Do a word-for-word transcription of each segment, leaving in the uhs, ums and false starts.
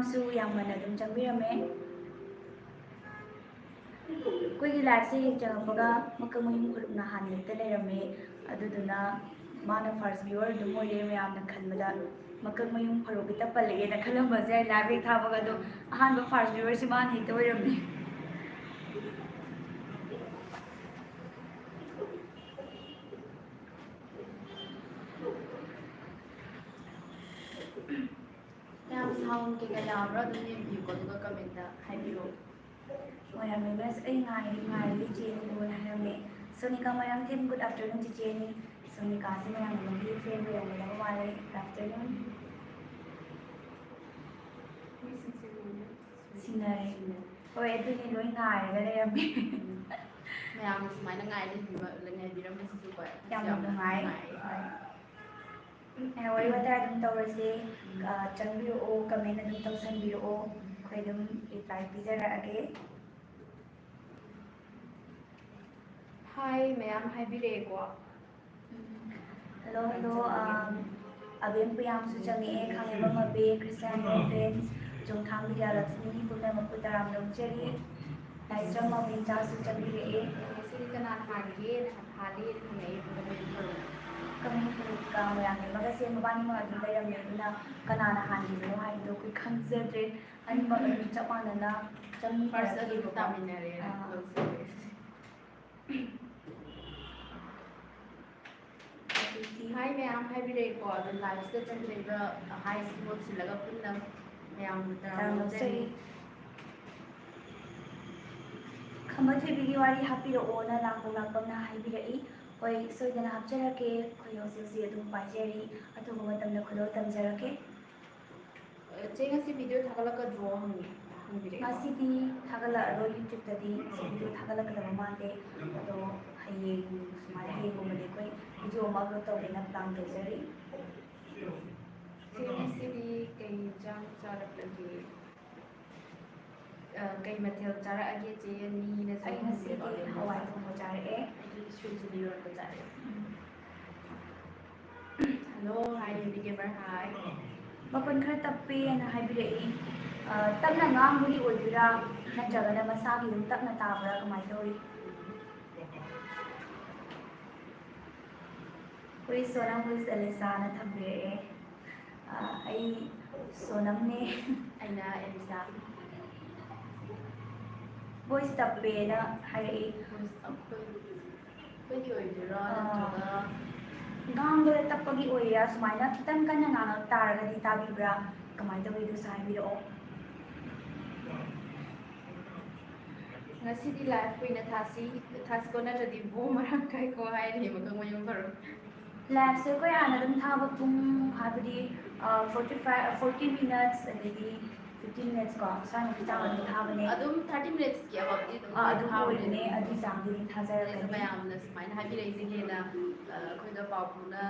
ꯁꯨ ꯌꯥꯝ ꯉꯟꯅ ꯑꯗꯨꯝ ꯆꯪꯕꯤꯔꯝꯃꯦ꯫ ꯑꯩꯈꯣꯏꯒꯤ live ꯁꯦ ꯍꯦꯛ ꯆꯪꯉꯛꯄꯒ ꯃꯀꯛ ꯃꯌꯨꯡ ꯐꯔꯨꯛꯅ ꯍꯥꯟꯅ ꯍꯦꯛꯇ ꯂꯩꯔꯝꯃꯦ꯫ ꯑꯗꯨꯗꯨꯅ ꯃꯥꯅ first viewer ꯑꯗꯨꯝ ꯑꯣꯏꯔꯦ ꯃꯌꯥꯝꯅ ꯈꯟꯕꯗ꯫ ꯃꯀꯛ ꯃꯌꯨꯡ ꯐꯔꯨꯛ ꯍꯦꯛꯇ ꯄꯜꯂꯛꯑꯦꯅ ꯈꯜꯂꯝꯕꯁꯨ ꯌꯥꯏ, live ꯍꯦꯛ ꯊꯥꯕꯒ꯫ ꯑꯗꯣ ꯑꯍꯥꯟꯕ first viewer ꯁꯤ ꯃꯥꯅ ꯍꯦꯛꯇ ꯑꯣꯏꯔꯝꯃꯦ꯫ ꯃꯌꯥꯝ sound ꯀꯩꯀꯥ ꯌꯥꯕ꯭ꯔꯥ ꯑꯗꯨꯝ ꯌꯦꯡꯕꯤꯌꯨꯀꯣ, ꯑꯗꯨꯒ comment ꯇ ꯍꯥꯏꯕꯤꯔꯛꯑꯣ꯫ ꯃꯣꯏꯔꯥꯡ members, ꯑꯩ ꯉꯥꯏꯔꯤ, ꯉꯥꯏꯔꯤ ꯏꯆꯦ ꯅꯪꯕꯨꯅ ꯍꯥꯏꯔꯝꯃꯦ꯫ Sonika Moirangthem, good afternoon ꯆꯤꯆꯦꯅꯤ꯫ ꯁꯣꯅꯤꯀꯥꯁꯦ ꯃꯣꯏꯔꯥꯡ ꯂꯣꯝꯒꯤ friend ꯑꯣꯏꯔꯝꯒꯗꯕ ꯃꯥꯜꯂꯦ, good afternoon꯫ ꯃꯤꯁꯤꯡꯁꯦ ꯂꯣꯏꯅ ꯁꯤꯟꯅꯔꯦ꯫ ꯍꯣꯏ, ꯑꯗꯨꯅꯤ, ꯂꯣꯏ ꯉꯥꯏꯔꯒ ꯂꯩꯔꯝꯃꯦ꯫ ꯎꯝ꯫ ꯃꯌꯥꯝꯅ ꯁꯨꯃꯥꯏꯅ ꯉꯥꯏ ꯂꯩꯕꯤꯕ-, ꯉꯥꯏꯕꯤꯔꯝꯕꯁꯤꯁꯨ ꯍꯣꯏ, ꯌꯥꯝ ꯌꯥꯝ ꯅꯨꯡꯉꯥꯏ꯫ ꯅꯨꯡꯉꯥꯏ꯫ ꯍꯣꯏ꯫ ꯎꯝ, ꯑꯦ, ꯋꯥꯔꯤ ꯋꯥꯇꯥꯏ ꯑꯗꯨꯝ ꯇꯧꯔꯁꯦ꯫ ꯎꯝ꯫ ꯑ, ꯆꯪꯕꯤꯔꯛꯑꯣ, comment ꯑꯗꯨꯝ ꯇꯧꯁꯟꯕꯤꯔꯛꯑꯣ꯫ ꯎꯝ꯫ ꯑꯩꯈꯣꯏ ꯑꯗꯨꯝ reply ꯄꯤꯖꯔꯛꯑꯒꯦ꯫ Hi ꯃꯌꯥꯝ ꯍꯥꯏꯕꯤꯔꯛꯑꯦꯀꯣ꯫ ꯎꯝ꯫ Hello, hello, ꯆꯪꯕꯤꯔꯛꯑꯣ꯫ ꯑ, ꯑꯕꯦꯝ ꯄꯨꯌꯥꯝꯁꯨ ꯆꯪꯉꯛꯑꯦ, ꯈꯥꯡꯉꯕꯣꯛ ꯑꯕꯦꯝ, Christian fans, ꯆꯣꯡꯊꯥꯝ ꯕꯤꯗ꯭ꯌꯥꯂꯛꯁꯃꯤ, ꯄꯨꯝꯅꯃꯛꯄꯨ ꯇꯔꯥꯝꯅ ꯑꯣꯛꯆꯔꯤ꯫ ꯂꯥꯏꯁ꯭ꯔꯝ ꯃꯕꯦꯟꯆꯥꯁꯨ ꯆꯪꯕꯤꯔꯛꯑꯦ꯫ ꯉꯁꯤꯗꯤ ꯀꯅꯥꯅ ꯍꯥꯟꯒꯦꯅ ꯍꯥꯜꯂꯦꯅ ꯍꯪꯉꯛꯑꯦ ꯃꯀꯛ ꯃꯌꯨꯡ ꯐꯔꯨꯛꯅ꯫ ꯃꯀꯛ ꯃꯌꯨꯡ ꯐꯔꯨꯛꯀ ꯃꯣꯏꯔꯥꯡꯊꯦꯝꯒꯁꯦ ꯃꯕꯥꯅꯤꯃꯛ ꯑꯗꯨꯝ ꯂꯩꯔꯝꯃꯦ, ꯑꯗꯨꯅ ꯀꯅꯥꯅ ꯍꯥꯟꯈꯤꯕꯅꯣ ꯍꯥꯏꯕꯗꯣ ꯑꯩꯈꯣꯏ ꯈꯪꯖꯗ꯭ꯔꯦ꯫ ꯑꯅꯤꯃꯛ ꯑꯗꯨꯝ ꯆꯞ ꯃꯥꯟꯅꯅ ꯆꯪꯃꯤꯟꯅꯔꯛꯈꯤꯕꯀꯣ꯫ First ꯑꯗꯨꯝ ꯇꯥꯃꯤꯟꯅꯔꯦꯅ ꯑꯥ꯫ ꯂꯧꯖꯔꯦ꯫ ꯑꯗꯨꯗꯤ hi ꯃꯌꯥꯝ ꯍꯥꯏꯕꯤꯔꯛꯑꯦꯀꯣ, ꯑꯗꯣ live ꯁꯤꯗ ꯆꯪꯕꯤꯔꯛꯏꯕ hi ꯁꯤ ꯃꯍꯨꯠ ꯁꯤꯜꯂꯒ ꯄꯨꯟꯅ ꯃꯌꯥꯝꯕꯨ ꯇꯔꯥꯝꯅ ꯇꯔꯥꯝꯅ ꯑꯣꯛꯆꯔꯤ꯫ ꯑꯣꯛꯆꯔꯤ꯫ ꯈꯝꯕ ꯊꯣꯏꯕꯤꯒꯤ ꯋꯥꯔꯤ ꯍꯥꯞꯄꯤꯔꯛꯑꯣꯅ ꯂꯥꯡꯕꯝ ꯂꯥꯛꯄꯝꯅ ꯍꯥꯏꯕꯤꯔꯛꯏ꯫ ꯍꯣꯏ, ꯁꯣꯏꯗꯅ ꯍꯥꯞꯆꯔꯛꯀꯦ꯫ ꯑꯩꯈꯣꯏ ꯍꯧꯖꯤꯛ ꯍꯧꯖꯤꯛ ꯑꯗꯨꯝ ꯄꯥꯏꯖꯔꯤ꯫ ꯑꯊꯨꯕ ꯃꯇꯝꯗ ꯈꯨꯗꯣꯜ ꯇꯝꯖꯔꯛꯀꯦ꯫ ꯆꯦ, ꯉꯁꯤ video ꯊꯥꯒꯠꯂꯛꯀꯗ꯭ꯔꯣ ꯍꯪꯉꯤ, ꯍꯪꯕꯤꯔꯛꯑꯦꯀꯣ꯫ ꯉꯁꯤꯗꯤ ꯊꯥꯒꯠꯂꯛꯑꯔꯣꯏ, YouTube ꯇꯗꯤ ꯉꯁꯤ video ꯊꯥꯒꯠꯂꯛꯀꯗꯕ ꯃꯥꯟꯗꯦ꯫ ꯑꯗꯣ ꯍꯌꯦꯡ ꯁꯨꯃꯥꯏꯅ, ꯍꯌꯦꯡꯒꯨꯝꯕꯗꯤ ꯑꯩꯈꯣꯏ video ꯑꯃ upload ꯇꯧꯒꯦꯅ plan ꯇꯧꯖꯔꯤ꯫ ꯆꯦ, ꯉꯁꯤꯗꯤ ꯀꯩ ꯏꯟꯖꯥꯡ ꯆꯥꯔꯛꯂꯒꯦ? ꯑ, ꯀꯩ ꯃꯊꯦꯜ ꯆꯥꯔꯛꯑꯒꯦ ꯆꯦ? ꯃꯤꯅ ꯑꯩ ꯉꯁꯤꯗꯤ ꯍꯋꯥꯏ ꯊꯣꯡꯕ ꯆꯥꯔꯛꯑꯦ꯫ ꯑꯩꯗꯤ sweet chilli ꯏꯔꯣꯟꯕ ꯆꯥꯔꯛꯑꯦ꯫ ꯎꯝ꯫ Hello, hi, ꯌꯨꯝꯕꯤ gamer, hi꯫ ꯃꯈꯣꯟ ꯈꯔ ꯇꯞꯄꯦꯅ ꯍꯥꯏꯕꯤꯔꯛꯏ꯫ ꯑ, ꯇꯞꯅ ꯉꯥꯡꯕꯒꯤ ꯑꯣꯏꯗꯣꯏꯔꯥ, ꯅꯠꯇ꯭ꯔꯒꯅ ꯃꯁꯥꯒꯤ ꯑꯗꯨꯝ ꯇꯞꯅ ꯇꯥꯕ꯭ꯔꯥ, ꯀꯃꯥꯏꯅ ꯇꯧꯏ? Who is Sonam, who is Alyssa ꯅ ꯊꯝꯕꯤꯔꯛꯑꯦ꯫ ꯑ, ꯑꯩ ꯁꯣꯅꯝꯅꯦ꯫ ꯑꯩꯅ ꯑꯦꯂꯤꯁꯥ꯫ Voice ꯇꯞꯄꯦꯅ ꯍꯥꯏꯔꯛꯏ꯫ Voice ꯑꯩꯈꯣꯏ, ꯑꯩꯈꯣꯏꯒꯤ ꯑꯣꯏꯗꯣꯏꯔꯣ? ꯑꯥ꯫ ꯅꯠꯇ꯭ꯔꯒ? ꯉꯥꯡꯕꯗ ꯇꯞꯄꯒꯤ ꯑꯣꯏꯔꯤꯔꯥ? ꯁꯨꯃꯥꯏꯅ ꯈꯤꯇꯪ ꯀꯟꯅ ꯉꯥꯡꯉꯛ ꯇꯥꯔꯒꯗꯤ ꯇꯥꯕꯤꯕ꯭ꯔꯥ? ꯀꯃꯥꯏꯅ ꯇꯧꯋꯤ? ꯑꯗꯨꯁꯨ ꯍꯥꯏꯕꯤꯔꯛꯑꯣ꯫ ꯉꯁꯤꯗꯤ live ꯀꯨꯏꯅ ꯊꯥꯁꯤ, ꯊꯥꯁꯤꯀꯣ, ꯅꯠꯇ꯭ꯔꯗꯤ ꯕꯣ ꯃꯔꯥꯡ ꯀꯥꯏꯀꯣ ꯍꯥꯏꯔꯤꯕ ꯈꯪꯕ ꯌꯥꯝ ꯐꯔꯣꯏ꯫ Live ꯁꯦ ꯑꯩꯈꯣꯏ ꯍꯥꯟꯅ ꯑꯗꯨꯝ ꯊꯥꯕ ꯄꯨꯡ, ꯍꯥꯏꯕꯗꯤ, ꯑ, forty five, forty minutes, ꯑꯗꯒꯤ fifty minutes ꯀꯣ, ꯁ꯭ꯋꯥꯏꯃꯨꯛꯀꯤ ꯆꯥꯡ ꯑꯗꯨꯝ ꯊꯥꯕꯅꯦ꯫ ꯑꯗꯨꯝ thirty minutes ꯀꯤ above ꯇꯤ ꯑꯗꯨꯝ ꯑ, ꯑꯗꯨꯝ ꯊꯥꯕꯅꯦ꯫ ꯑꯣꯏꯕꯅꯦ, ꯑꯗꯨꯒꯤ ꯆꯥꯡꯗꯤ ꯑꯗꯨꯝ ꯊꯥꯖꯔꯛꯀꯅꯤ꯫ ꯑꯗꯨꯅ ꯃꯌꯥꯝꯅ ꯁꯨꯃꯥꯏꯅ ꯍꯥꯏꯕꯤꯔꯛꯏꯁꯦ ꯍꯦꯟꯅ, ꯑ, ꯑꯩꯈꯣꯏꯒ ꯄꯥꯎ ꯐꯥꯎꯅ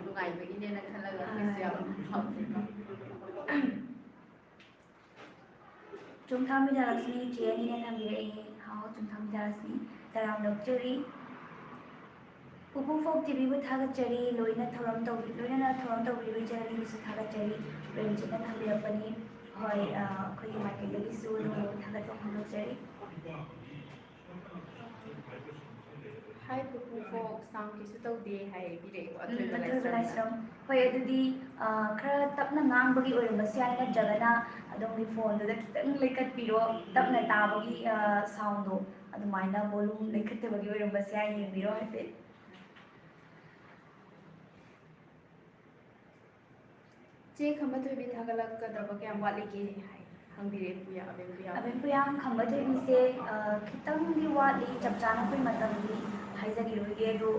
ꯅꯨꯡꯉꯥꯏꯕꯒꯤꯅꯦꯅ ꯈꯜꯂꯒ ꯑꯩꯈꯣꯏꯁꯨ ꯌꯥꯝ ꯍꯥꯎꯖꯩꯀꯣ꯫ ꯆꯨꯝꯊꯥ ꯃꯤꯗꯥꯂꯛꯁꯃꯤ ꯆꯦ ꯑꯅꯤꯅ ꯊꯝꯕꯤꯔꯛꯏ꯫ ꯍꯥꯎ, ꯆꯨꯝꯊꯥ ꯃꯤꯗꯥꯂꯛꯁꯃꯤ, ꯇꯔꯥꯝꯅ ꯑꯣꯛꯆꯔꯤ꯫ ꯄꯨꯄꯨ ꯐꯣꯛ ꯇꯤꯚꯤꯕꯨ ꯊꯥꯒꯠꯆꯔꯤ, ꯂꯣꯏꯅ ꯊꯧꯔꯝ ꯇꯧꯕꯤ-, ꯂꯣꯏꯅꯅ ꯊꯧꯔꯝ ꯇꯧꯕꯤꯔꯤꯕ ꯏꯆꯟ ꯑꯅꯤꯕꯨꯁꯨ ꯊꯥꯒꯠꯆꯔꯤ꯫ ꯔꯦꯟꯖꯤꯠꯅ ꯊꯝꯕꯤꯔꯛꯄꯅꯤ꯫ ꯍꯣꯏ, ꯑ, ꯑꯩꯈꯣꯏꯒꯤ ꯃꯥꯏꯀꯩꯗꯒꯤꯁꯨ ꯑꯗꯨꯝ ꯊꯥꯒꯠꯄ ꯐꯣꯡꯗꯣꯛꯆꯔꯤ꯫ ꯍꯥꯏ ꯄꯨꯄꯨ ꯐꯣꯛ, sound ꯀꯩꯁꯨ ꯇꯧꯗꯦ ꯍꯥꯏꯕꯤꯔꯛꯑꯦꯀꯣ, ꯎꯝ, ꯑꯊꯣꯏꯕ ꯑꯊꯣꯏꯕ ꯂꯥꯏꯁ꯭ꯔꯝꯅ꯫ ꯂꯥꯏꯁ꯭ꯔꯝ꯫ ꯍꯣꯏ, ꯑꯗꯨꯗꯤ, ꯑ, ꯈꯔ ꯇꯞꯅ ꯉꯥꯡꯕꯒꯤ ꯑꯣꯏꯔꯝꯕꯁꯨ ꯌꯥꯏ, ꯅꯠꯇ꯭ꯔꯒꯅ ꯑꯗꯣꯝꯒꯤ ꯐꯣꯟꯗꯨꯗ ꯈꯤꯇꯪ ꯂꯩꯈꯠꯄꯤꯔꯣ, ꯇꯞꯅ ꯇꯥꯕꯒꯤ, ꯑ, sound ꯗꯣ꯫ ꯑꯗꯨꯃꯥꯏꯅ volume ꯂꯩꯈꯠꯇꯕꯒꯤ ꯑꯣꯏꯔꯝꯕꯁꯨ ꯌꯥꯏ, ꯌꯦꯡꯕꯤꯔꯣ ꯍꯥꯏꯐꯦꯠ꯫ ꯆꯦ ꯈꯝꯕ ꯊꯣꯏꯕꯤ ꯊꯥꯒꯠꯂꯛꯀꯗꯕ ꯀꯌꯥꯝ ꯋꯥꯠꯂꯤꯒꯦ ꯍꯥꯏ ꯍꯪꯕꯤꯔꯛꯑꯦ ꯄꯨꯌꯥ, ꯑꯕꯦꯝ ꯄꯨꯌꯥ꯫ ꯑꯕꯦꯝ ꯄꯨꯌꯥ, ꯈꯝꯕ ꯊꯣꯏꯕꯤꯁꯦ, ꯑ, ꯈꯤꯇꯪꯗꯤ ꯋꯥꯠꯂꯤ, ꯆꯞ ꯆꯥꯅ ꯑꯩꯈꯣꯏ ꯃꯇꯝꯗꯤ ꯍꯥꯏꯖꯈꯤꯔꯣꯏꯒꯦ, ꯑꯗꯣ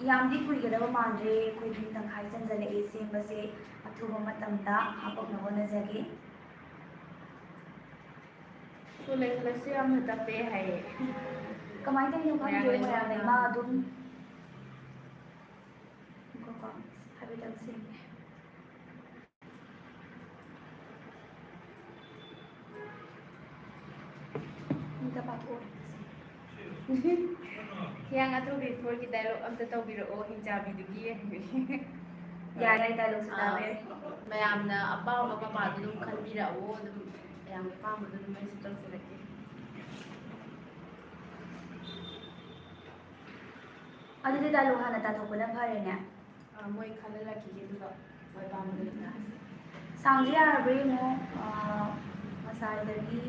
ꯌꯥꯝꯗꯤ ꯀꯨꯏꯒꯗꯕ ꯃꯥꯟꯗ꯭ꯔꯦ, ꯑꯩꯈꯣꯏ ꯄꯨꯡ ꯇꯪꯈꯥꯏ ꯆꯟꯖꯜꯂꯛꯑꯦ ꯁꯦꯝꯕꯁꯦ, ꯑꯊꯨꯕ ꯃꯇꯝꯗ ꯍꯥꯄꯛꯅꯕ ꯍꯣꯠꯅꯖꯒꯦ꯫ ꯁꯣ ꯂꯩꯈꯠꯂꯁꯨ ꯌꯥꯝꯅ ꯇꯞꯄꯦ ꯍꯥꯏꯌꯦ꯫ ꯀꯃꯥꯏꯅ ꯇꯧꯔꯤꯅꯣ ꯈꯪꯗꯦ, ꯃꯌꯥꯝ ꯂꯩꯃ ꯃꯌꯥꯝ ꯂꯩꯃ ꯑꯗꯨꯝ꯫ ꯉꯥꯏꯈꯣꯀꯣ, ꯍꯥꯏꯐꯦꯠꯇꯪ ꯁꯦꯝꯒꯦ꯫ ꯑꯝꯇ ꯄꯥꯊꯣꯛꯑꯣ꯫ ꯍꯤꯌꯥꯡ ꯑꯊꯧꯕꯤ four ꯒꯤ dialogue ꯑꯝꯇ ꯇꯧꯕꯤꯔꯛꯑꯣ, ꯍꯤꯡꯆꯥꯕꯤꯗꯨꯒꯤ꯫ ꯌꯥꯏ, ꯌꯥꯏ, dialogue ꯁꯨ ꯑꯥ, ꯇꯥꯕ ꯌꯥꯏ꯫ ꯃꯌꯥꯝꯅ ꯑꯄꯥꯝꯕ ꯃꯄꯥꯗꯨ ꯑꯗꯨꯝ ꯈꯟꯕꯤꯔꯛꯑꯣ, ꯑꯗꯨꯝ ꯃꯌꯥꯝꯒꯤ ꯑꯄꯥꯝꯕꯗꯣ ꯑꯗꯨꯝ ꯑꯩꯁꯨ ꯇꯧꯖꯔꯛꯀꯦ꯫ ꯑꯗꯨꯗꯤ ꯗꯥꯏꯂꯣꯛ ꯍꯥꯟꯅ ꯇꯥꯊꯣꯛꯄꯅ ꯐꯔꯦꯅꯦ꯫ ꯑ, ꯃꯣꯏ ꯈꯜꯍꯜꯂꯛꯈꯤꯒꯦ, ꯑꯗꯨꯒ ꯃꯣꯏ ꯑꯄꯥꯝꯕꯗꯣ ꯑꯗꯨꯝ ꯇꯥꯁꯦ꯫ ꯁꯥꯎꯟꯁꯦ ꯌꯥꯔꯕ꯭ꯔꯥ ꯌꯦꯡꯉꯣ꯫ ꯑ, ꯉꯁꯥꯏꯗꯒꯤ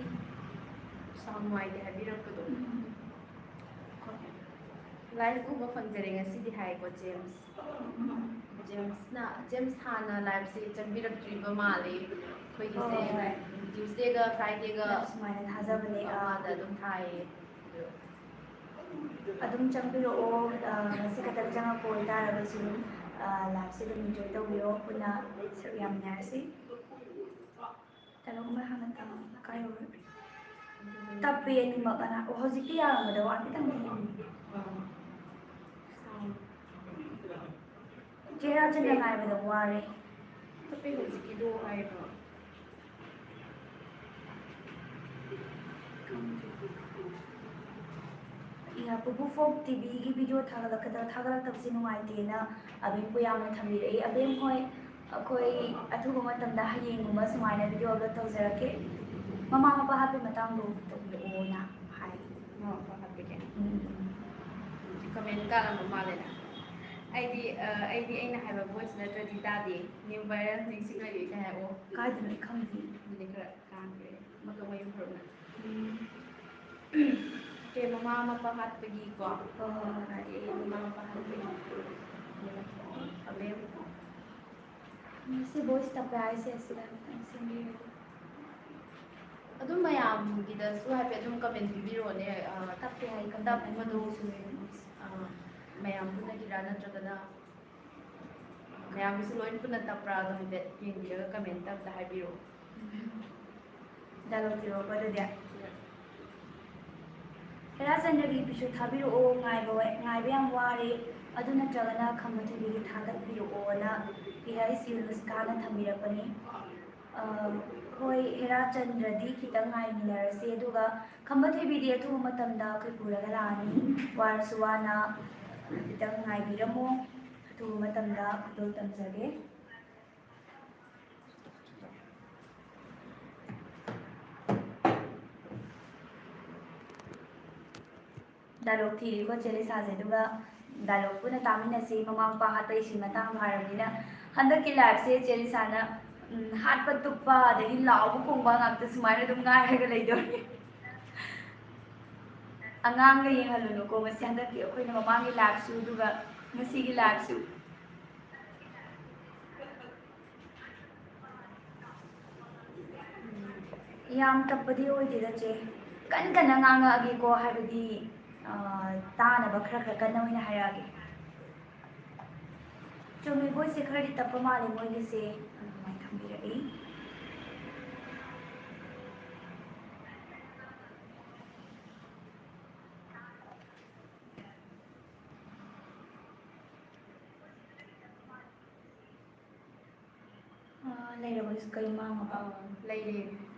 ꯁꯥꯎꯟ ꯅꯨꯡꯉꯥꯏꯇꯦ ꯍꯥꯏꯕꯤꯔꯛꯄꯗꯣ꯫ ꯎꯝ꯫ ꯂꯥꯏꯐ ꯎꯕ ꯐꯪꯖꯔꯦ ꯉꯁꯤꯗꯤ ꯍꯥꯏꯀꯣ ꯖꯦꯝꯁ꯫ ꯎꯝ꯫ ꯖꯦꯝꯁꯅ, ꯖꯦꯝꯁ ꯍꯥꯟꯅ ꯂꯥꯏꯐꯁꯦ ꯆꯪꯕꯤꯔꯛꯇ꯭ꯔꯤꯕ ꯃꯥꯜꯂꯦ ꯑꯩꯈꯣꯏꯒꯤꯁꯦ꯫ ꯍꯣꯏ, ꯍꯣꯏ꯫ ꯇ꯭ꯌꯨꯁꯗꯦꯒ ꯐ꯭ꯔꯥꯏꯗꯦꯒ ꯁꯨꯃꯥꯏꯅ ꯊꯥꯖꯕꯅꯦ, ꯑꯥ꯫ ꯃꯥꯗ ꯑꯗꯨꯝ ꯊꯥꯏꯌꯦ꯫ ꯑꯗꯨꯝ ꯆꯪꯕꯤꯔꯛꯑꯣ꯫ ꯑ, ꯉꯁꯤ ꯈꯛꯇꯪ ꯆꯪꯉꯛꯄ ꯑꯣꯏꯇꯥꯔꯒꯁꯨ ꯑꯗꯨꯝ, ꯑ, ꯂꯥꯏꯐꯁꯦ ꯑꯗꯨꯝ ꯏꯟꯖꯣꯏ ꯇꯧꯕꯤꯔꯣ, ꯄꯨꯟꯅ ꯁꯔꯨꯛ ꯌꯥꯃꯤꯟꯅꯔꯁꯤ꯫ ꯀꯩꯅꯣꯒꯨꯝꯕ ꯍꯥꯟꯅ ꯇꯝꯃꯣ, ꯀꯥꯏ ꯌꯧꯔꯦ? ꯇꯞꯄꯦ ꯑꯅꯤꯃꯛ ꯑꯅꯥ-, ꯑꯣ, ꯍꯧꯖꯤꯛꯇꯤ ꯌꯥꯔꯝꯒꯗꯕ ꯋꯥ ꯈꯤꯇꯪꯗꯤ ꯍꯦꯟꯅ꯫ ꯑꯥ꯫ ꯁꯥꯎꯟ꯫ ꯆꯦ ꯔꯥꯖꯦꯟꯗ꯭ꯔ ꯉꯥꯏꯕꯗ ꯋꯥꯔꯦ꯫ ꯇꯞꯄꯦ ꯍꯧꯖꯤꯛꯀꯤꯗꯣ ꯍꯥꯏꯕ꯫ ꯈꯪꯗꯦ꯫ ꯏꯌꯥ, ꯄꯨꯄꯨ ꯐꯣꯛ ꯇꯤꯚꯤꯒꯤ ꯚꯤꯗꯤꯑꯣ ꯊꯥꯒꯠꯂꯛꯀꯗ-, ꯊꯥꯒꯠꯂꯛꯇꯕꯁꯦ ꯅꯨꯡꯉꯥꯏꯇꯦꯅ ꯑꯕꯦꯝꯄꯨ ꯌꯥꯝꯅ ꯊꯝꯕꯤꯔꯛꯏ꯫ ꯑꯕꯦꯝ ꯍꯣꯏ, ꯑꯩꯈꯣꯏ ꯑꯊꯨꯕ ꯃꯇꯝꯗ ꯍꯌꯦꯡꯒꯨꯝꯕ ꯁꯨꯃꯥꯏꯅ ꯚꯤꯗꯤꯑꯣ ꯑꯞꯂꯣꯗ ꯇꯧꯖꯔꯛꯀꯦ꯫ ꯃꯃꯥ ꯃꯄꯥ ꯍꯥꯞꯄꯩ ꯃꯇꯥꯡꯗꯣ ꯇꯧꯕꯤꯔꯛꯑꯣꯅ ꯍꯥꯏ꯫ ꯃꯃꯥ ꯃꯄꯥ ꯍꯥꯞꯄꯒꯤ? ꯎꯝ, ꯎꯝ꯫ ꯀꯃꯦꯟ ꯀꯥꯔꯝꯕ ꯃꯥꯜꯂꯦꯅ꯫ ꯑꯩꯗꯤ, ꯑ, ꯑꯩꯗꯤ ꯑꯩꯅ ꯍꯥꯏꯕ ꯚꯣꯏꯁ ꯅꯠꯇ꯭ꯔꯗꯤ ꯇꯥꯗꯦ꯫ ꯅ꯭ꯌꯨ ꯚꯥꯏꯔꯦꯜ ꯅꯤꯡꯁꯤꯡꯂꯛꯏ ꯀꯩ ꯍꯥꯏꯔꯛꯑꯣ꯫ ꯀꯥꯏꯗꯅꯣ ꯑꯩ ꯈꯪꯗꯦ꯫ ꯑꯗꯨꯗꯤ ꯈꯔ ꯀꯥꯟꯈ꯭ꯔꯦ꯫ ꯃꯀꯛ ꯃꯌꯨꯝ ꯐꯔꯛꯅ꯫ ꯎꯝ꯫ ꯀꯦ, ꯃꯃꯥ ꯃꯄꯥ ꯍꯥꯠꯄꯒꯤꯀꯣ꯫ ꯍꯣꯏ, ꯍꯣꯏ, ꯍꯣꯏ꯫ ꯍꯥꯏꯗꯤ ꯑꯩ ꯃꯃꯥ ꯃꯄꯥ ꯍꯥꯠꯄꯒꯤ ꯑꯕꯦꯝ꯫ ꯃꯁꯤ ꯚꯣꯏꯁ ꯇꯞꯄꯦ ꯍꯥꯏꯁꯦ ꯑꯁꯤꯗ ꯈꯤꯇꯪ ꯁꯦꯝꯕꯤꯔꯗꯤ꯫ ꯑꯗꯨꯝ ꯃꯌꯥꯝꯒꯤꯗꯁꯨ ꯍꯥꯏꯐꯦꯠ ꯑꯗꯨꯝ ꯀꯃꯦꯟ ꯄꯤꯕꯤꯔꯛꯑꯣꯅꯦ꯫ ꯑ, ꯇꯞꯄꯦ ꯍꯥꯏ, ꯀꯃꯦꯟ ꯇꯞꯄꯗꯣ, ꯑꯗꯨꯝ ꯁꯦꯝꯕꯤꯔꯛꯑꯣ꯫ ꯑ, ꯃꯌꯥꯝ ꯄꯨꯟꯅꯒꯤꯔꯥ ꯅꯠꯇ꯭ꯔꯒꯅ ꯃꯌꯥꯝꯒꯤꯁꯨ ꯂꯣꯏ ꯄꯨꯟꯅ ꯇꯞꯄ꯭ꯔꯥ? ꯑꯗꯣ ꯍꯥꯏꯐꯦꯠ ꯌꯦꯡꯕꯤꯔꯒ ꯀꯃꯦꯟ ꯇꯞꯇ ꯍꯥꯏꯕꯤꯔꯛꯑꯣ꯫ ꯗꯥꯏꯂꯣꯛ ꯊꯤꯔꯛꯑꯣꯀꯣ ꯑꯗꯨꯗꯤ꯫ ꯍꯦꯔꯥꯆꯟꯗ꯭ꯔꯒꯤ ꯏꯄꯤꯁꯣꯗ ꯊꯥꯕꯤꯔꯛꯑꯣ, ꯉꯥꯏꯕ ꯋꯥ-, ꯉꯥꯏꯕ ꯌꯥꯝ ꯋꯥꯔꯦ, ꯑꯗꯨ ꯅꯠꯇ꯭ꯔꯒꯅ ꯈꯝꯕ ꯊꯣꯏꯕꯤꯒꯤ ꯊꯥꯒꯠꯄꯤꯔꯛꯑꯣꯅ ꯄꯤ ꯍꯩꯆ ꯌꯨꯅꯨꯁꯀꯥꯅ ꯊꯝꯕꯤꯔꯛꯄꯅꯤ꯫ ꯑ, ꯍꯣꯏ, ꯍꯦꯔꯥꯆꯟꯗ꯭ꯔꯗꯤ ꯈꯤꯇꯪ ꯉꯥꯏꯃꯤꯟꯅꯔꯁꯤ, ꯑꯗꯨꯒ ꯈꯝꯕ ꯊꯣꯏꯕꯤꯗꯤ ꯑꯊꯨꯕ ꯃꯇꯝꯗ ꯑꯩꯈꯣꯏ ꯄꯨꯔꯒ ꯂꯥꯛꯑꯅꯤ꯫ ꯋꯥꯔꯁꯨ ꯋꯥꯅ ꯈꯤꯇꯪ ꯉꯥꯏꯕꯤꯔꯝꯃꯣ, ꯑꯊꯨꯕ ꯃꯇꯝꯗ ꯈꯨꯗꯣꯜ ꯇꯝꯖꯒꯦ꯫ ꯗꯥꯏꯂꯣꯛ ꯊꯤꯔꯤꯀꯣ ꯆꯦ ꯂꯤꯁꯥꯁꯦ, ꯑꯗꯨꯒ ꯗꯥꯏꯂꯣꯛ ꯄꯨꯟꯅ ꯇꯥꯃꯤꯟꯅꯁꯤ꯫ ꯃꯃꯥ ꯃꯄꯥ ꯍꯥꯠꯄꯒꯤ ꯁꯤꯟ ꯃꯇꯥꯡꯗꯣ ꯍꯥꯏꯔꯕꯅꯤꯅ, ꯍꯟꯗꯛꯀꯤ ꯂꯥꯏꯐꯁꯦ ꯆꯦ ꯂꯤꯁꯥꯅ, ꯎꯝ, ꯍꯥꯠꯄ ꯇꯨꯞꯄ ꯑꯗꯒꯤ ꯂꯥꯎꯕ ꯈꯣꯡꯕ ꯉꯥꯛꯇ ꯁꯨꯃꯥꯏꯅ ꯑꯗꯨꯝ ꯉꯥꯏꯔꯒ ꯂꯩꯗꯣꯔꯤ꯫ ꯑꯉꯥꯡꯒ ꯌꯦꯡꯍꯜꯂꯨꯅꯨꯀꯣ, ꯉꯁꯤ ꯍꯟꯗꯛꯀꯤ ꯑꯩꯈꯣꯏꯅ ꯃꯃꯥꯡꯒꯤ ꯂꯥꯏꯐꯁꯨ ꯑꯗꯨꯒ ꯉꯁꯤꯒꯤ ꯂꯥꯏꯐꯁꯨ꯫ ꯌꯥꯝ ꯇꯞꯄꯗꯤ ꯑꯣꯏꯗꯦꯗ ꯆꯦ꯫ ꯀꯟ ꯀꯟꯅ ꯉꯥꯡꯉꯛꯑꯒꯦꯀꯣ, ꯍꯥꯏꯕꯗꯤ, ꯑ, ꯇꯥꯅꯕ ꯈꯔ ꯈꯔ ꯀꯟꯅ ꯑꯣꯏꯅ ꯍꯥꯏꯔꯛꯑꯒꯦ꯫ ꯆꯨꯝꯃꯤ, ꯚꯣꯏꯁꯁꯦ ꯈꯔꯗꯤ ꯇꯞꯄ ꯃꯥꯜꯂꯦ ꯃꯣꯏꯒꯤꯁꯦ꯫ ꯑꯗꯨꯃꯥꯏꯅ ꯊꯝꯕꯤꯔꯛꯏ꯫ ꯑꯥ, ꯂꯩꯔꯕꯣ? ꯀꯩ ꯃꯥꯡꯉꯕ? ꯑꯥ, ꯂꯩꯔꯦ꯫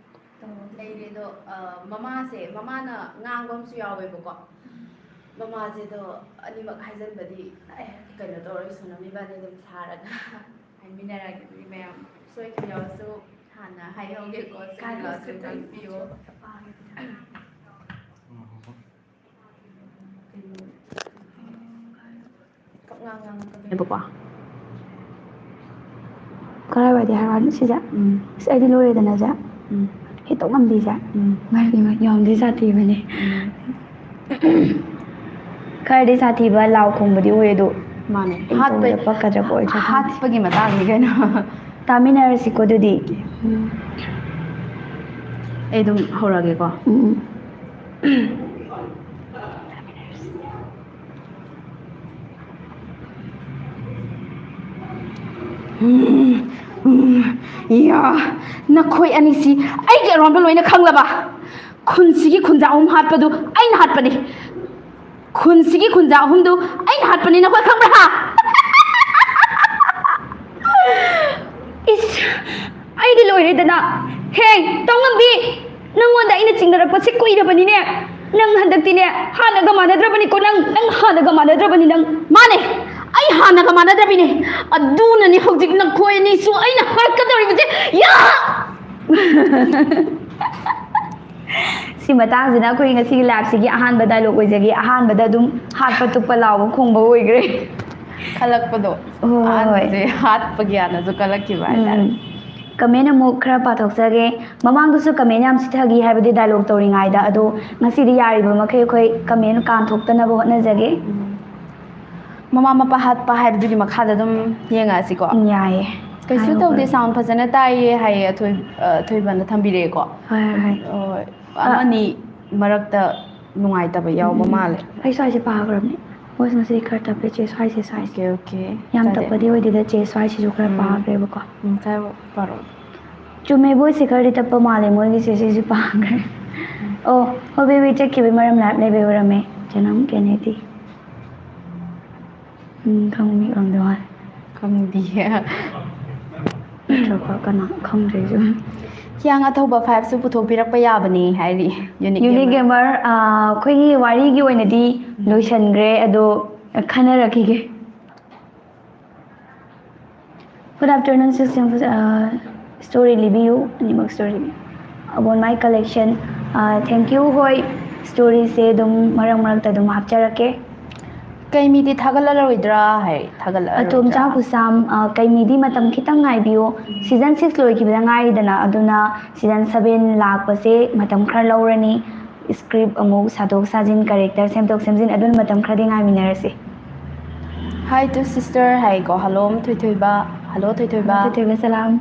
ꯇꯧꯔꯣ꯫ ꯂꯩꯔꯦ ꯑꯗꯣ, ꯑꯥ, ꯃꯃꯥꯁꯦ, ꯃꯃꯥꯅ ꯉꯥꯡꯕ ꯑꯃꯁꯨ ꯌꯥꯎꯋꯦꯕꯀꯣ꯫ ꯎꯝ꯫ ꯃꯃꯥꯁꯦ ꯑꯗꯣ ꯑꯅꯤꯃꯛ ꯍꯥꯏꯖꯟꯕꯗꯤ, ꯑꯦ, ꯀꯩꯅꯣ ꯇꯧꯔꯣꯏ, ꯁꯣꯅꯝ ꯏꯕꯥꯅꯤ ꯑꯗꯨꯝ ꯁꯥꯔꯒ ꯍꯥꯏꯃꯤꯟꯅꯔꯒꯦ꯫ ꯑꯗꯨꯗꯤ ꯃꯌꯥꯝ ꯁꯣꯏꯈꯤꯕ ꯌꯥꯎꯔꯁꯨ ꯍꯥꯟꯅ ꯍꯥꯏꯍꯧꯒꯦꯀꯣ, ꯁꯣꯏꯈꯤꯕ ꯌꯥꯎꯔꯁꯨ ꯉꯥꯛꯄꯤꯌꯣ꯫ ꯀꯥꯏꯗꯦ꯫ ꯀꯞꯉꯥꯡ ꯉꯥꯡꯉꯛꯀꯗꯣꯏꯅꯦꯕꯀꯣ꯫ ꯀꯔꯥꯏꯋꯥꯏꯗꯩ ꯍꯥꯏꯔꯛꯑꯣ ꯍꯥꯏꯅꯣ ꯁꯤꯁꯦ? ꯎꯝ꯫ ꯑꯁ, ꯑꯩꯗꯤ ꯂꯣꯏꯔꯦꯗꯅ ꯁꯦ꯫ ꯎꯝ꯫ ꯍꯦꯛꯇ ꯉꯝꯕꯤꯁꯦ꯫ ꯎꯝ꯫ ꯃꯥꯏ ꯄꯦꯝꯃ, ꯌꯥꯝꯗꯤ ꯁꯥꯊꯤꯕꯅꯦ꯫ ꯎꯝ꯫ ꯈꯔꯗꯤ ꯁꯥꯊꯤꯕ ꯂꯥꯎ ꯈꯣꯡꯕꯗꯤ ꯑꯣꯏ ꯑꯗꯣ, ꯃꯥꯅꯦ꯫ ꯑꯩ ꯍꯥꯠꯄ-, ꯇꯧꯕꯗ ꯄꯛꯀꯗ꯭ꯔꯥ ꯄꯛꯑꯣꯏꯗ꯭ꯔꯥ ꯈꯪꯗꯦ꯫ ꯍꯥꯠꯄꯒꯤ ꯃꯇꯥꯡꯅꯤ ꯀꯩꯅꯣ꯫ ꯇꯥꯃꯤꯟꯅꯔꯁꯤꯀꯣ ꯑꯗꯨꯗꯤ꯫ ꯎꯝ꯫ ꯑꯩ ꯑꯗꯨꯝ ꯍꯧꯔꯛꯑꯒꯦꯀꯣ꯫ ꯎꯝ, ꯎꯝ꯫ ꯎꯝ, ꯎꯝ, ꯌꯥ, ꯅꯈꯣꯏ ꯑꯅꯤꯁꯤ ꯑꯩꯒꯤ ꯑꯔꯣꯟꯕ ꯂꯣꯏꯅ ꯈꯪꯂꯕ? ꯈꯨꯟꯁꯤꯒꯤ ꯈꯨꯟꯖꯥ ꯑꯍꯨꯝ ꯍꯥꯠꯄꯗꯨ ꯑꯩꯅ ꯍꯥꯠꯄꯅꯤ꯫ ꯈꯨꯟꯁꯤꯒꯤ ꯈꯨꯟꯖꯥ ꯑꯍꯨꯝꯗꯨ ꯑꯩꯅ ꯍꯥꯠꯄꯅꯤ, ꯅꯈꯣꯏ ꯈꯪꯕ꯭ꯔꯥ? ꯍꯥ? ꯏꯁ, ꯑꯩꯗꯤ ꯂꯣꯏꯔꯦꯗꯅ꯫ ꯍꯦ, ꯇꯧꯉꯝꯕꯤ, ꯅꯪꯉꯣꯟꯗ ꯑꯩꯅ ꯆꯤꯡꯅꯔꯛꯄꯁꯦ ꯀꯨꯏꯔꯕꯅꯤꯅꯦ꯫ ꯅꯪ ꯍꯟꯗꯛꯇꯤꯅꯦ, ꯍꯥꯟꯅꯒ ꯃꯥꯟꯅꯗ꯭ꯔꯕꯅꯤꯀꯣ, ꯅꯪ, ꯅꯪ ꯍꯥꯟꯅꯒ ꯃꯥꯟꯅꯗ꯭ꯔꯕꯅꯤ ꯅꯪ꯫ ꯃꯥꯅꯦ, ꯑꯩ ꯍꯥꯟꯅꯒ ꯃꯥꯟꯅꯗ꯭ꯔꯕꯤꯅꯦ꯫ ꯑꯗꯨꯅꯅꯦ ꯍꯧꯖꯤꯛ ꯅꯈꯣꯏ ꯑꯅꯤꯁꯨ ꯑꯩꯅ ꯍꯥꯠꯀꯗꯧꯔꯤꯕꯁꯦ꯫ ꯌꯥ! ꯁꯤ ꯃꯇꯥꯡꯁꯤꯅ ꯑꯩꯈꯣꯏ ꯉꯁꯤꯒꯤ ꯂꯥꯏꯐꯁꯤꯒꯤ ꯑꯍꯥꯟꯕ ꯗꯥꯏꯂꯣꯛ ꯑꯣꯏꯖꯒꯦ꯫ ꯑꯍꯥꯟꯕꯗ ꯑꯗꯨꯝ ꯍꯥꯠꯄ ꯇꯨꯞꯄ ꯂꯥꯎꯕ ꯈꯣꯡꯕ ꯑꯣꯏꯈ꯭ꯔꯦ꯫ ꯈꯜꯂꯛꯄꯗꯣ꯫ ꯍꯣꯏ, ꯍꯣꯏ, ꯍꯣꯏ꯫ ꯑꯍꯥꯟꯕꯁꯦ ꯍꯥꯠꯄꯒꯤ ꯍꯥꯟꯅꯁꯨ ꯈꯜꯂꯛꯈꯤꯕ ꯍꯥꯏꯇꯥꯔꯦ꯫ ꯎꯝ꯫ ꯀꯃꯦꯟ ꯑꯃꯨꯛ ꯈꯔ ꯄꯥꯊꯣꯛꯆꯒꯦ꯫ ꯃꯃꯥꯡꯗꯁꯨ ꯀꯃꯦꯟ ꯌꯥꯝ ꯁꯤꯊꯈꯤ ꯍꯥꯏꯕꯗꯤ ꯗꯥꯏꯂꯣꯛ ꯇꯧꯔꯤꯉꯩꯗ, ꯑꯗꯣ ꯉꯁꯤꯗꯤ ꯌꯥꯔꯤꯕ ꯃꯈꯩ ꯑꯩꯈꯣꯏ ꯀꯃꯦꯟ ꯀꯥꯟꯊꯣꯛꯇꯅꯕ ꯍꯣꯠꯅꯖꯒꯦ꯫ ꯎꯝ꯫ ꯃꯃꯥ ꯃꯄꯥ ꯍꯥꯠꯄ ꯍꯥꯏꯕꯗꯨꯒꯤ ꯃꯈꯥꯗ ꯑꯗꯨꯝ ꯌꯦꯡꯉꯛꯑꯁꯤꯀꯣ꯫ ꯎꯝ, ꯌꯥꯏꯌꯦ꯫ ꯀꯩꯁꯨ ꯍꯥꯏꯌꯣ, ꯇꯧꯗꯦ, ꯍꯣꯏ꯫ ꯁꯥꯎꯟ ꯐꯖꯅ ꯇꯥꯏꯌꯦ ꯍꯥꯏꯌꯦ ꯑꯊꯣꯏ-, ꯑ, ꯊꯣꯏꯕꯅ ꯊꯝꯕꯤꯔꯛꯑꯦꯀꯣ꯫ ꯍꯣꯏ, ꯍꯣꯏ, ꯍꯣꯏ꯫ ꯍꯣꯏ, ꯑ, ꯑꯃꯅꯤ ꯃꯔꯛꯇ ꯅꯨꯡꯉꯥꯏꯇꯕ ꯌꯥꯎꯕ ꯎꯝ, ꯃꯥꯜꯂꯦ꯫ ꯑꯩ ꯁ꯭ꯋꯥꯏꯁꯦ ꯄꯥꯈ꯭ꯔꯕꯅꯦ꯫ ꯚꯣꯏꯁ ꯃꯁꯤꯗꯤ ꯈꯔ ꯇꯞꯄꯦ, ꯆꯦ ꯁ꯭ꯋꯥꯏꯁꯦ, ꯁ꯭ꯋꯥꯏꯁꯦ꯫ Okay, okay. ꯌꯥꯝ ꯀꯥꯏꯗꯦ꯫ ꯇꯞꯄꯗꯤ ꯑꯣꯏꯗꯦꯗ, ꯆꯦ ꯁ꯭ꯋꯥꯏꯁꯤꯁꯨ ꯈꯔ ꯎꯝ꯫ ꯄꯥꯈ꯭ꯔꯦꯕꯀꯣ꯫ ꯎꯝ, ꯈꯔ ꯄꯥꯔꯛꯑꯣ꯫ ꯆꯨꯝꯃꯦ, ꯚꯣꯏꯁꯁꯦ ꯈꯔꯗꯤ ꯇꯞꯄ ꯃꯥꯜꯂꯦ ꯃꯣꯏꯒꯤꯁꯦ, ꯁꯤꯁꯨ ꯄꯥꯈ꯭ꯔꯦ꯫ ꯑꯣ, ꯍꯣꯏ, ꯕꯦꯕꯤ ꯆꯠꯈꯤꯕꯩ ꯃꯔꯝ ꯂꯥꯏꯞ ꯂꯩꯕꯩ ꯑꯣꯏꯔꯝꯃꯦ꯫ ꯖꯅꯝ ꯀꯦꯅꯦꯗꯤ꯫ ꯎꯝ, ꯈꯪꯕꯤ ꯑꯣꯏꯔꯝꯗꯧ ꯃꯥꯜꯂꯦ꯫ ꯈꯪꯗꯤꯌꯦ꯫ ꯅꯠꯇ꯭ꯔꯒ ꯀꯅꯥ ꯈꯪꯗ꯭ꯔꯦ ꯑꯩꯁꯨ꯫ ꯍꯤꯌꯥꯡ ꯑꯊꯧꯕ ꯐꯥꯏꯚꯁꯨ ꯄꯨꯊꯣꯛꯄꯤꯔꯛꯄ ꯌꯥꯕꯅꯤ ꯍꯥꯏꯔꯤ ꯌꯨꯅꯤꯛ ꯌꯨꯅꯤꯛ ꯒꯦꯃꯔ꯫ ꯒꯦꯃꯔ, ꯑ, ꯑꯩꯈꯣꯏꯒꯤ ꯋꯥꯔꯤꯒꯤ ꯑꯣꯏꯅꯗꯤ ꯂꯣꯏꯁꯟꯈ꯭ꯔꯦ, ꯑꯗꯣ ꯈꯟꯅꯔꯛꯈꯤꯒꯦ꯫ Good afternoon, sister. ꯑ, ꯁ꯭ꯇꯣꯔꯤ ꯂꯤꯕꯤꯌꯨ, ꯑꯅꯤꯃꯛ ꯁ꯭ꯇꯣꯔꯤ ꯂꯤꯕꯤꯌꯨ꯫ About my collection. ꯑ, thank you. ꯍꯣꯏ, ꯁ꯭ꯇꯣꯔꯤꯁꯦ ꯑꯗꯨꯝ ꯃꯔꯛ ꯃꯔꯛꯇ ꯑꯗꯨꯝ ꯍꯥꯞꯆꯔꯛꯀꯦ꯫ ꯀꯩ ꯃꯤꯗꯤ ꯊꯥꯒꯠꯂꯔꯣꯏꯗ꯭ꯔꯥ ꯍꯥꯏ, ꯊꯥꯒꯠꯂꯔꯣꯏꯗ꯭ꯔꯥ? ꯑꯇꯣꯝꯆꯥ ꯈꯨꯁꯥꯝ, ꯑ, ꯀꯩ ꯃꯤꯗꯤ ꯃꯇꯝ ꯈꯤꯇꯪ ꯉꯥꯏꯕꯤꯌꯨ꯫ ꯁꯤꯖꯟ ꯁꯤꯛꯁ ꯂꯣꯏꯈꯤꯕꯗ ꯉꯥꯏꯔꯤꯗꯅ, ꯑꯗꯨꯅ ꯁꯤꯖꯟ ꯁꯚꯦꯟ ꯂꯥꯛꯄꯁꯦ ꯃꯇꯝ ꯈꯔ ꯂꯧꯔꯅꯤ꯫ ꯁ꯭ꯀ꯭ꯔꯤꯞ ꯑꯃꯨꯛ ꯁꯥꯗꯣꯛ ꯁꯥꯖꯤꯟ, ꯀꯦꯔꯦꯛꯇꯔ ꯁꯦꯝꯗꯣꯛ ꯁꯦꯝꯖꯤꯟ, ꯑꯗꯨꯅ ꯃꯇꯝ ꯈꯔꯗꯤ ꯉꯥꯏꯃꯤꯟꯅꯔꯁꯤ꯫ Hi to sister ꯍꯥꯏꯀꯣ꯫ Hello ꯊꯣꯏꯊꯣꯏꯕ꯫ Hello ꯊꯣꯏꯊꯣꯏꯕ꯫ ꯊꯣꯏꯊꯣꯏꯕ ꯁꯂꯥꯝ꯫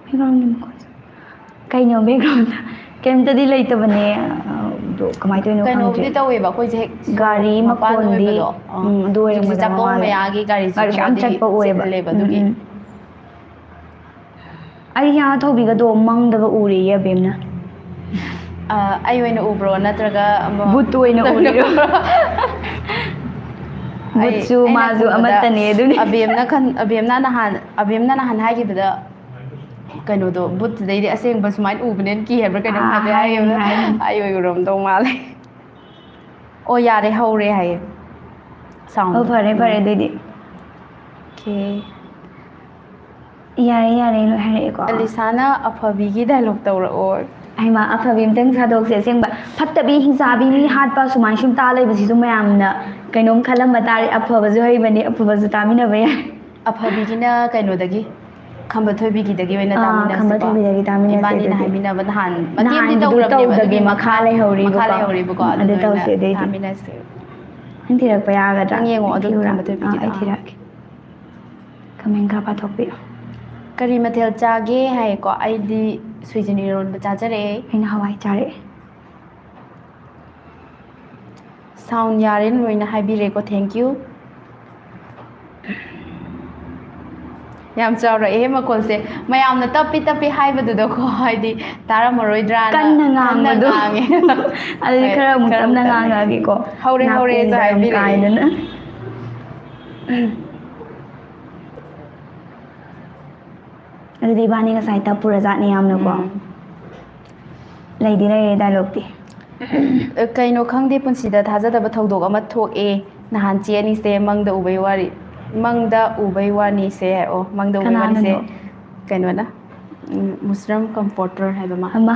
Background ꯀꯩꯅꯣ background? ꯀꯩꯝꯇꯗꯤ ꯂꯩꯇꯕꯅꯦ꯫ ꯑ, ꯑꯗꯣ ꯀꯃꯥꯏꯅ ꯇꯧꯔꯤꯅꯣ ꯀꯩꯅꯣꯕꯨꯗꯤ ꯈꯪꯗ꯭ꯔꯦ꯫ ꯇꯧꯋꯦꯕ ꯑꯩꯈꯣꯏꯁꯦ ꯍꯦꯛ ꯒꯥꯔꯤ ꯃꯄꯥꯟ ꯃꯈꯣꯟꯗꯤ, ꯑꯣꯏꯕꯗꯣ꯫ ꯑꯥ꯫ ꯎꯝ, ꯑꯗꯨ ꯍꯧꯖꯤꯛꯁꯦ ꯑꯣꯏꯔꯝꯒꯗꯕ ꯆꯥꯛꯀꯧ ꯃꯥꯜꯂꯦ꯫ ꯃꯌꯥꯒꯤ ꯒꯥꯔꯤꯁꯦ ꯒꯥꯔꯤꯁꯦ ꯌꯥꯝ ꯈꯔꯗꯤ ꯆꯠꯄ ꯑꯣꯏꯌꯦꯕ꯫ ꯆꯤꯜꯂꯦꯕ ꯎꯝ, ꯑꯗꯨꯒꯤ꯫ ꯎꯝ꯫ ꯑꯩ ꯍꯤꯌꯥꯡ ꯊꯧꯕꯤꯒꯗꯣ ꯃꯪꯗꯒ ꯎꯔꯦꯌꯦ ꯑꯕꯦꯝꯅ꯫ ꯑ, ꯑꯩ ꯑꯣꯏꯅ ꯎꯕ꯭ꯔꯣ ꯅꯠꯇ꯭ꯔꯒ ꯑꯃ ꯕꯨꯠꯇꯨ ꯑꯣꯏꯅ ꯎꯔꯤꯔꯣ? ꯑꯩ, ꯕꯨꯠꯁꯨ ꯑꯩꯅ ꯈꯟꯕꯗ ꯑꯃꯠꯇꯅꯦ ꯑꯗꯨꯅꯤ꯫ ꯑꯕꯦꯝꯅ ꯈꯟ-, ꯑꯕꯦꯝꯅ ꯅꯍꯥꯟ, ꯑꯕꯦꯝꯅ ꯅꯍꯥꯟ ꯍꯥꯏꯈꯤꯕꯗ ꯀꯩꯅꯣꯗꯣ ꯕꯨꯠꯇꯨꯗꯩꯗꯤ ꯑꯁꯦꯡꯕ ꯁꯨꯃꯥꯏꯅ ꯎꯕꯅꯦꯅ ꯀꯤ ꯍꯥꯏꯕ꯭ꯔꯥ ꯀꯩꯅꯣꯝ ꯑꯥ, ꯍꯥꯏꯕ ꯍꯥꯏꯕꯅꯤ, ꯍꯥꯏꯌꯦꯕ꯫ ꯍꯥꯏꯕꯅꯤ꯫ ꯑꯩ ꯑꯣꯏꯔꯝꯗꯧ ꯃꯥꯜꯂꯦ꯫ ꯑꯣ, ꯌꯥꯔꯦ, ꯍꯧꯔꯦ ꯍꯥꯏꯌꯦ꯫ Sound꯫ ꯑꯣ, ꯐꯔꯦ, ꯐꯔꯦ ꯑꯗꯨꯏꯗꯤ꯫ Okay꯫ ꯌꯥꯔꯦ, ꯌꯥꯔꯦ, ꯂꯣꯏ ꯍꯥꯏꯔꯛꯑꯦꯀꯣ꯫ ꯑꯂꯤꯁꯥꯅ "ꯑꯐꯕꯤꯒꯤ ꯗꯥꯏꯂꯣꯛ ꯇꯧꯔꯛꯑꯣ"꯫ ꯍꯩꯃꯥ, ꯑꯐꯕꯤ ꯑꯝꯇꯪ ꯁꯥꯗꯣꯛꯁꯦ꯫ ꯑꯁꯦꯡꯕ, ꯐꯠꯇꯕꯤ, ꯍꯤꯡꯆꯥꯕꯤ, ꯃꯤ ꯍꯥꯠꯄ ꯁꯨꯃꯥꯏꯅ ꯁꯨꯝ ꯇꯥ ꯂꯩꯕꯁꯤꯁꯨ ꯃꯌꯥꯝꯅ ꯀꯩꯅꯣꯝ ꯈꯜꯂꯝꯕ ꯇꯥꯔꯦ꯫ ꯑꯐꯕꯁꯨ ꯍꯩꯕꯅꯤ, ꯑꯐꯕꯁꯨ ꯇꯥꯃꯤꯟꯅꯕ ꯌꯥꯏ꯫ ꯑꯐꯕꯤꯒꯤꯅ ꯀꯩꯅꯣꯗꯒꯤ, ꯈꯝꯕ ꯊꯣꯏꯕꯤꯒꯤꯗꯒꯤ ꯑꯣꯏꯅ ꯑꯥ, ꯇꯥꯃꯤꯟꯅꯁꯤꯀꯣ꯫ ꯈꯝꯕ ꯊꯣꯏꯕꯤꯗꯒꯤ ꯇꯥꯃꯤꯟꯅꯁꯦ ꯏꯕꯥꯅꯤꯅ ꯑꯗꯨꯗꯤ꯫ ꯍꯥꯏꯃꯤꯟꯅꯕ ꯅꯍꯥꯟ ꯃꯇꯦꯛ ꯑꯃꯗꯤ ꯅꯍꯥꯟꯒꯤꯗꯨ ꯇꯧꯈ꯭ꯔꯕꯅꯦꯕ, ꯇꯧꯗꯒꯤ ꯑꯗꯨꯒꯤ ꯃꯈꯥ ꯃꯈꯥ ꯂꯩꯍꯧꯔꯤꯕꯀꯣ꯫ ꯃꯈꯥ ꯂꯩꯍꯧꯔꯤꯕꯀꯣ꯫ ꯎꯝ, ꯑꯗꯨ ꯑꯗꯨꯗ ꯑꯣꯏꯅ ꯇꯧꯁꯦ ꯑꯗꯨꯏꯗꯤ꯫ ꯇꯥꯃꯤꯟꯅꯁꯦ꯫ ꯅꯪ ꯊꯤꯔꯛꯄ ꯌꯥꯒꯗ꯭ꯔꯥ? ꯅꯪ ꯌꯦꯡꯉꯣ, ꯑꯗꯨ ꯊꯤꯔꯨꯔꯥ? ꯈꯝꯕ ꯊꯣꯏꯕꯤꯒꯤꯗꯣ꯫ ꯑꯥ, ꯑꯩ ꯊꯤꯔꯛꯀꯦ꯫ ꯀꯃꯦꯟ ꯈꯔ ꯄꯥꯊꯣꯛꯄꯤꯔꯣ꯫ "ꯀꯔꯤ ꯃꯊꯦꯜ ꯆꯥꯒꯦ?" ꯍꯥꯏꯌꯦꯀꯣ꯫ "ꯑꯩꯗꯤ ꯁꯣꯏꯖꯤꯟ ꯏꯔꯣꯟꯕ ꯆꯥꯖꯔꯛꯑꯦ"꯫ ꯑꯩꯅ ꯍꯋꯥꯏ ꯆꯥꯔꯛꯑꯦ꯫ Sound ꯌꯥꯔꯦ, ꯂꯣꯏꯅ ꯍꯥꯏꯕꯤꯔꯦꯀꯣ꯫ Thank you꯫ ꯌꯥꯝ ꯆꯥꯎꯔꯛꯑꯦ ꯃꯈꯣꯟꯁꯦ꯫ ꯃꯌꯥꯝꯅ ꯇꯞꯄꯤ ꯇꯞꯄꯤ ꯍꯥꯏꯕꯗꯨꯗꯀꯣ, ꯍꯥꯏꯗꯤ ꯇꯥꯔꯝꯃꯔꯣꯏꯗ꯭ꯔꯥꯅ ꯀꯟꯅ ꯉꯥꯡꯕꯗꯣ꯫ ꯉꯥꯡꯉꯦ꯫ ꯑꯗꯨꯗꯤ ꯍꯣꯏ, ꯈꯔ ꯑꯃꯨꯛ ꯈꯔ ꯇꯞꯅ ꯑꯃꯨꯛ ꯇꯞꯅ ꯉꯥꯡꯉꯛꯑꯒꯦꯀꯣ꯫ ꯍꯧꯔꯦ, ꯍꯧꯔꯦꯁꯨ ꯅꯥꯀꯣꯡꯗ ꯌꯥꯝ ꯍꯥꯏꯕꯤꯔꯛꯑꯦ꯫ ꯀꯥꯏꯗꯅ꯫ ꯑꯗꯨꯗꯤ ꯏꯕꯥꯅꯤ ꯉꯁꯥꯏ ꯇꯞꯄꯨꯔꯖꯥꯠꯅꯤ ꯌꯥꯝꯅꯀꯣ꯫ ꯎꯝ꯫ ꯂꯩꯗꯤ ꯂꯩꯔꯦ ꯗꯥꯏꯂꯣꯛꯇꯤ꯫ "ꯀꯩꯅꯣ ꯈꯪꯗꯦ, ꯄꯨꯟꯁꯤꯗ ꯊꯥꯖꯗꯕ ꯊꯧꯗꯣꯛ ꯑꯃ ꯊꯣꯛꯑꯦ꯫ ꯅꯍꯥꯟ ꯆꯦ ꯑꯅꯤꯁꯦ ꯃꯪꯗ ꯎꯕꯩ ꯋꯥꯔꯤ, ꯃꯪꯗ ꯎꯕꯩ ꯋꯥꯅꯤꯁꯦ"꯫ ꯑꯣ, "ꯃꯪꯗ ꯎꯕꯩ ꯋꯥꯅꯤꯁꯦ"꯫ ꯀꯅꯥꯅꯅꯣ? ꯀꯩꯅꯣꯅ, ꯎꯝ, ꯃꯨꯁꯔꯝ ꯀꯝꯄꯣꯔꯇꯔ ꯍꯥꯏꯕ ꯑꯃ꯫ ꯑꯃ꯫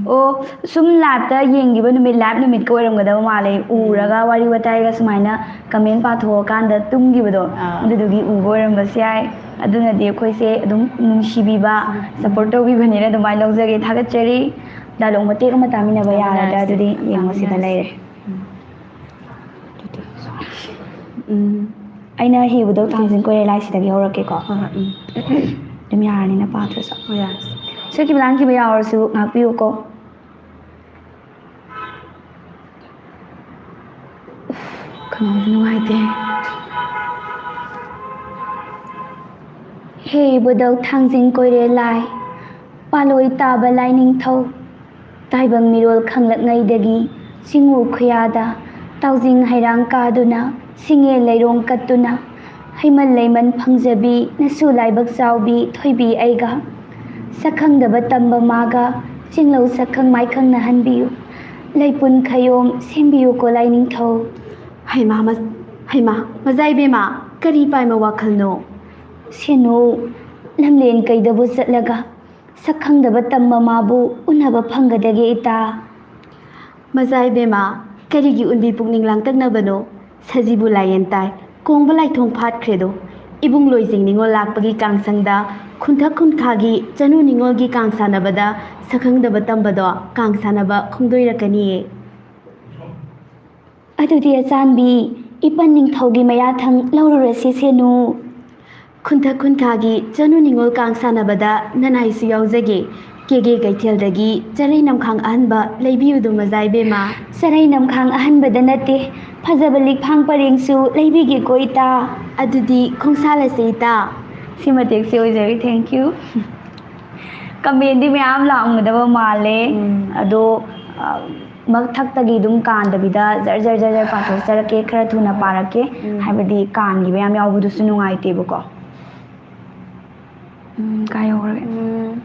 ꯑꯣ, ꯁꯨꯝ ꯂꯥꯏꯞꯇ ꯌꯦꯡꯈꯤꯕ ꯅꯨꯃꯤꯠ, ꯂꯥꯏꯞ ꯅꯨꯃꯤꯠꯀ ꯑꯣꯏꯔꯝꯒꯗꯕ ꯃꯥꯜꯂꯦ꯫ ꯎꯔꯒ ꯋꯥꯔꯤ ꯋꯥꯇꯥꯏꯒ ꯁꯨꯃꯥꯏꯅ ꯀꯃꯦꯟ ꯄꯥꯊꯣꯛꯑꯀꯥꯟꯗ ꯇꯨꯝꯈꯤꯕꯗꯣ, ꯑꯥ꯫ ꯑꯗꯨꯗꯨꯒꯤ ꯎꯕ ꯑꯣꯏꯔꯝꯕꯁꯨ ꯌꯥꯏ꯫ ꯑꯗꯨꯅꯗꯤ ꯑꯩꯈꯣꯏꯁꯦ ꯑꯗꯨꯝ ꯅꯨꯡꯁꯤꯕꯤꯕ, ꯁꯞꯄꯣꯔꯠ ꯇꯧꯕꯤꯕꯅꯤꯅ ꯑꯗꯨꯃꯥꯏꯅ ꯂꯧꯖꯒꯦ꯫ ꯊꯥꯒꯠꯆꯔꯤ꯫ ꯗꯥꯏꯂꯣꯛ ꯃꯇꯦꯛ ꯑꯃ ꯇꯥꯃꯤꯟꯅꯕ ꯌꯥꯒꯗ꯭ꯔꯥ? ꯇꯥꯃꯤꯟꯅꯔꯁꯤ, ꯑꯗꯨꯗꯤ ꯌꯦꯡꯉꯣ, ꯁꯤꯗ ꯇꯥꯃꯤꯟꯅꯔꯁꯤ꯫ ꯂꯩꯔꯦ꯫ ꯎꯝ꯫ ꯎꯝ꯫ ꯑꯩꯅ ꯍꯦꯕꯗꯧ ꯊꯥꯡꯖꯤꯡ ꯀꯣꯏꯔꯦ ꯂꯥꯏꯁꯤꯗꯒꯤ ꯍꯧꯔꯛꯀꯦꯀꯣ꯫ ꯍꯣꯏ, ꯍꯣꯏ, ꯎꯝ꯫ ꯑꯗꯨꯝ ꯌꯥꯔꯅꯤꯅ ꯄꯥꯗ꯭ꯔꯁꯨ꯫ ꯍꯣꯏ, ꯌꯥꯔꯦ꯫ ꯁꯣꯏꯈꯤꯕ ꯂꯥꯟꯈꯤꯕ ꯌꯥꯎꯔꯁꯨ ꯉꯥꯛꯄꯤꯌꯨꯀꯣ꯫ ꯈꯅꯥꯎꯁꯨ ꯅꯨꯡꯉꯥꯏꯇꯦ꯫ ꯍꯦ ꯏꯕꯨꯙꯧ ꯊꯥꯡꯖꯤꯡ ꯀꯣꯏꯔꯦ ꯂꯥꯏ, ꯄꯥꯂꯣꯏ ꯇꯥꯕ ꯂꯥꯏꯅꯤꯡꯊꯧ, ꯇꯥꯏꯕꯪ ꯃꯤꯔꯣꯜ ꯈꯪꯂꯛꯉꯩꯗꯒꯤ ꯆꯤꯡꯉꯨ ꯈꯨꯌꯥꯗ ꯇꯥꯎꯖꯤꯡ ꯍꯩꯔꯥꯡ ꯀꯥꯗꯨꯅ, ꯁꯤꯡꯉꯦ ꯂꯩꯔꯣꯡ ꯀꯠꯇꯨꯅ, ꯍꯩꯃꯟ ꯂꯩꯃꯟ ꯐꯪꯖꯕꯤ ꯅꯁꯨ ꯂꯥꯏꯕꯛ ꯆꯥꯎꯕꯤ ꯊꯣꯏꯕꯤ ꯑꯩꯒ, ꯁꯛꯈꯪꯗꯕ ꯇꯝꯕ ꯃꯥꯒ, ꯆꯤꯡꯂꯧ ꯁꯛꯈꯪ ꯃꯥꯏꯈꯪꯅꯍꯟꯕꯤꯌꯨ, ꯂꯩꯄꯨꯟ ꯈꯌꯣꯝ ꯁꯦꯝꯕꯤꯌꯨꯀꯣ ꯂꯥꯏꯅꯤꯡꯊꯧ꯫ ꯍꯩꯃꯥ, ꯃ-, ꯍꯩꯃꯥ, ꯃꯖꯥ ꯏꯕꯦꯝꯃ, ꯀꯔꯤ ꯄꯥꯏꯃ ꯋꯥꯈꯜꯅꯣ? ꯁꯦꯅꯨ, ꯂꯝꯂꯦꯟ ꯀꯩꯗꯕꯨ ꯆꯠꯂꯒ ꯁꯛ ꯈꯪꯗꯕ ꯇꯝꯕ ꯃꯥꯕꯨ ꯎꯅꯕ ꯐꯪꯒꯗꯒꯦ ꯏꯇꯥ? ꯃꯖꯥ ꯏꯕꯦꯝꯃ, ꯀꯔꯤꯒꯤ ꯎꯟꯕꯤ ꯄꯨꯛꯅꯤꯡ ꯂꯥꯡꯇꯛꯅꯕꯅꯣ? ꯁꯖꯤꯕꯨ ꯂꯥꯏꯌꯦꯟ ꯇꯥꯏ, ꯀꯣꯡꯕ ꯂꯥꯏꯊꯣꯡ ꯐꯥꯠꯈ꯭ꯔꯦꯗꯣ꯫ ꯏꯕꯨꯡ ꯂꯣꯏꯖꯤꯡ ꯅꯤꯉꯣꯜ ꯂꯥꯛꯄꯒꯤ ꯀꯥꯡ ꯁꯪꯗ ꯈꯨꯟꯊꯛ ꯈꯨꯟꯈꯥꯒꯤ ꯆꯅꯨ ꯅꯤꯉꯣꯜꯒꯤ ꯀꯥꯡ ꯁꯥꯟꯅꯕꯗ ꯁꯛꯈꯪꯗꯕ ꯇꯝꯕꯗꯣ ꯀꯥꯡ ꯁꯥꯟꯅꯕ ꯈꯣꯡꯗꯣꯏꯔꯛꯀꯅꯤꯌꯦ꯫ ꯑꯗꯨꯗꯤ ꯑꯆꯥꯟꯕꯤ, ꯏꯄꯟ ꯅꯤꯡꯊꯧꯒꯤ ꯃꯌꯥꯊꯪ ꯂꯧꯔꯨꯔꯁꯤ ꯁꯦꯅꯨ꯫ ꯈꯨꯟꯊꯛ ꯈꯨꯟꯈꯥꯒꯤ ꯆꯅꯨ ꯅꯤꯉꯣꯜ ꯀꯥꯡ ꯁꯥꯟꯅꯕꯗ ꯅꯅꯥꯏꯁꯨ ꯌꯥꯎꯖꯒꯦ꯫ ꯀꯦꯒꯦ ꯀꯩꯊꯦꯜꯗꯒꯤ ꯆꯔꯩ ꯅꯝꯈꯥꯡ ꯑꯍꯟꯕ ꯂꯩꯕꯤꯌꯨꯗꯣ ꯃꯖꯥ ꯏꯕꯦꯝꯃ꯫ ꯆꯔꯩ ꯅꯝꯈꯥꯡ ꯑꯍꯟꯕꯗ ꯅꯠꯇꯦ, ꯐꯖꯕ ꯂꯤꯛꯐꯥꯡ ꯄꯔꯦꯡꯁꯨ ꯂꯩꯕꯤꯒꯦꯀꯣ ꯏꯇꯥ꯫ ꯑꯗꯨꯗꯤ ꯈꯣꯡꯁꯥꯜꯂꯁꯦ ꯏꯇꯥ꯫ ꯁꯤ ꯃꯇꯦꯛꯁꯦ ꯑꯣꯏꯖꯔꯦ, thank you꯫ ꯀꯃꯦꯟꯗꯤ ꯃꯌꯥꯝ ꯂꯥꯛꯑꯝꯒꯗꯕ ꯃꯥꯜꯂꯦ꯫ ꯎꯝ꯫ ꯑꯗꯣ, ꯑ, ꯃꯊꯛꯇꯒꯤ ꯑꯗꯨꯝ ꯀꯥꯟꯗꯕꯤꯗ ꯖꯔ ꯖꯔ ꯖꯔ ꯖꯔ ꯄꯥꯊꯣꯛꯆꯔꯛꯀꯦ, ꯈꯔ ꯊꯨꯅ ꯄꯥꯔꯛꯀꯦ꯫ ꯎꯝ꯫ ꯍꯥꯏꯕꯗꯤ ꯀꯥꯟꯈꯤꯕ ꯌꯥꯝ ꯌꯥꯎꯕꯗꯨꯁꯨ ꯅꯨꯡꯉꯥꯏꯇꯦꯕꯀꯣ꯫ ꯎꯝ, ꯀꯥꯏ ꯌꯧꯈ꯭ꯔꯒꯦ? ꯎꯝ꯫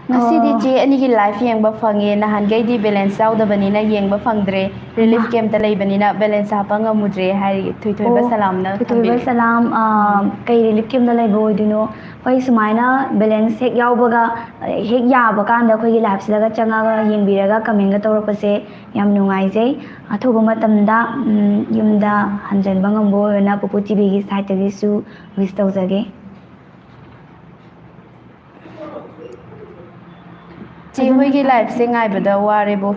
ꯉꯁꯤꯗꯤ ꯑꯣ꯫ ꯆꯦ ꯑꯅꯤꯒꯤ ꯂꯥꯏꯐ ꯌꯦꯡꯕ ꯐꯪꯉꯦ꯫ ꯅꯍꯥꯟꯈꯩꯗꯤ ꯕꯦꯂꯦꯟꯁ ꯌꯥꯎꯗꯕꯅꯤꯅ ꯌꯦꯡꯕ ꯐꯪꯗ꯭ꯔꯦ꯫ ꯔꯤꯂꯤꯐ ꯃꯥ꯫ ꯀꯦꯝꯞꯇ ꯂꯩꯕꯅꯤꯅ ꯕꯦꯂꯦꯟꯁ ꯍꯥꯞꯄ ꯉꯝꯃꯨꯗ꯭ꯔꯦ ꯍꯥꯏꯔꯤ꯫ ꯊꯣꯏꯊꯣꯏꯕ ꯑꯣ, ꯁꯂꯥꯝꯅ ꯊꯣꯏꯊꯣꯏꯕ ꯊꯝꯕꯤꯔꯛꯑꯦ꯫ ꯁꯂꯥꯝ, ꯑ, ꯎꯝ꯫ ꯀꯩ ꯔꯤꯂꯤꯐ ꯀꯦꯝꯞꯇ ꯂꯩꯕ ꯑꯣꯏꯗꯣꯏꯅꯣ? ꯑꯩꯈꯣꯏ ꯁꯨꯃꯥꯏꯅ ꯕꯦꯂꯦꯟꯁ ꯍꯦꯛ ꯌꯥꯎꯕꯒ, ꯍꯦꯛ ꯌꯥꯕ ꯀꯥꯟꯗ ꯑꯩꯈꯣꯏꯒꯤ ꯂꯥꯏꯐꯁꯤꯗꯒ ꯆꯪꯉꯒ ꯌꯦꯡꯕꯤꯔꯒ ꯀꯃꯦꯟꯒ ꯇꯧꯔꯛꯄꯁꯦ ꯌꯥꯝ ꯅꯨꯡꯉꯥꯏꯖꯩ꯫ ꯑꯊꯨꯕ ꯃꯇꯝꯗ, ꯎꯝ, ꯌꯨꯝꯗ ꯍꯟꯖꯟꯕ ꯉꯝꯕ ꯑꯣꯏꯅ ꯄꯨꯄꯨ ꯇꯤꯚꯤꯒꯤ ꯁꯥꯏꯠꯇꯒꯤꯁꯨ ꯋꯤꯁ ꯇꯧꯖꯒꯦ꯫ ꯆꯦ ꯍꯣꯏꯒꯤ ꯂꯥꯏꯐꯁꯦ ꯉꯥꯏꯕꯗ ꯋꯥꯔꯦꯕꯣ꯫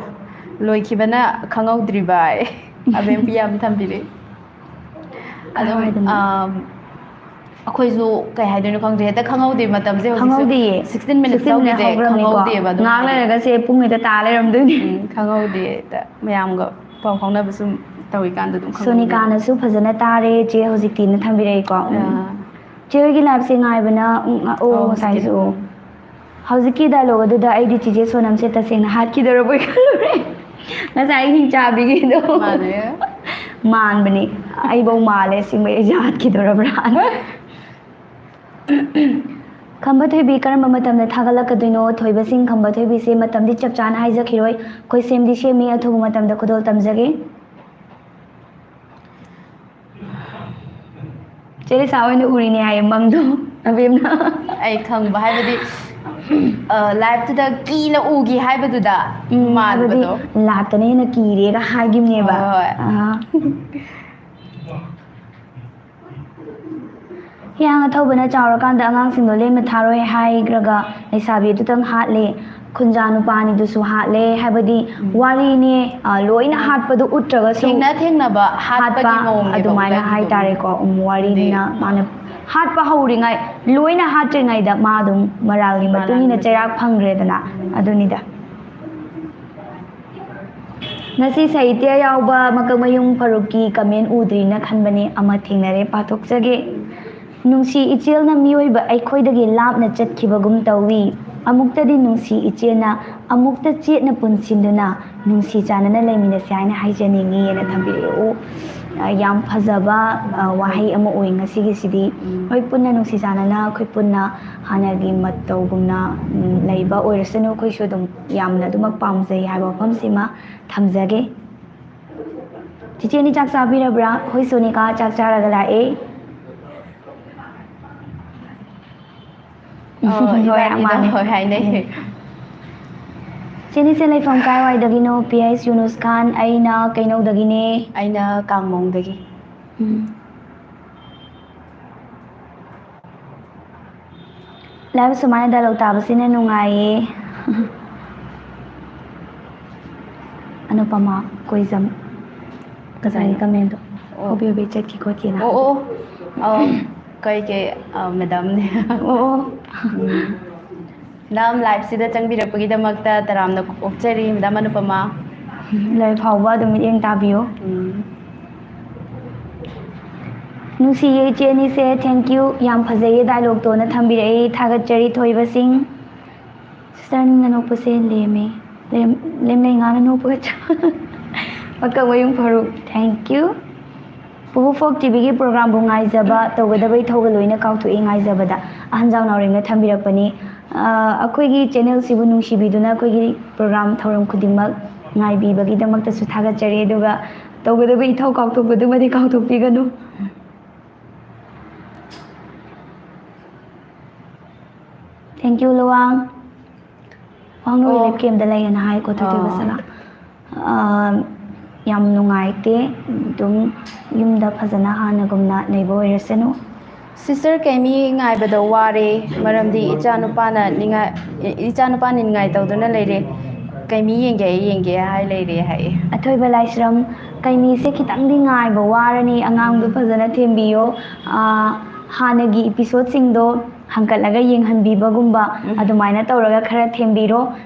ꯂꯣꯏꯈꯤꯕꯅ ꯈꯪꯍꯧꯗ꯭ꯔꯤꯕ ꯍꯥꯏ꯫ ꯑꯕꯦꯝ ꯄꯤꯌꯥ ꯑꯃ ꯊꯝꯕꯤꯔꯛꯏ꯫ ꯑꯗꯨꯝ, ꯀꯥꯏꯋꯥꯏꯗꯅꯣ? ꯑꯝ, ꯑꯩꯈꯣꯏꯁꯨ ꯀꯩ ꯍꯥꯏꯗꯣꯏꯅꯣ ꯈꯪꯗꯦ, ꯍꯦꯛꯇ ꯈꯪꯍꯧꯗꯦ ꯃꯇꯝꯁꯦ ꯍꯧꯖꯤꯛꯁꯨ꯫ ꯈꯪꯍꯧꯗꯦꯌꯦ꯫ Sixteen minutes ꯁꯤꯛꯁꯇꯤꯟ ꯃꯤꯅꯠ ꯌꯧꯈꯤꯁꯦ ꯍꯧꯈ꯭ꯔꯕꯅꯤꯀꯣ꯫ ꯈꯪꯍꯧꯗꯦꯕ ꯑꯗꯨꯝ꯫ ꯉꯥꯏꯍꯥꯛ ꯂꯩꯔꯒ ꯁꯦ ꯄꯨꯡ ꯍꯦꯛꯇ ꯇꯥ ꯂꯩꯔꯝꯗꯣꯏꯅꯦ꯫ ꯎꯝ, ꯈꯪꯍꯧꯗꯦ ꯍꯦꯛꯇ꯫ ꯃꯌꯥꯝꯒ ꯄꯥꯎ ꯐꯥꯎꯅꯕ ꯁꯨꯝ ꯇꯧꯔꯤꯀꯥꯟꯗ ꯑꯗꯨꯝ ꯈꯪꯍꯧꯗꯦ꯫ ꯁꯣꯅꯤꯀꯥꯅꯁꯨ ꯐꯖꯅ ꯇꯥꯔꯦ ꯆꯦ ꯍꯧꯖꯤꯛꯇꯤꯅ ꯊꯝꯕꯤꯔꯛꯏꯀꯣ꯫ ꯎꯝ꯫ ꯑꯥ꯫ ꯆꯦ ꯍꯣꯏꯒꯤ ꯂꯥꯏꯐꯁꯦ ꯉꯥꯏꯕꯅ, ꯎꯝ, ꯑꯣ, ꯑꯣ, ꯉꯁꯥꯏꯁꯨ꯫ ꯍꯧꯖꯤꯛꯀꯤ, ꯎꯝ꯫ ꯍꯧꯖꯤꯛꯀꯤ ꯗꯥꯏꯂꯣꯛ ꯑꯗꯨꯗ ꯑꯩꯗꯤ ꯆꯤꯆꯦ ꯁꯣꯅꯝꯁꯦ ꯇꯁꯦꯡꯅ ꯍꯥꯠꯈꯤꯗꯧꯔꯕꯣꯏ ꯈꯜꯂꯨꯔꯦ꯫ ꯉꯁꯥꯏ ꯍꯤꯡꯆꯥꯕꯤꯒꯤꯗꯣ꯫ ꯃꯥꯅꯦ꯫ ꯃꯥꯟꯕꯅꯤ꯫ ꯑꯩꯐꯧ ꯃꯥꯜꯂꯦ ꯑꯁꯦꯡꯕꯩ ꯑꯩꯁꯦ ꯍꯥꯠꯈꯤꯗꯧꯔꯕ꯭ꯔꯥꯅ꯫ ꯈꯝꯕ ꯊꯣꯏꯕꯤ ꯀꯔꯝꯕ ꯃꯇꯝꯗ ꯊꯥꯒꯠꯂꯛꯀꯗꯣꯏꯅꯣ? ꯊꯣꯏꯕꯁꯤꯡ ꯈꯝꯕ ꯊꯣꯏꯕꯤꯁꯦ ꯃꯇꯝꯗꯤ ꯆꯞ ꯆꯥꯅ ꯍꯥꯏꯖꯈꯤꯔꯣꯏ꯫ ꯑꯩꯈꯣꯏ ꯁꯦꯝꯗꯤ ꯁꯦꯝꯃꯤ, ꯑꯊꯨꯕ ꯃꯇꯝꯗ ꯈꯨꯗꯣꯜ ꯇꯝꯖꯒꯦ꯫ ꯆꯦ ꯂꯤꯁꯥ ꯑꯣꯏꯅ ꯎꯔꯤꯅꯦ ꯍꯥꯏꯌꯦ ꯃꯪꯗꯣ꯫ ꯑꯕꯦꯝꯅ꯫ ꯑꯩ ꯈꯪꯕ ꯍꯥꯏꯕꯗꯤ, ꯂꯥꯏꯐꯇꯨꯗ ꯀꯤꯅ ꯎꯈꯤ ꯍꯥꯏꯕꯗꯨꯗ ꯎꯝ, ꯍꯥꯏꯕꯗꯤ ꯃꯥꯟꯕꯗꯣ꯫ ꯂꯥꯠꯇꯅ ꯍꯦꯟꯅ ꯀꯤꯔꯦꯒ ꯍꯥꯏꯈꯤꯕꯅꯦꯕ꯫ ꯍꯣꯏ, ꯍꯣꯏ꯫ ꯑꯥ꯫ ꯍꯤꯌꯥꯡ ꯑꯊꯧꯕꯅ ꯆꯥꯎꯔꯀꯥꯟꯗ ꯑꯉꯥꯡꯁꯤꯡꯗꯣ ꯂꯦꯝꯅ ꯊꯥꯔꯣꯏ ꯍꯥꯏꯈ꯭ꯔꯒ ꯂꯩꯁꯥꯕꯤ ꯑꯗꯨꯇꯪ ꯍꯥꯠꯂꯦ꯫ ꯈꯨꯟꯖꯥ ꯅꯨꯄꯥ ꯑꯅꯤꯗꯨꯁꯨ ꯍꯥꯠꯂꯦ ꯍꯥꯏꯕꯗꯤ ꯎꯝ꯫ ꯋꯥꯔꯤꯅꯦ, ꯑ, ꯂꯣꯏꯅ ꯎꯝ꯫ ꯍꯥꯠꯄꯗꯣ ꯎꯠꯇ꯭ꯔꯒꯁꯨ ꯊꯦꯡꯅ ꯊꯦꯡꯅꯕ ꯍꯥꯠꯄꯒꯤ ꯍꯥꯠꯄ ꯃꯑꯣꯡꯅꯦꯕ ꯑꯗꯨꯃꯥꯏꯅ ꯃꯨꯛꯇ ꯍꯥꯏꯇꯥꯔꯦꯀꯣ꯫ ꯎꯝ, ꯋꯥꯔꯤꯅꯤꯅ ꯑꯗꯨꯗꯤ ꯃꯥꯅ ꯍꯥꯠꯄ ꯍꯧꯔꯤꯉꯩ, ꯂꯣꯏꯅ ꯍꯥꯠꯇ꯭ꯔꯤꯉꯩꯗ ꯃꯥ ꯑꯗꯨꯝ ꯃꯔꯥꯜꯒꯤ ꯃꯔꯥꯜꯒꯤ ꯃꯇꯨꯡ ꯏꯟꯅ ꯃꯇꯨꯡ ꯆꯩꯔꯥꯛ ꯐꯪꯈ꯭ꯔꯦꯗꯅ꯫ ꯎꯝ꯫ ꯑꯗꯨꯅꯤꯗ꯫ ꯉꯁꯤ ꯁꯥꯍꯤꯇ꯭ꯌ ꯌꯥꯎꯕ ꯃꯀꯛꯃꯌꯨꯝ ꯐꯔꯨꯛꯀꯤ comment ꯎꯗ꯭ꯔꯤꯅ ꯈꯟꯕꯅꯦ, ꯑꯃ ꯊꯦꯡꯅꯔꯦ, ꯄꯥꯊꯣꯛꯆꯒꯦ꯫ ꯅꯨꯡꯁꯤ ꯏꯆꯦꯜꯅ ꯃꯤꯑꯣꯏꯕ ꯑꯩꯈꯣꯏꯗꯒꯤ ꯂꯥꯞꯅ ꯆꯠꯈꯤꯕꯒꯨꯝ ꯇꯧꯏ꯫ ꯑꯃꯨꯛꯇꯗꯤ ꯅꯨꯡꯁꯤ ꯏꯆꯦꯜꯅ ꯑꯃꯨꯛꯇ ꯆꯦꯠꯅ ꯄꯨꯟꯁꯤꯟꯗꯨꯅ ꯅꯨꯡꯁꯤ ꯆꯥꯟꯅꯅ ꯂꯩꯃꯤꯟꯅꯁꯦ ꯍꯥꯏꯅ ꯍꯥꯏꯖꯅꯤꯡꯉꯤ ꯍꯥꯏꯅ ꯊꯝꯕꯤꯔꯛꯑꯦ꯫ ꯑꯣ, ꯑ, ꯌꯥꯝ ꯐꯖꯕ, ꯑ, ꯋꯥꯍꯩ ꯑꯃ ꯑꯣꯏ ꯉꯁꯤꯒꯤꯁꯤꯗꯤ꯫ ꯎꯝ꯫ ꯍꯣꯏ, ꯄꯨꯟꯅ ꯅꯨꯡꯁꯤ ꯆꯥꯟꯅꯅ ꯑꯩꯈꯣꯏ ꯄꯨꯟꯅ ꯍꯥꯟꯅꯒꯤ ꯃꯇꯧꯒꯨꯝꯅ, ꯎꯝ, ꯂꯩꯕ ꯑꯣꯏꯔꯁꯅꯨ, ꯑꯩꯈꯣꯏꯁꯨ ꯑꯗꯨꯝ ꯌꯥꯝꯅ ꯑꯗꯨꯃꯛ ꯄꯥꯝꯖꯩ ꯍꯥꯏꯕ ꯋꯥꯐꯝꯁꯤꯃ ꯊꯝꯖꯒꯦ꯫ ꯆꯤꯆꯦꯅꯤ ꯆꯥꯛ ꯆꯥꯕꯤꯔꯕ꯭ꯔꯥ? ꯑꯩꯈꯣꯏ ꯁꯣꯅꯤꯀꯥ ꯆꯥꯛ ꯆꯥꯔꯒ ꯂꯥꯛꯑꯦ꯫ ꯑꯣ, ꯍꯣꯏ, ꯏꯕꯥꯅꯤꯗꯣ ꯃꯥꯅꯦ꯫ ꯍꯣꯏ ꯍꯥꯏꯅꯩ꯫ ꯎꯝ꯫ ꯆꯦꯅꯤꯁꯦ ꯂꯩꯐꯝ ꯀꯥꯏꯋꯥꯏꯗꯒꯤꯅꯣ? ꯄꯤ ꯑꯩꯆ ꯌꯨꯅꯨꯁ ꯈꯥꯟ, ꯑꯩꯅ ꯀꯩꯅꯧꯗꯒꯤꯅꯦ꯫ ꯑꯩꯅ ꯀꯥꯡꯃꯣꯡꯗꯒꯤ꯫ ꯎꯝ꯫ Live ꯁꯨꯃꯥꯏꯅ dialogue ꯇꯥꯕꯁꯤꯅ ꯅꯨꯡꯉꯥꯏꯌꯦ꯫ ꯑꯅꯨꯄꯃꯥ ꯀꯣꯏꯖꯝ꯫ ꯉꯁꯥꯏꯒꯤ commentꯗꯣ꯫ ꯑꯣ꯫ ꯍꯣꯕꯦ ꯍꯣꯕꯦ ꯆꯠꯈꯤ ꯈꯣꯠꯈꯤꯅ꯫ ꯑꯣ, ꯑꯣ, ꯑꯣ꯫ ꯑꯧ, ꯀꯩ ꯀꯩ, ꯑ, madamꯅꯦ꯫ ꯑꯣ, ꯑꯣ꯫ ꯎꯝ꯫ Madam, liveꯁꯤꯗ ꯆꯪꯕꯤꯔꯛꯄꯒꯤꯗꯃꯛꯇ ꯇꯔꯥꯝꯅ ꯑꯣꯛꯆꯔꯤ, Madam ꯑꯅꯨꯄꯃꯥ꯫ ꯂꯣꯏ ꯐꯥꯎꯕ ꯑꯗꯨꯝ ꯃꯤꯠꯌꯦꯡ ꯇꯥꯕꯤꯌꯨ꯫ ꯎꯝ꯫ ꯅꯨꯡꯁꯤꯌꯦ ꯏꯆꯦ ꯑꯅꯤꯁꯦ, thank you꯫ ꯌꯥꯝ ꯐꯖꯩꯌꯦ dialogueꯇꯣꯅ ꯊꯝꯕꯤꯔꯛꯏ, ꯊꯥꯒꯠꯆꯔꯤ ꯊꯣꯏꯕ ꯁꯤꯡ꯫ Sister ꯅꯪꯅ ꯅꯣꯛꯄꯁꯦ ꯂꯦꯝꯃꯦ꯫ ꯂꯦꯝ-, ꯂꯦꯝꯂꯩ ꯉꯥꯅ ꯅꯣꯛꯄꯒ ꯆꯞ-, ꯃꯀꯛ ꯃꯌꯨꯝ ꯐꯔꯨꯛ, thank you꯫ ꯄꯨꯄꯨ Folk TVꯒꯤ programꯕꯨ ꯉꯥꯏꯖꯕ, ꯇꯧꯒꯗꯕ ꯏꯊꯧꯒ ꯂꯣꯏꯅ ꯀꯥꯎꯊꯣꯛꯏ ꯉꯥꯏꯖꯕꯗ꯫ ꯑꯍꯟꯖꯥꯎ ꯅꯥꯎꯔꯦꯝꯅ ꯊꯝꯕꯤꯔꯛꯄꯅꯤ꯫ ꯑ, ꯑꯩꯈꯣꯏꯒꯤ channelꯁꯤꯕꯨ ꯅꯨꯡꯁꯤꯕꯤꯗꯨꯅ ꯑꯩꯈꯣꯏꯒꯤ program ꯊꯧꯔꯝ ꯈꯨꯗꯤꯡꯃꯛ ꯉꯥꯏꯕꯤꯕꯒꯤꯗꯃꯛꯇꯁꯨ ꯊꯥꯒꯠꯆꯔꯤ, ꯑꯗꯨꯒ ꯇꯧꯒꯗꯕ ꯏꯊꯧ ꯀꯥꯎꯊꯣꯛꯄꯗꯨꯃꯗꯤ ꯀꯥꯎꯊꯣꯛꯄꯤꯒꯅꯨ꯫ Thank you, Luwang. ꯋꯥꯡꯅꯣꯏ ꯑꯣ꯫ ꯂꯦꯞꯀꯦꯝꯗ ꯂꯩꯌꯦꯅ ꯍꯥꯏꯀꯣ, ꯊꯣꯏꯊꯣꯏꯕ ꯑꯥ꯫ ꯁꯅꯥ꯫ ꯑꯥ, ꯌꯥꯝ ꯅꯨꯡꯉꯥꯏꯇꯦ꯫ ꯑꯗꯨꯝ ꯌꯨꯝꯗ ꯐꯖꯅ ꯍꯥꯟꯅꯒꯨꯝꯅ ꯂꯩꯕ ꯑꯣꯏꯔꯁꯅꯨ꯫ ꯁꯤꯁꯇꯔ, ꯀꯩꯃꯤ ꯉꯥꯏꯕꯗ ꯋꯥꯔꯦ, ꯃꯔꯝꯗꯤ ꯏꯆꯥꯅꯨꯄꯥꯅ ꯅꯤꯡꯉꯥꯏ-, ꯏꯆꯥꯅꯨꯄꯥꯅ ꯅꯤꯡꯉꯥꯏ ꯇꯧꯗꯨꯅ ꯂꯩꯔꯦ꯫ ꯀꯩꯃꯤ ꯌꯦꯡꯒꯦ, ꯌꯦꯡꯒꯦ ꯍꯥꯏ ꯂꯩꯔꯦ ꯍꯥꯏꯌꯦ꯫ ꯑꯊꯣꯏꯕ ꯂꯥꯏꯁ꯭ꯔꯝ, ꯀꯩꯃꯤꯁꯦ ꯈꯤꯇꯪꯗꯤ ꯉꯥꯏꯕ ꯋꯥꯔꯅꯤ, ꯑꯉꯥꯡꯗꯣ ꯐꯖꯅ ꯊꯦꯝꯕꯤꯌꯣ꯫ ꯑꯥ, ꯍꯥꯟꯅꯒꯤ episodeꯁꯤꯡꯗꯣ ꯍꯪꯀꯠꯂꯒ ꯌꯦꯡꯍꯟꯕꯤꯕꯒꯨꯝꯕ, ꯎꯝ꯫ ꯑꯗꯨꯃꯥꯏꯅ ꯇꯧꯔꯒ ꯈꯔ ꯊꯦꯝꯕꯤꯔꯣ꯫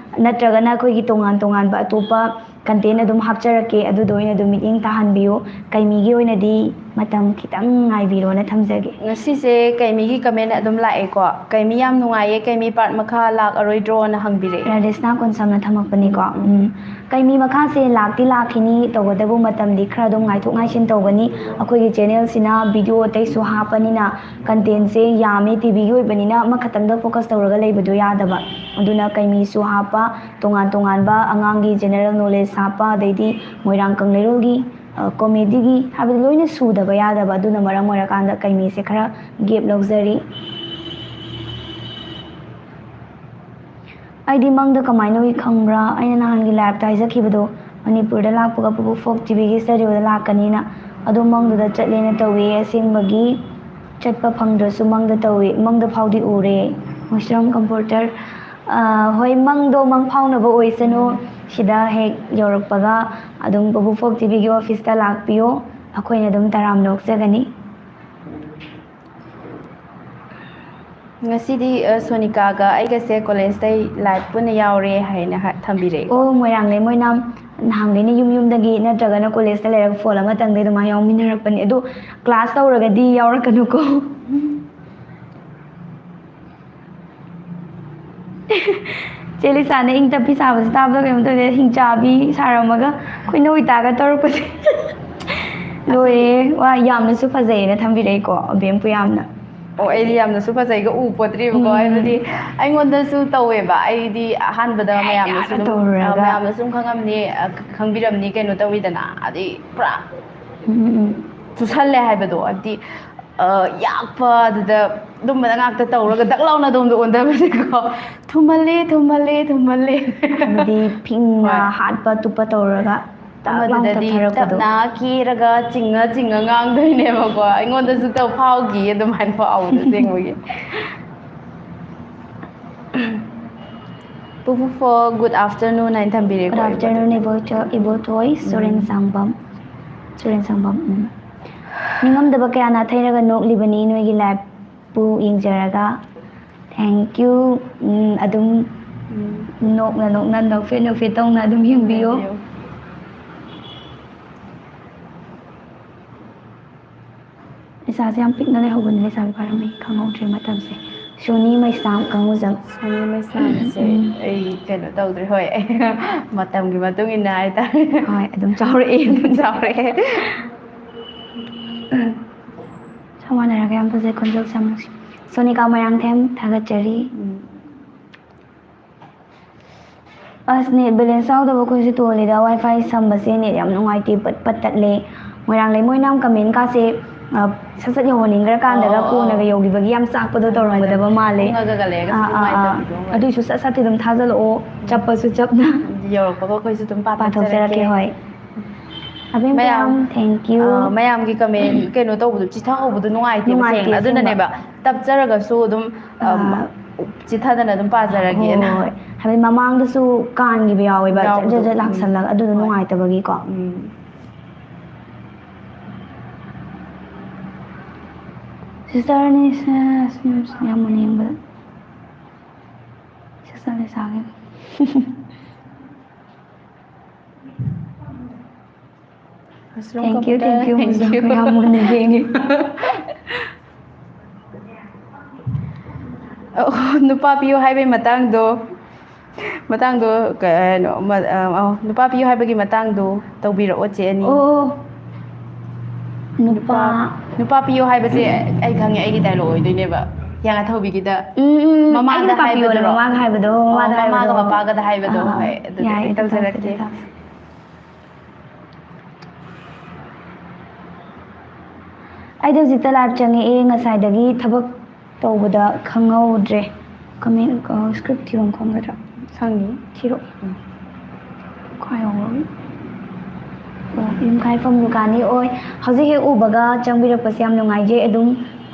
ꯅꯠꯇ꯭ꯔꯒꯅ ꯑꯩꯈꯣꯏꯒꯤ ꯇꯣꯉꯥꯟ ꯇꯣꯉꯥꯟꯕ ꯑꯇꯣꯞꯄ content ꯑꯗꯨꯝ ꯍꯥꯞꯆꯔꯛꯀꯦ, ꯑꯗꯨꯗ ꯑꯣꯏꯅ ꯑꯗꯨꯝ ꯃꯤꯠꯌꯦꯡ ꯇꯥꯍꯟꯕꯤꯌꯨ꯫ ꯀꯩꯃꯤꯒꯤ ꯑꯣꯏꯅꯗꯤ ꯃꯇꯝ ꯈꯤꯇꯪ ꯉꯥꯏꯕꯤꯔꯣꯅ ꯊꯝꯖꯒꯦ꯫ ꯉꯁꯤꯁꯦ ꯀꯩꯃꯤꯒꯤ comment ꯑꯗꯨꯝ ꯂꯥꯛꯑꯦꯀꯣ, "ꯀꯩꯃꯤ ꯌꯥꯝ ꯅꯨꯡꯉꯥꯏꯌꯦ, ꯀꯩꯃꯤ part ꯃꯈꯥ ꯂꯥꯛꯑꯔꯣꯏꯗ꯭ꯔꯣꯅ?" ꯍꯪꯕꯤꯔꯛꯑꯦ꯫ ꯔꯥꯙꯦꯁꯅꯥ ꯀꯣꯟꯁꯝꯅ ꯊꯝꯃꯛꯄꯅꯤꯀꯣ꯫ ꯎꯝ꯫ ꯎꯝ꯫ ꯀꯩꯃꯤ ꯃꯈꯥꯁꯦ ꯂꯥꯛꯇꯤ ꯂꯥꯛꯈꯤꯅꯤ, ꯇꯧꯕꯇꯕꯨ ꯃꯇꯝꯗꯤ ꯈꯔ ꯑꯗꯨꯝ ꯉꯥꯏꯊꯣꯛ ꯉꯥꯏꯁꯤꯟ ꯇꯧꯒꯅꯤ꯫ ꯑꯩꯈꯣꯏꯒꯤ channelꯁꯤꯅ video ꯑꯇꯩꯁꯨ ꯍꯥꯞꯄꯅꯤꯅ, contentꯁꯦ ꯌꯥꯝꯃꯦ, TVꯒꯤ ꯑꯣꯏꯕꯅꯤꯅ ꯑꯃꯈꯛꯇꯪꯗ focus ꯇꯧꯔꯒ ꯂꯩꯕꯗꯣ ꯌꯥꯗꯕ꯫ ꯑꯗꯨꯅ ꯀꯩꯃꯤꯁꯨ ꯍꯥꯞꯄ, ꯇꯣꯉꯥꯟ ꯇꯣꯉꯥꯟꯕ ꯑꯉꯥꯡꯒꯤ general knowledge ꯍꯥꯞꯄ, ꯑꯗꯩꯗꯤ ꯃꯣꯏꯔꯥꯡ ꯀꯪꯂꯩꯔꯣꯜꯒꯤ, ꯑ, comedyꯒꯤ, ꯍꯥꯏꯕꯗꯤ ꯂꯣꯏꯅ ꯁꯨꯗꯕ ꯌꯥꯗꯕ꯫ ꯑꯗꯨꯅ ꯃꯔꯝ ꯑꯣꯏꯔꯀꯥꯟꯗ ꯀꯩꯃꯤꯁꯦ ꯈꯔ gap ꯂꯧꯖꯔꯤ꯫ ꯑꯩꯗꯤ ꯃꯪꯗ ꯀꯃꯥꯏꯅ ꯎꯏ ꯈꯪꯕ꯭ꯔꯥ? ꯑꯩꯅ ꯅꯍꯥꯟꯒꯤ liveꯇ ꯍꯥꯏꯖꯈꯤꯕꯗꯣ, ꯃꯅꯤꯄꯨꯔꯗ ꯂꯥꯛꯄꯒ ꯄꯨꯄꯨ folk TVꯒꯤ studioꯗ ꯂꯥꯛꯀꯅꯤꯅ꯫ ꯑꯗꯣ ꯃꯪꯗꯨꯗ ꯆꯠꯂꯦꯅ ꯇꯧꯋꯦ, ꯑꯁꯦꯡꯕꯒꯤ ꯆꯠꯄ ꯐꯪꯗ꯭ꯔꯁꯨ ꯃꯪꯗ ꯇꯧꯋꯦ, ꯃꯪꯗ ꯐꯥꯎꯗꯤ ꯎꯔꯦ꯫ ꯃꯣꯏꯁꯤꯔꯝ comforter, ꯑ, ꯍꯣꯏ, ꯃꯪꯗꯣ ꯃꯪ ꯐꯥꯎꯅꯕ ꯑꯣꯏꯁꯅꯨ꯫ ꯁꯤꯗ ꯍꯦꯛ ꯌꯧꯔꯛꯄꯒ ꯑꯗꯨꯝ ꯄꯨꯄꯨ folk TVꯒꯤ officeꯇ ꯂꯥꯛꯄꯤꯌꯣ, ꯑꯩꯈꯣꯏꯅ ꯑꯗꯨꯝ ꯇꯔꯥꯝꯅ ꯑꯣꯛꯆꯒꯅꯤ꯫ ꯉꯁꯤꯗꯤ, ꯑ, ꯁꯣꯅꯤꯀꯥꯒ ꯑꯩꯒꯁꯦ collegeꯇꯩ live ꯄꯨꯟꯅ ꯌꯥꯎꯔꯦ ꯍꯥꯏꯅ ꯍꯥ-, ꯊꯝꯕꯤꯔꯛꯑꯦꯀꯣ꯫ ꯑꯣ, ꯃꯣꯏꯔꯥꯡꯂꯦꯝ ꯑꯣꯏꯅ ꯅꯍꯥꯟꯈꯩꯅ ꯌꯨꯝ ꯌꯨꯝꯗꯒꯤ ꯅꯠꯇ꯭ꯔꯒꯅ collegeꯇ ꯂꯩꯔꯒ phone ꯑꯃꯇꯪꯗꯩ ꯑꯗꯨꯃꯥꯏꯅ ꯌꯥꯎꯃꯤꯟꯅꯔꯛꯄꯅꯦ꯫ ꯑꯗꯣ class ꯇꯧꯔꯒꯗꯤ ꯌꯥꯎꯔꯛꯀꯅꯨꯀꯣ꯫ ꯆꯦ ꯂꯤꯁꯥꯅ ꯏꯪ ꯇꯞꯄꯤ ꯁꯥꯕꯁꯦ ꯇꯥꯕꯗ ꯀꯩꯅꯣꯝ ꯇꯧꯗꯦ, ꯍꯤꯡꯆꯥꯕꯤ ꯁꯥꯔꯝꯃꯒ ꯈꯣꯏꯅꯧ ꯏꯇꯥꯒ ꯇꯧꯔꯛꯄꯁꯦ꯫ ꯂꯣꯏꯔꯦ꯫ ꯋꯥ, ꯌꯥꯝꯅꯁꯨ ꯐꯖꯩꯌꯦꯅ ꯊꯝꯕꯤꯔꯛꯏꯀꯣ, ꯑꯕꯦꯝ ꯄꯨꯌꯥꯝꯅ꯫ ꯑꯣ, ꯑꯩꯗꯤ ꯌꯥꯝꯅꯁꯨ ꯐꯖꯩꯒ ꯎ ꯄꯣꯠꯇ꯭ꯔꯤꯕꯀꯣ, ꯎꯝ꯫ ꯍꯥꯏꯕꯗꯤ ꯑꯩꯉꯣꯟꯗꯁꯨ ꯇꯧꯋꯦꯕ, ꯑꯩꯗꯤ ꯑꯍꯥꯟꯕꯗ ꯃꯌꯥꯝꯅꯁꯨ ꯑꯗꯨꯝ, ꯇꯧꯔꯨꯔꯒ꯫ ꯑ, ꯃꯌꯥꯝꯅ ꯁꯨꯝ ꯈꯪꯉꯝꯅꯤ, ꯑ, ꯈꯪꯕꯤꯔꯝꯅꯤ, ꯀꯩꯅꯣ ꯇꯧꯋꯤꯗꯅ, ꯑꯗꯩ ꯄꯨꯔꯥ ꯎꯝ, ꯎꯝ, ꯎꯝ꯫ ꯆꯨꯁꯜꯂꯦ ꯍꯥꯏꯕꯗꯣ, ꯍꯥꯏꯕꯗꯤ, ꯑ, ꯌꯥꯛꯄ, ꯑꯗꯨꯗ ꯑꯗꯨꯝꯕꯗ ꯉꯥꯛꯇ ꯇꯧꯔꯒ ꯗꯛ ꯂꯥꯎꯅ ꯑꯗꯣꯝꯗ ꯑꯣꯟꯊꯕꯁꯦꯀꯣ꯫ "ꯊꯨꯝꯍꯜꯂꯦ, ꯊꯨꯝꯍꯜꯂꯦ, ꯊꯨꯝꯍꯜꯂꯦ"꯫ ꯍꯥꯏꯕꯗꯤ ꯐꯤꯡꯅ ꯍꯣꯏ꯫ ꯍꯥꯠꯄ ꯇꯨꯞꯄ ꯇꯧꯔꯒ ꯇꯛ ꯂꯥꯎꯅ ꯑꯃꯗꯨꯗꯗꯤ ꯇꯞꯊꯔꯛꯄꯗꯣ꯫ ꯇꯞꯅ ꯀꯦꯔꯒ ꯆꯤꯡꯉ ꯆꯤꯡꯉ ꯉꯥꯡꯗꯣꯏꯅꯦꯕꯀꯣ꯫ ꯑꯩꯉꯣꯟꯗꯁꯨ ꯇꯧ ꯐꯥꯎꯈꯤ ꯑꯗꯨꯃꯥꯏꯅ ꯐꯥꯎꯕꯗꯣ ꯑꯁꯦꯡꯕꯒꯤ꯫ ꯄꯨꯄꯨꯐꯣ good afternoon ꯍꯥꯏꯅ ꯊꯝꯕꯤꯔꯦꯀꯣ꯫ Good afternoon, ꯏꯕꯣꯇꯣꯏ꯫ ꯏꯕꯣ-, ꯏꯕꯣꯊꯣꯏ, ꯁꯣꯔꯦꯟ ꯎꯝ꯫ ꯁꯥꯡꯕꯝ꯫ ꯁꯣꯔꯦꯟ ꯁꯥꯡꯕꯝ, ꯎꯝ꯫ ꯅꯤꯡꯉꯝꯗꯕ ꯀꯌꯥ ꯅꯥꯊꯩꯔꯒ ꯅꯣꯛꯂꯤꯕꯅꯤ ꯅꯣꯏꯒꯤ liveꯄꯨ ꯌꯦꯡꯖꯔꯒ꯫ Thank you꯫ ꯎꯝ, ꯑꯗꯨꯝ ꯎꯝ꯫ ꯅꯣꯛꯅ ꯅꯣꯛꯅ, ꯅꯣꯛꯐꯦꯠ ꯅꯣꯛꯐꯦꯠ ꯇꯧꯅ ꯑꯗꯨꯝ ꯌꯦꯡꯕꯤꯌꯨ꯫ ꯌꯦꯡꯕꯤꯌꯨ꯫ ꯏꯁꯥꯁꯦ ꯌꯥꯝ ꯄꯤꯛꯅ ꯂꯩꯍꯧꯕꯅꯤ, ꯂꯩꯁꯥꯕꯤ ꯐꯥꯔꯝꯃꯤ, ꯈꯪꯍꯧꯗ꯭ꯔꯦ ꯃꯇꯝꯁꯦ꯫ ꯁꯣꯅꯤ ꯃꯩꯁꯅꯥꯝ ꯀꯥꯡꯉꯨꯖꯝ꯫ ꯁꯣꯅꯤ ꯃꯩꯁꯅꯥꯝꯁꯦ ꯎꯝ꯫ ꯑꯩ ꯀꯩꯅꯣ ꯇꯧꯗ꯭ꯔꯦ, ꯍꯣꯏ꯫ ꯃꯇꯝꯒꯤ ꯃꯇꯨꯡ ꯏꯟꯅ ꯍꯥꯏꯇꯥꯔꯦ꯫ ꯍꯣꯏ, ꯑꯗꯨꯝ ꯆꯥꯎꯔꯛꯑꯦ꯫ ꯑꯗꯨꯝ ꯆꯥꯎꯔꯛꯑꯦ꯫ ꯆꯞ ꯃꯥꯟꯅꯔꯒ ꯌꯥꯝ ꯐꯖꯩ, ꯈꯣꯟꯖꯦꯜꯁꯦ ꯌꯥꯝ ꯅꯨꯡꯁꯤ꯫ ꯁꯣꯅꯤꯀꯥ ꯃꯣꯏꯔꯥꯡꯊꯦꯝ, ꯊꯥꯒꯠꯆꯔꯤ꯫ ꯎꯝ꯫ ꯑꯁ, net balance ꯌꯥꯎꯗꯕ ꯑꯩꯈꯣꯏꯁꯨ ꯇꯣꯜꯂꯤꯗ, WiFi ꯁꯝꯕꯁꯦ net ꯌꯥꯝ ꯅꯨꯡꯉꯥꯏꯇꯦ, ꯄꯠ ꯄꯠ ꯇꯠꯂꯦ꯫ ꯃꯣꯏꯔꯥꯡ ꯂꯩꯃ ꯍꯣꯏꯅ ꯌꯥꯝ comment ꯀꯥꯁꯦ, ꯑ, ꯁꯠ ꯁꯠ ꯌꯧꯍꯟꯅꯤꯡꯗ꯭ꯔꯀꯥꯟꯗꯒ ꯑꯣ, ꯑꯣ, ꯀꯣꯟꯅꯒ ꯑꯣ꯫ ꯌꯧꯈꯤꯕꯒꯤ ꯌꯥꯝ ꯆꯥꯛꯄꯗꯣ ꯇꯧꯔꯝꯒꯗꯕ ꯃꯥꯜꯂꯦ꯫ ꯄꯨꯡꯉꯒꯒ ꯂꯩꯔꯒꯁꯨ ꯑꯥ, ꯑꯥ, ꯑꯥ꯫ ꯅꯨꯡꯉꯥꯏꯇꯕꯤꯗꯣ, ꯍꯣꯏ꯫ ꯑꯗꯨꯏꯁꯨ ꯁꯠ ꯁꯠꯇꯤ ꯑꯗꯨꯝ ꯊꯥꯖꯜꯂꯛꯑꯣ, ꯎꯝ꯫ ꯆꯞꯄꯁꯨ ꯆꯞꯅ꯫ ꯌꯧꯔꯛꯄꯒ ꯑꯩꯈꯣꯏꯁꯨ ꯑꯗꯨꯝ ꯄꯥꯊꯣꯛꯆꯔꯛꯀꯦ, ꯄꯥꯊꯣꯛꯆꯔꯛꯀꯦ꯫ ꯍꯣꯏ꯫ ꯑꯕꯦꯝ ꯃꯌꯥꯝ, ꯄꯌꯥꯝ, thank you꯫ ꯑ, ꯃꯌꯥꯝꯒꯤ comment ꯀꯩꯅꯣ ꯇꯧꯕꯗꯣ, ꯆꯤꯊꯍꯧꯕꯗꯣ ꯅꯨꯡꯉꯥꯏꯇꯦꯕ, ꯅꯨꯡꯉꯥꯏꯇꯦ, ꯁꯦꯡꯅ꯫ ꯑꯁꯦꯡꯕ꯫ ꯑꯗꯨꯅꯅꯦꯕ, ꯇꯞꯆꯔꯒꯁꯨ ꯑꯗꯨꯝ, ꯑ, ꯑꯥ꯫ ꯆꯤꯊꯗꯅ ꯑꯗꯨꯝ ꯄꯥꯖꯔꯒꯦꯅ꯫ ꯍꯣꯏ, ꯍꯣꯏ꯫ ꯍꯥꯏꯕꯗꯤ ꯃꯃꯥꯡꯗꯁꯨ ꯀꯥꯟꯈꯤꯕ ꯌꯥꯎꯋꯦꯕ, ꯌꯥꯎꯕꯗꯣ, ꯖꯠ ꯖꯠ ꯎꯝ꯫ ꯂꯥꯛꯁꯜꯂꯒ, ꯑꯗꯨꯗꯣ ꯍꯣꯏ꯫ ꯅꯨꯡꯉꯥꯏꯇꯕꯒꯤꯀꯣ꯫ ꯎꯝ꯫ Sister ꯑꯅꯤꯁꯦ, ꯌꯥꯝ ꯃꯨꯟꯅ ꯌꯦꯡꯕꯗ꯫ Sister ꯂꯤꯁꯥꯒꯤ꯫ Mushroom Thank you, ꯀꯕꯨꯇꯔ, thank you, thank mushroom you꯫ ꯌꯥꯝ ꯃꯨꯟꯅ ꯌꯦꯡꯉꯤ꯫ ꯑꯣ, ꯅꯨꯄꯥ ꯄꯤꯌꯨ ꯍꯥꯏꯕꯩ ꯃꯇꯥꯡꯗꯣ, ꯃꯇꯥꯡꯗꯣ, ꯀꯩꯅꯣ, ꯃ-, ꯑ, ꯑ, ꯅꯨꯄꯥ ꯄꯤꯌꯨ ꯍꯥꯏꯕꯒꯤ ꯃꯇꯥꯡꯗꯣ ꯇꯧꯕꯤꯔꯛꯑꯣ, ꯆꯦ ꯑꯅꯤ꯫ ꯑꯣ, ꯅꯨꯄꯥ꯫ ꯅꯨꯄꯥ, ꯅꯨꯄꯥ ꯄꯤꯌꯨ ꯍꯥꯏꯕꯁꯦ ꯑꯩ ꯈꯪꯉꯦ, ꯑꯩꯒꯤ dialogue ꯑꯣꯏꯗꯣꯏꯅꯦꯕ, ꯍꯤꯌꯥꯡꯊꯥꯡ ꯊꯧꯕꯤꯒꯤꯗ ꯎꯝ, ꯎꯝ, ꯎꯝ꯫ ꯃꯃꯥꯗ ꯑꯩꯒꯤ ꯅꯨꯄꯥ ꯄꯤꯌꯣꯅ ꯍꯥꯏꯕꯗꯨꯔꯣ? ꯃꯃꯥꯒ ꯍꯥꯏꯕꯗꯣ, ꯑꯣ, ꯃꯃꯥꯗ ꯃꯃꯥꯒ ꯍꯥꯏꯕꯗꯣ꯫ ꯃꯄꯥꯒꯗ ꯍꯥꯏꯕꯗꯣ, ꯑꯥ, ꯑꯥ꯫ ꯍꯣꯏ, ꯑꯗꯨꯗꯣ ꯌꯥꯏ, ꯑꯩ ꯑꯗꯨ ꯇꯧꯁꯦ, ꯇꯧꯖꯔꯛꯀꯦ꯫ ꯑꯗꯨ ꯇꯧꯁꯦ꯫ ꯑꯩꯗꯤ ꯍꯧꯖꯤꯛꯇ live ꯆꯪꯉꯛꯑꯦ, ꯉꯁꯥꯏꯗꯒꯤ ꯊꯕꯛ ꯇꯧꯕꯗ ꯈꯪꯍꯧꯗ꯭ꯔꯦ꯫ ꯀꯃꯦꯟ ꯁ꯭ꯀ꯭ꯔꯤꯞ ꯊꯤꯐꯝ ꯈꯪꯒꯗ꯭ꯔꯥ? ꯈꯪꯅꯤ꯫ ꯊꯤꯔꯛꯑꯣ꯫ ꯎꯝ꯫ ꯀꯥꯏ ꯌꯧꯈ꯭ꯔꯒꯦ? ꯑꯣ, ꯌꯨꯝꯈꯥꯏꯐꯝ ꯗꯨꯀꯥꯟꯅꯤ ꯑꯣꯏ꯫ ꯍꯧꯖꯤꯛ ꯍꯦꯛ ꯎꯕꯒ ꯆꯪꯕꯤꯔꯛꯄꯁꯦ ꯌꯥꯝ ꯅꯨꯡꯉꯥꯏꯖꯩ꯫ ꯑꯗꯨꯝ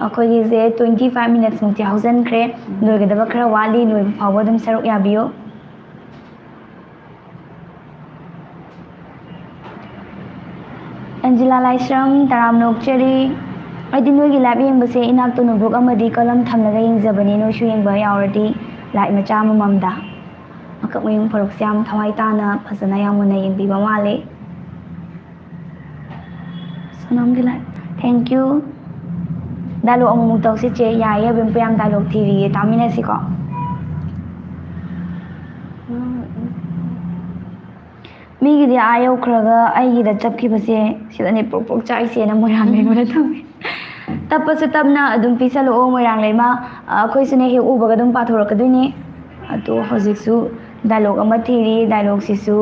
ꯑꯩꯈꯣꯏꯒꯤꯁꯦ twenty five minutes ꯃꯨꯛꯇꯤ ꯍꯧꯖꯤꯟꯈ꯭ꯔꯦ꯫ ꯎꯝ꯫ ꯂꯣꯏꯒꯗꯕ ꯈꯔ ꯋꯥꯠꯂꯤ꯫ ꯂꯣꯏꯕ ꯐꯥꯎꯕ ꯑꯗꯨꯝ ꯁꯔꯨꯛ ꯌꯥꯕꯤꯌꯨ꯫ ꯑꯦꯟꯖꯤꯂꯥ ꯂꯥꯏꯁ꯭ꯔꯝ, ꯇꯔꯥꯝꯅ ꯑꯣꯛꯆꯔꯤ꯫ ꯑꯩꯗꯤ ꯅꯣꯏꯒꯤ ꯂꯥꯏꯚ ꯌꯦꯡꯕꯁꯦ ꯏꯅꯥꯛꯇ ꯅꯣꯠꯕꯨꯛ ꯑꯃꯗꯤ ꯀꯂꯝ ꯊꯝꯂꯒ ꯌꯦꯡꯖꯕꯅꯤ꯫ ꯅꯣꯏꯁꯨ ꯌꯦꯡꯕ ꯌꯥꯎꯔꯗꯤ ꯂꯥꯏꯛ ꯃꯆꯥ ꯑꯃꯃꯝꯗ꯫ ꯃꯀꯛ ꯃꯌꯨꯡ ꯐꯔꯣꯛꯁꯦ ꯌꯥꯝ ꯊꯋꯥꯏ ꯇꯥꯅ ꯐꯖꯅ ꯌꯥꯝ ꯃꯨꯟꯅ ꯌꯦꯡꯕꯤꯕ ꯃꯥꯜꯂꯦ꯫ ꯁꯣꯅꯝꯒꯤ ꯂꯥꯏꯛ꯫ Thank you꯫ ꯗꯥꯏꯂꯣꯛ ꯑꯃꯨꯛꯃꯨꯛ ꯇꯧꯁꯤ ꯆꯦ꯫ ꯌꯥꯏꯌꯦ, ꯑꯕꯦꯝꯄꯨ ꯌꯥꯝ ꯗꯥꯏꯂꯣꯛ ꯊꯤꯔꯤꯌꯦ, ꯇꯥꯃꯤꯟꯅꯁꯤꯀꯣ꯫ ꯃꯤꯒꯤꯗꯤ ꯑꯥ ꯌꯧꯈ꯭ꯔꯒ ꯑꯩꯒꯤꯗ ꯆꯞꯈꯤꯕꯁꯦ ꯁꯤꯗꯅꯦ ꯄ꯭ꯔꯣꯛ ꯄ꯭ꯔꯣꯛ ꯆꯥꯛꯏꯁꯦꯅ ꯃꯣꯏꯔꯥꯡ ꯂꯩꯃꯅ ꯇꯧꯏ꯫ ꯇꯞꯄꯁꯨ ꯇꯞꯅ ꯑꯗꯨꯝ ꯄꯤꯁꯜꯂꯛꯑꯣ ꯃꯣꯏꯔꯥꯡ ꯂꯩꯃ꯫ ꯑꯩꯈꯣꯏꯁꯨꯅꯦ ꯍꯦꯛ ꯎꯕꯒ ꯑꯗꯨꯝ ꯄꯥꯊꯣꯔꯛꯀꯗꯣꯏꯅꯦ꯫ ꯑꯗꯣ ꯍꯧꯖꯤꯛꯁꯨ ꯗꯥꯏꯂꯣꯛ ꯑꯃ ꯊꯤꯔꯤ, ꯗꯥꯏꯂꯣꯛꯁꯤꯁꯨ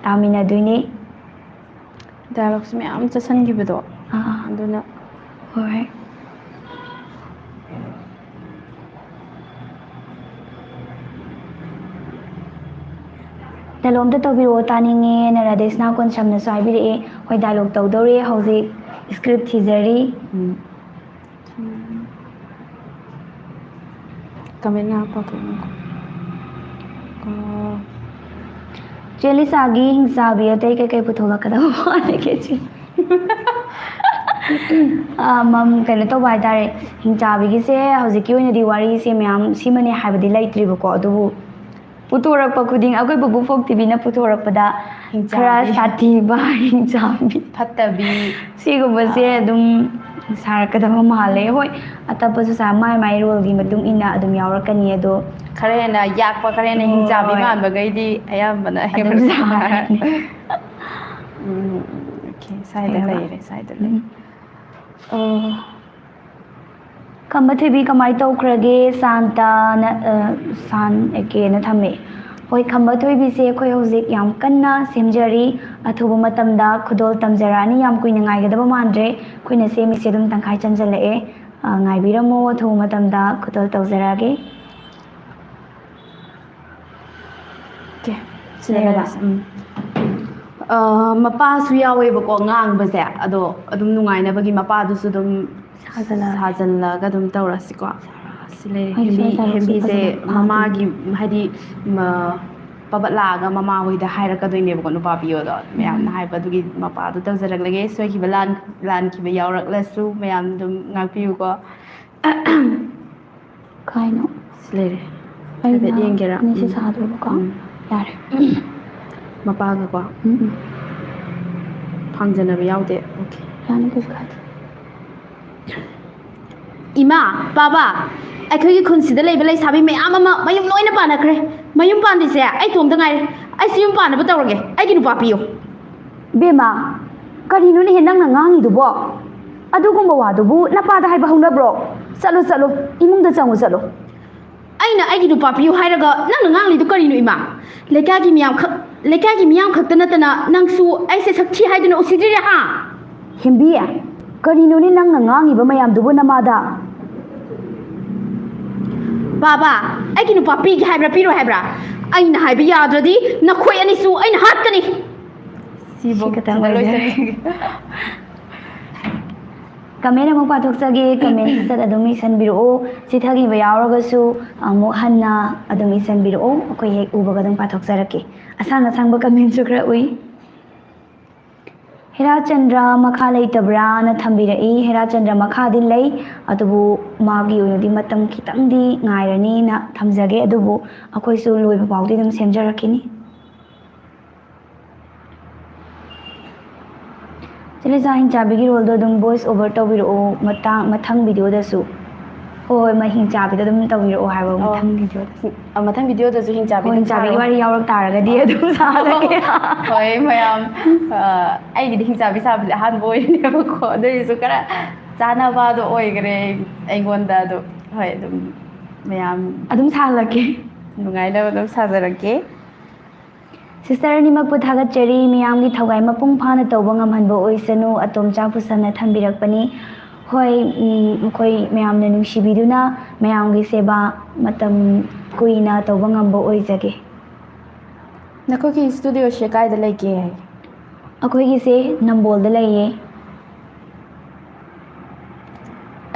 ꯇꯥꯃꯤꯟꯅꯗꯣꯏꯅꯤ꯫ ꯗꯥꯏꯂꯣꯛꯁꯦ ꯃꯌꯥꯝ ꯆꯠꯁꯟꯈꯤꯕꯗꯣ꯫ ꯑꯥ, ꯑꯥ꯫ ꯑꯗꯨꯅ꯫ ꯍꯣꯏ꯫ ꯗꯥꯏꯂꯣꯛ ꯑꯝꯇ ꯇꯧꯕꯤꯔꯛꯑꯣ, ꯇꯥꯅꯤꯡꯉꯦꯅ ꯔꯥꯙꯦꯁꯅꯥ ꯀꯣꯟꯁꯝꯅꯁꯨ ꯍꯥꯏꯕꯤꯔꯛꯑꯦ꯫ ꯍꯣꯏ, ꯗꯥꯏꯂꯣꯛ ꯇꯧꯗꯧꯔꯤ, ꯍꯧꯖꯤꯛ ꯁ꯭ꯀ꯭ꯔꯤꯞ ꯊꯤꯖꯔꯤ꯫ ꯎꯝ꯫ ꯀꯃꯦꯟ ꯉꯥꯏꯍꯥꯛ ꯄꯥꯊꯣꯛꯑꯣ꯫ ꯑꯣ꯫ ꯆꯦ ꯂꯤꯁꯥꯒꯤ ꯍꯤꯡꯆꯥꯕꯤ ꯑꯇꯩ ꯀꯩꯀꯩ ꯄꯨꯊꯣꯛꯂꯛꯀꯗꯕ ꯋꯥꯠꯂꯤꯒꯦ ꯆꯦ? ꯑꯥ, ꯃꯝ-, ꯀꯩꯅꯣ ꯇꯧꯕ ꯍꯥꯏꯇꯥꯔꯦ, ꯍꯤꯡꯆꯥꯕꯤꯒꯤꯁꯦ ꯍꯧꯖꯤꯛꯀꯤ ꯑꯣꯏꯅꯗꯤ ꯋꯥꯔꯤꯁꯦ ꯃꯌꯥꯝ ꯁꯤꯃꯅꯦ ꯍꯥꯏꯕꯗꯤ ꯂꯩꯇ꯭ꯔꯤꯕꯀꯣ, ꯑꯗꯨꯕꯨ ꯄꯨꯊꯣꯔꯛꯄ ꯈꯨꯗꯤꯡ ꯑꯩꯈꯣꯏ ꯕꯨꯕꯨ ꯐꯣꯛ ꯇꯤꯚꯤꯅ ꯄꯨꯊꯣꯔꯛꯄꯗ ꯍꯤꯡꯆꯥꯕꯤ꯫ ꯈꯔ ꯁꯥꯊꯤꯕ ꯍꯤꯡꯆꯥꯕꯤ꯫ ꯐꯠꯇꯕꯤ꯫ ꯁꯤꯒꯨꯝꯕꯁꯦ ꯑꯥ꯫ ꯑꯗꯨꯝ ꯁꯥꯔꯛꯀꯗꯕ ꯃꯥꯜꯂꯦ꯫ ꯍꯣꯏ, ꯑꯇꯞꯄꯁꯨ ꯁꯥ-, ꯃꯥꯏ ꯃꯥꯏ ꯔꯣꯜꯒꯤ ꯃꯇꯨꯡ ꯏꯟꯅ ꯑꯗꯨꯝ ꯌꯥꯎꯔꯛꯀꯅꯤ ꯑꯗꯣ꯫ ꯈꯔ ꯍꯦꯟꯅ ꯌꯥꯛꯄ, ꯈꯔ ꯍꯦꯟꯅ ꯍꯤꯡꯆꯥꯕꯤ ꯍꯣꯏ꯫ ꯃꯥꯟꯕꯈꯩꯗꯤ ꯑꯌꯥꯝꯕꯅ ꯑꯗꯨꯝ ꯍꯦꯛ ꯁꯥꯔꯅꯤ꯫ ꯎꯝ, okay, ꯁ꯭ꯋꯥꯏꯗ ꯀꯩꯅꯣ? ꯂꯩꯔꯦ, ꯁ꯭ꯋꯥꯏꯗ ꯂꯩꯔꯦ꯫ ꯎꯝ꯫ ꯑꯣ꯫ ꯈꯝꯕ ꯊꯣꯏꯕꯤ ꯀꯃꯥꯏ ꯇꯧꯈ꯭ꯔꯒꯦ? ꯁꯥꯟꯇꯅ, ꯑ, ꯁꯥꯟ ꯑꯦ ꯀꯦꯅ ꯊꯝꯃꯦ꯫ ꯍꯣꯏ, ꯈꯝꯕ ꯊꯣꯏꯕꯤꯁꯦ ꯑꯩꯈꯣꯏ ꯍꯧꯖꯤꯛ ꯌꯥꯝ ꯀꯟꯅ ꯁꯦꯝꯖꯔꯤ꯫ ꯑꯊꯨꯕ ꯃꯇꯝꯗ ꯈꯨꯗꯣꯜ ꯇꯝꯖꯔꯛꯑꯅꯤ꯫ ꯌꯥꯝ ꯀꯨꯏꯅ ꯉꯥꯏꯒꯗꯕ ꯃꯥꯟꯗ꯭ꯔꯦ꯫ ꯑꯩꯈꯣꯏꯅ ꯁꯦꯝꯃꯤꯁꯦ ꯑꯗꯨꯝ ꯇꯪꯈꯥꯏ ꯆꯟꯖꯜꯂꯛꯑꯦ꯫ ꯑ, ꯉꯥꯏꯕꯤꯔꯝꯃꯣ, ꯑꯊꯨꯕ ꯃꯇꯝꯗ ꯈꯨꯗꯣꯜ ꯇꯧꯖꯔꯛꯑꯒꯦ꯫ Okay, ꯁꯤꯗ ꯂꯩꯔꯕ? ꯂꯩꯔꯁꯤ꯫ ꯎꯝ꯫ ꯑ, ꯃꯄꯥꯁꯨ ꯌꯥꯎꯋꯦꯕꯀꯣ ꯉꯥꯡꯕꯁꯦ, ꯑꯗꯣ ꯑꯗꯨꯝ ꯅꯨꯡꯉꯥꯏꯅꯕꯒꯤ ꯃꯄꯥꯗꯨꯁꯨ ꯑꯗꯨꯝ ꯁꯥꯖꯜꯂꯛꯑꯒꯦ꯫ ꯁꯥꯖꯜꯂꯒ ꯑꯗꯨꯝ ꯇꯧꯔꯁꯤꯀꯣ꯫ ꯁꯤ ꯂꯩꯔꯦ, ꯍꯣꯏ, ꯍꯦꯝꯕꯤ-, ꯁꯣꯏꯗꯅ ꯍꯦꯝꯕꯤꯁꯦ ꯁꯣꯏꯗꯅ ꯃꯃꯥꯒꯤ, ꯍꯥꯏꯗꯤ, ꯃ-, ꯄꯕꯠ ꯂꯥꯛꯑꯒ ꯃꯃꯥ ꯍꯣꯏꯗ ꯍꯥꯏꯔꯛꯀꯗꯣꯏꯅꯦꯕꯀꯣ, ꯅꯨꯄꯥ ꯄꯤꯌꯣꯗꯣ꯫ ꯃꯌꯥꯝꯅ ꯎꯝ꯫ ꯍꯥꯏꯕ ꯑꯗꯨꯒꯤ ꯃꯄꯥꯗꯣ ꯇꯧꯖꯔꯛꯂꯒꯦ꯫ ꯁꯣꯏꯈꯤꯕ ꯂꯥꯟ-, ꯂꯥꯟꯈꯤꯕ ꯌꯥꯎꯔꯛꯂꯁꯨ ꯃꯌꯥꯝ ꯑꯗꯨꯝ ꯉꯥꯛꯄꯤꯌꯨꯀꯣ꯫ ꯀꯥꯏꯅꯣ? ꯁꯤ ꯂꯩꯔꯦ꯫ ꯑꯩꯅ ꯍꯥꯏꯐꯦꯠ ꯌꯦꯡꯒꯦꯔꯥ? ꯑꯅꯤꯁꯤ ꯎꯝ꯫ ꯁꯥꯗꯣꯏꯕꯀꯣ꯫ ꯎꯝ꯫ ꯌꯥꯔꯦ꯫ ꯃꯄꯥꯒꯀꯣ꯫ ꯎꯝ, ꯎꯝ꯫ ꯐꯥꯡꯖꯅꯕ ꯌꯥꯎꯗꯦ꯫ Okay꯫ ꯌꯥꯅꯤ, ꯀꯩꯁꯨ ꯀꯥꯏꯗꯦ꯫ ꯏꯃꯥ, ꯄꯥꯕ, ꯑꯩꯈꯣꯏꯒꯤ ꯈꯨꯟꯁꯤꯗ ꯂꯩꯕ ꯂꯩꯁꯥꯕꯤ ꯃꯌꯥꯝ ꯑꯃ ꯃꯌꯨꯝ ꯂꯣꯏꯅ ꯄꯥꯟꯅꯈ꯭ꯔꯦ꯫ ꯃꯌꯨꯝ ꯄꯥꯟꯗ꯭ꯔꯤꯁꯦ ꯑꯩ ꯏꯇꯣꯝꯇ ꯉꯥꯏꯔꯦ꯫ ꯑꯩꯁꯨ ꯌꯨꯝ ꯄꯥꯟꯅꯕ ꯇꯧꯔꯒꯦ꯫ ꯑꯩꯒꯤ ꯅꯨꯄꯥ ꯄꯤꯌꯨ꯫ ꯕꯦꯝꯃ, ꯀꯔꯤꯅꯣꯅꯦꯍꯦ ꯅꯪꯅ ꯉꯥꯡꯉꯤꯗꯨꯕꯣ? ꯑꯗꯨꯒꯨꯝꯕ ꯋꯥꯗꯨꯕꯨ ꯅꯄꯥꯗ ꯍꯥꯏꯕ ꯍꯧꯅꯕ꯭ꯔꯣ? ꯆꯠꯂꯣ, ꯆꯠꯂꯣ, ꯏꯃꯨꯡꯗ ꯆꯪꯉꯨ ꯆꯠꯂꯣ꯫ ꯑꯩꯅ ꯑꯩꯒꯤ ꯅꯨꯄꯥ ꯄꯤꯌꯨ ꯍꯥꯏꯔꯒ ꯅꯪꯅ ꯉꯥꯡꯂꯤꯗꯨ ꯀꯔꯤꯅꯣ, ꯏꯃꯥ? ꯂꯩꯀꯥꯏꯒꯤ ꯃꯤꯌꯥꯝ ꯈꯛ, ꯂꯩꯀꯥꯏꯒꯤ ꯃꯤꯌꯥꯝ ꯈꯛꯇ ꯅꯠꯇꯅ ꯅꯪꯁꯨ ꯑꯩꯁꯦ ꯁꯛ ꯊꯤ ꯍꯥꯏꯗꯨꯅ ꯎꯁꯤꯠꯇ꯭ꯔꯤꯔꯥ, ꯍꯥ? ꯍꯦꯝꯕꯤ, ꯀꯔꯤꯅꯣꯅꯦ ꯅꯪꯅ ꯉꯥꯡꯉꯤꯕ ꯃꯌꯥꯝꯗꯨꯕꯨ ꯅꯃꯥꯗ? ꯕꯥꯕꯥ, ꯑꯩꯒꯤ ꯅꯨꯄꯥ ꯄꯤꯒꯦ ꯍꯥꯏꯕ꯭ꯔꯥ ꯄꯤꯔꯣꯏ ꯍꯥꯏꯕ꯭ꯔꯥ? ꯑꯩꯅ ꯍꯥꯏꯕ ꯌꯥꯗ꯭ꯔꯗꯤ ꯅꯈꯣꯏ ꯑꯅꯤꯁꯨ ꯑꯩꯅ ꯍꯥꯠꯀꯅꯤ꯫ ꯁꯤꯕꯨ ꯁꯤ ꯈꯛꯇꯪ ꯁꯤꯗ ꯑꯣꯏꯖꯔꯦ꯫ ꯂꯣꯏꯁꯤꯟꯒꯦ꯫ Comment ꯑꯃꯨꯛ ꯄꯥꯊꯣꯛꯆꯒꯦ꯫ Comment ꯁꯠ ꯑꯗꯨꯝ ꯏꯁꯟꯕꯤꯔꯛꯑꯣ꯫ ꯆꯤꯊꯈꯤꯕ ꯌꯥꯎꯔꯒꯁꯨ ꯑꯃꯨꯛ ꯍꯟꯅ ꯑꯗꯨꯝ ꯏꯁꯟꯕꯤꯔꯛꯑꯣ꯫ ꯑꯩꯈꯣꯏ ꯍꯦꯛ ꯎꯕꯒ ꯑꯗꯨꯝ ꯄꯥꯊꯣꯛꯆꯔꯛꯀꯦ꯫ ꯑꯁꯥꯡ ꯑꯁꯥꯡꯕ commentꯁꯨ ꯈꯔ ꯎꯏ꯫ ꯍꯦꯔꯥꯆꯟꯗ꯭ꯔ ꯃꯈꯥ ꯂꯩꯇꯕ꯭ꯔꯥꯅ ꯊꯝꯕꯤꯔꯛꯏ꯫ ꯍꯦꯔꯥꯆꯟꯗ꯭ꯔ ꯃꯈꯥꯗꯤ ꯂꯩ, ꯑꯗꯨꯕꯨ ꯃꯥꯒꯤ ꯑꯣꯏꯅꯗꯤ ꯃꯇꯝ ꯈꯤꯇꯪꯗꯤ ꯉꯥꯏꯔꯅꯤꯅ ꯊꯝꯖꯒꯦ꯫ ꯑꯗꯨꯕꯨ ꯑꯩꯈꯣꯏꯁꯨ ꯂꯣꯏꯕ ꯐꯥꯎꯗꯤ ꯑꯗꯨꯝ ꯁꯦꯝꯖꯔꯛꯈꯤꯅꯤ꯫ ꯆꯦꯂꯤꯁꯥ, ꯍꯤꯡꯆꯥꯕꯤꯒꯤ roleꯗꯣ ꯑꯗꯨꯝ voice over ꯇꯧꯕꯤꯔꯛꯑꯣ ꯃꯇꯥꯡ, ꯃꯊꯪ videoꯗꯁꯨ꯫ ꯍꯣꯏ, ꯍꯣꯏ, ꯃꯥ ꯍꯤꯡꯆꯥꯕꯤꯗ ꯑꯗꯨꯝ ꯇꯧꯕꯤꯔꯛꯑꯣ ꯍꯥꯏꯕ, ꯑꯣ꯫ ꯃꯊꯪ videoꯗ꯫ ꯑ, ꯃꯊꯪ videoꯗꯁꯨ ꯍꯤꯡꯆꯥꯕꯤ ꯍꯣꯏ, ꯑꯗꯨꯝ ꯍꯤꯡꯆꯥꯕꯤꯒꯤ ꯁꯥꯔꯣ꯫ ꯋꯥꯔꯤ ꯌꯥꯎꯔꯛ ꯇꯥꯔꯒꯗꯤ ꯑꯣ꯫ ꯑꯗꯨꯝ ꯁꯥꯔꯒꯦ꯫ ꯍꯣꯏ, ꯃꯌꯥꯝ, ꯑ, ꯑꯩꯒꯤꯗꯤ ꯍꯤꯡꯆꯥꯕꯤ ꯁꯥꯕꯁꯦ ꯑꯍꯥꯟꯕ ꯑꯣꯏꯔꯤꯅꯦꯕꯀꯣ, ꯑꯗꯨ ꯑꯣꯏꯔꯁꯨ ꯈꯔ ꯆꯥꯟꯅꯕꯗꯣ ꯑꯣꯏꯈ꯭ꯔꯦ ꯑꯩꯉꯣꯟꯗ꯫ ꯑꯗꯣ ꯍꯣꯏ, ꯑꯗꯨꯝ ꯃꯌꯥꯝ ꯑꯗꯨꯝ ꯁꯥꯍꯜꯂꯛꯀꯦ꯫ ꯅꯨꯡꯉꯥꯏꯅꯕ ꯑꯗꯨꯝ ꯁꯥꯖꯔꯛꯀꯦ꯫ Sister ꯑꯅꯤꯃꯛꯄꯨ ꯊꯥꯒꯠꯆꯔꯤ꯫ ꯃꯤꯌꯥꯝꯒꯤ ꯊꯧꯒꯥꯏ ꯃꯄꯨꯡ ꯐꯥꯅ ꯇꯧꯕ ꯉꯝꯍꯟꯕ ꯑꯣꯏꯁꯅꯨ꯫ ꯑꯇꯣꯝꯆꯥ ꯄꯨꯁꯟꯅ ꯊꯝꯕꯤꯔꯛꯄꯅꯤ꯫ ꯍꯣꯏ, ꯎꯝ, ꯑꯩꯈꯣꯏ ꯃꯌꯥꯝꯅ ꯅꯨꯡꯁꯤꯕꯤꯗꯨꯅ ꯃꯌꯥꯝꯒꯤ ꯁꯦꯕꯥ ꯃꯇꯝ ꯀꯨꯏꯅ ꯇꯧꯕ ꯉꯝꯕ ꯑꯣꯏꯖꯒꯦ꯫ ꯅꯈꯣꯏꯒꯤ ꯁ꯭ꯇꯨꯗꯤꯑꯣꯁꯦ ꯀꯥꯏꯗ ꯂꯩꯒꯦ? ꯑꯩꯈꯣꯏꯒꯤꯁꯦ ꯅꯝꯕꯣꯜꯗ ꯂꯩꯌꯦ꯫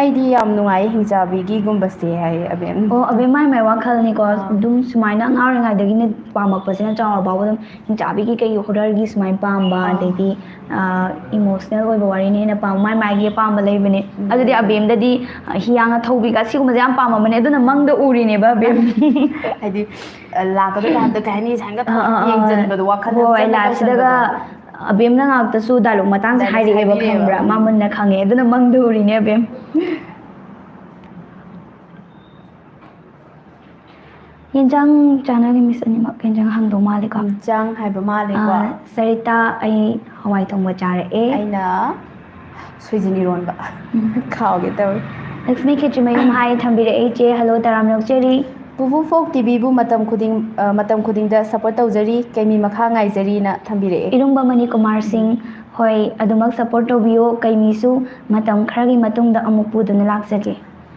ꯑꯩꯗꯤ ꯌꯥꯝ ꯅꯨꯡꯉꯥꯏꯌꯦ ꯍꯤꯡꯆꯥꯕꯤꯒꯤꯒꯨꯝꯕꯁꯦ ꯍꯥꯏ ꯑꯕꯦꯝ꯫ ꯑꯣ, ꯑꯕꯦꯝ ꯃꯥꯏ ꯃꯥꯏ ꯋꯥꯈꯜꯅꯤꯀꯣ꯫ ꯑꯥ꯫ ꯑꯗꯨꯝ ꯁꯨꯃꯥꯏꯅ ꯑꯉꯥꯡ ꯑꯣꯏꯔꯤꯉꯩꯗꯒꯤꯅ ꯄꯥꯝꯃꯛꯄꯁꯤꯅ ꯆꯥꯎꯔ ꯐꯥꯎꯕ ꯑꯗꯨꯝ ꯍꯤꯡꯆꯥꯕꯤꯒꯤ ꯀꯩꯒꯤ ꯍꯣꯔꯔꯒꯤ ꯁꯨꯃꯥꯏꯅ ꯄꯥꯝꯕ, ꯑꯥ꯫ ꯑꯗꯩꯗꯤ, ꯑꯥ, ꯏꯃꯣꯁꯅꯦꯜ ꯑꯣꯏꯕ ꯋꯥꯔꯤꯅ ꯍꯦꯟꯅ ꯄꯥꯝꯕ, ꯃꯥꯏ ꯃꯥꯏꯒꯤ ꯑꯄꯥꯝꯕ ꯂꯩꯕꯅꯦ꯫ ꯎꯝ꯫ ꯑꯗꯨꯗꯤ ꯑꯕꯦꯝꯗꯗꯤ, ꯑꯥ, ꯍꯤꯌꯥꯡꯅ ꯊꯧꯕꯤꯒ ꯑꯁꯤꯒꯨꯝꯕꯁꯦ ꯌꯥꯝ ꯄꯥꯝꯃꯝꯕꯅꯦ, ꯑꯗꯨꯅ ꯃꯪꯗ ꯎꯔꯤꯅꯦꯕ ꯑꯕꯦꯝ꯫ ꯍꯥꯏꯗꯤ, ꯑ, ꯂꯥꯛꯀꯗꯕ ꯀꯥꯟꯗ ꯀꯩ ꯍꯥꯏꯅꯤ, ꯁꯨꯃꯥꯏꯅ ꯑꯥ, ꯑꯥ, ꯑꯥ꯫ ꯌꯦꯡꯁꯤꯟꯕꯗꯣ, ꯋꯥꯈꯜꯗ ꯍꯣꯏ, ꯆꯪꯅ ꯂꯥꯏꯐꯁꯤꯗꯒ ꯇꯧꯁꯟꯕꯗꯣ꯫ ꯑꯕꯦꯝꯅ ꯉꯥꯛꯇꯁꯨ ꯗꯥꯏꯂꯣꯛ ꯃꯇꯥꯡꯁꯦ dialogue ꯍꯥꯏꯔꯛꯑꯦꯕ, ꯍꯥꯏꯕꯤꯔꯛꯑꯦꯕ꯫ ꯈꯪꯕ꯭ꯔꯥ? ꯃꯥ ꯃꯨꯟꯅ ꯈꯪꯉꯦ, ꯑꯗꯨꯅ ꯃꯪꯗ ꯎꯔꯤꯅꯦ ꯑꯕꯦꯝ꯫ ꯌꯦꯟꯖꯥꯡ ꯆꯥꯅꯔꯤ, ꯃꯤꯁ ꯑꯅꯤꯃꯛ ꯌꯦꯟꯖꯥꯡ ꯍꯪꯗꯧ ꯃꯥꯜꯂꯦꯀꯣ? ꯌꯦꯟꯖꯥꯡ ꯍꯥꯏꯕ ꯃꯥꯜꯂꯦꯀꯣ? ꯑꯥ, ꯁꯔꯤꯇꯥ, ꯑꯩ ꯍꯋꯥꯏ ꯊꯣꯡꯕ ꯆꯥꯔꯛꯑꯦ꯫ ꯑꯩꯅ ꯁꯣꯏꯖꯤꯟ ꯏꯔꯣꯟꯕ꯫ ꯎꯝ꯫ ꯀꯥꯎꯒꯦ ꯇꯧꯋꯦ꯫ ꯂꯛꯁꯃꯤ ꯈꯦꯇ꯭ꯔꯤꯃꯌꯨꯝ ꯍꯥꯏ ꯊꯝꯕꯤꯔꯛꯑꯦ, ꯏꯆꯦ, hello, ꯇꯔꯥꯝꯅ ꯑꯣꯛꯆꯔꯤ꯫ ꯄꯨꯄꯨ ꯐꯣꯛ ꯇꯤꯚꯤꯕꯨ ꯃꯇꯝ ꯈꯨꯗꯤꯡ-, ꯑ, ꯃꯇꯝ ꯈꯨꯗꯤꯡꯗ support ꯇꯧꯖꯔꯤ, ꯀꯩꯃꯤ ꯃꯈꯥ ꯉꯥꯏꯖꯔꯤꯅ ꯊꯝꯕꯤꯔꯛꯑꯦ꯫ ꯏꯔꯨꯝꯕ ꯃꯅꯤꯀꯨꯃꯥꯔ ꯁꯤꯡ, ꯍꯣꯏ, ꯑꯗꯨꯃꯛ support ꯇꯧꯕꯤꯌꯣ, ꯀꯩꯃꯤꯁꯨ ꯃꯇꯝ ꯈꯔꯒꯤ ꯃꯇꯨꯡꯗ ꯑꯃꯨꯛ ꯄꯨꯗꯨꯅ ꯂꯥꯛꯆꯒꯦ꯫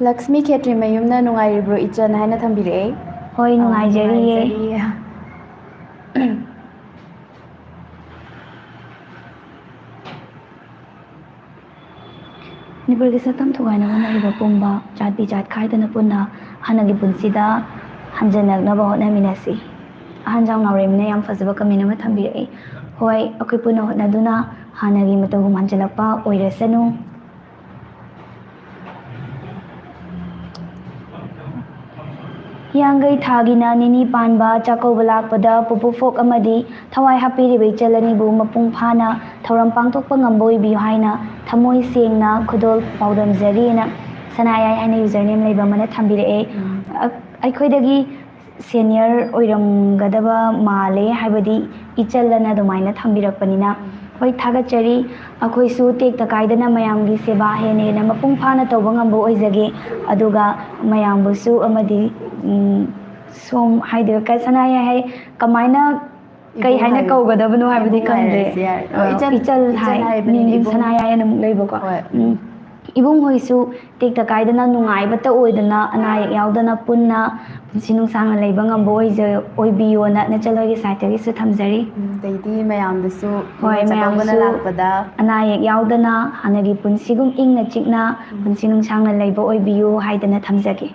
ꯂꯛꯁꯃꯤ ꯈꯦꯇ꯭ꯔꯤꯃꯌꯨꯝꯅ ꯅꯨꯡꯉꯥꯏꯔꯤꯕ꯭ꯔꯣ ꯏꯆꯟ ꯍꯥꯏꯅ ꯊꯝꯕꯤꯔꯛꯑꯦ꯫ ꯍꯣꯏ, ꯑ, ꯅꯨꯡꯉꯥꯏꯖꯔꯤꯌꯦ꯫ ꯅꯨꯡꯉꯥꯏꯖꯔꯤꯌꯦ꯫ ꯃꯅꯤꯄꯨꯔꯒꯤ ꯁꯛꯇꯝ ꯊꯨꯒꯥꯏꯅ ꯍꯣꯠꯅꯔꯤꯕ ꯄꯨꯝꯕ, ꯖꯥꯠ ꯕꯤꯖꯥꯠ ꯈꯥꯏꯗꯅ ꯄꯨꯟꯅ ꯍꯥꯟꯅꯒꯤ ꯄꯨꯟꯁꯤꯗ ꯍꯟꯖꯤꯜꯂꯛꯅꯕ ꯍꯣꯠꯅꯃꯤꯟꯅꯁꯤ꯫ ꯑꯍꯟꯖꯥꯎ ꯅꯥꯎꯔꯦꯝꯅ ꯌꯥꯝ ꯐꯖꯕ comment ꯑꯃ ꯊꯝꯕꯤꯔꯛꯏ꯫ ꯍꯣꯏ, ꯑꯩꯈꯣꯏ ꯄꯨꯟꯅ ꯍꯣꯠꯅꯗꯨꯅ ꯍꯥꯟꯅꯒꯤ ꯃꯇꯧꯒꯨꯝ ꯍꯟꯖꯤꯜꯂꯛꯄ ꯑꯣꯏꯔꯁꯅꯨ꯫ ꯍꯤꯌꯥꯡꯒꯩ ꯊꯥꯒꯤꯅ ꯅꯤꯅꯤ ꯄꯥꯟꯕ ꯆꯥꯛꯀꯧꯕ ꯂꯥꯛꯄꯗ ꯄꯨꯄꯨ ꯐꯣꯛ ꯑꯃꯗꯤ ꯊꯋꯥꯏ ꯍꯥꯞꯄꯤꯔꯤꯕ ꯏꯆꯜ ꯑꯅꯤꯕꯨ ꯃꯄꯨꯡ ꯐꯥꯅ ꯊꯧꯔꯝ ꯄꯥꯡꯊꯣꯛꯄ ꯉꯝꯕ ꯑꯣꯏꯕꯤꯌꯨ ꯍꯥꯏꯅ ꯊꯃꯣꯏ ꯁꯦꯡꯅ ꯈꯨꯗꯣꯜ ꯄꯥꯎꯗꯝꯖꯔꯤꯅ ꯁꯅꯥꯌꯥꯏ ꯍꯥꯏꯅ username ꯂꯩꯕ ꯑꯃꯅ ꯊꯝꯕꯤꯔꯛꯑꯦ꯫ ꯎꯝ꯫ ꯑ-, ꯑꯩꯈꯣꯏꯗꯒꯤ senior ꯑꯣꯏꯔꯝꯒꯗꯕ ꯃꯥꯜꯂꯦ, ꯍꯥꯏꯕꯗꯤ ꯏꯆꯜ ꯑꯅ ꯑꯗꯨꯃꯥꯏꯅ ꯊꯝꯕꯤꯔꯛꯄꯅꯤꯅ꯫ ꯎꯝ꯫ ꯍꯣꯏ, ꯊꯥꯒꯠꯆꯔꯤ꯫ ꯑꯩꯈꯣꯏꯁꯨ ꯇꯦꯛꯇ ꯀꯥꯏꯗꯅ ꯃꯌꯥꯝꯒꯤ ꯁꯦꯕꯥ ꯍꯦꯟꯅ ꯍꯦꯟꯅ ꯃꯄꯨꯡ ꯐꯥꯅ ꯇꯧꯕ ꯉꯝꯕ ꯑꯣꯏꯖꯒꯦ꯫ ꯑꯗꯨꯒ ꯃꯌꯥꯝꯕꯨꯁꯨ ꯑꯃꯗꯤ, ꯎꯝ, ꯁꯣꯝ ꯍꯥꯏꯗꯣꯏꯔꯥ, ꯀ-, ꯁꯅꯥꯌꯥꯏ ꯍꯥꯏ, ꯀꯃꯥꯏꯅ, ꯀꯩ ꯏꯕꯨꯡ ꯍꯥꯏꯅ ꯍꯥꯏ-, ꯀꯧꯒꯗꯕꯅꯣ ꯍꯥꯏꯕꯗꯤ ꯏꯕꯨꯡ ꯈꯪꯗ꯭ꯔꯦ꯫ ꯍꯥꯏꯔꯁꯨ ꯌꯥꯔꯦ꯫ ꯑ, ꯑ, ꯏꯆꯟ, ꯏꯆꯜ ꯏꯆꯟ ꯍꯥꯏ, ꯍꯥꯏꯕꯅꯤ, ꯃꯤꯡꯗꯤ ꯏꯕꯨꯡ꯫ ꯁꯅꯥꯌꯥꯏ ꯑꯅ ꯑꯃꯨꯛ ꯂꯩꯕꯀꯣ꯫ ꯍꯣꯏ꯫ ꯎꯝ꯫ ꯏꯕꯨꯡ ꯍꯣꯏꯁꯨ ꯇꯦꯛꯇ ꯀꯥꯏꯗꯅ ꯅꯨꯡꯉꯥꯏꯕꯇ ꯑꯣꯏꯗꯅ ꯑꯅꯥ ꯑꯌꯦꯛ ꯌꯥꯎꯗꯅ ꯄꯨꯟꯅ ꯄꯨꯟꯁꯤ ꯅꯨꯡꯁꯥꯡꯅ ꯂꯩꯕ ꯉꯝꯕ ꯑꯣꯏꯖ-, ꯑꯣꯏꯕꯤꯌꯣꯅ ꯅꯆꯜ ꯍꯣꯏꯒꯤ ꯁꯥꯏꯠꯇꯒꯤꯁꯨ ꯊꯝꯖꯔꯤ꯫ ꯎꯝ, ꯑꯗꯩꯗꯤ ꯃꯌꯥꯝꯗꯁꯨ ꯍꯣꯏ, ꯅꯤꯉꯣꯜ ꯆꯥꯛꯀꯧꯕꯅ ꯃꯌꯥꯝꯁꯨ ꯂꯥꯛꯄꯗ ꯑꯅꯥ ꯑꯌꯦꯛ ꯌꯥꯎꯗꯅ ꯍꯥꯟꯅꯒꯤ ꯄꯨꯟꯁꯤꯒꯨꯝ ꯏꯪꯅ ꯆꯤꯛꯅ ꯄꯨꯟꯁꯤ ꯅꯨꯡꯁꯥꯡꯅ ꯂꯩꯕ ꯑꯣꯏꯕꯤꯌꯨ ꯍꯥꯏꯗꯅ ꯊꯝꯖꯒꯦ꯫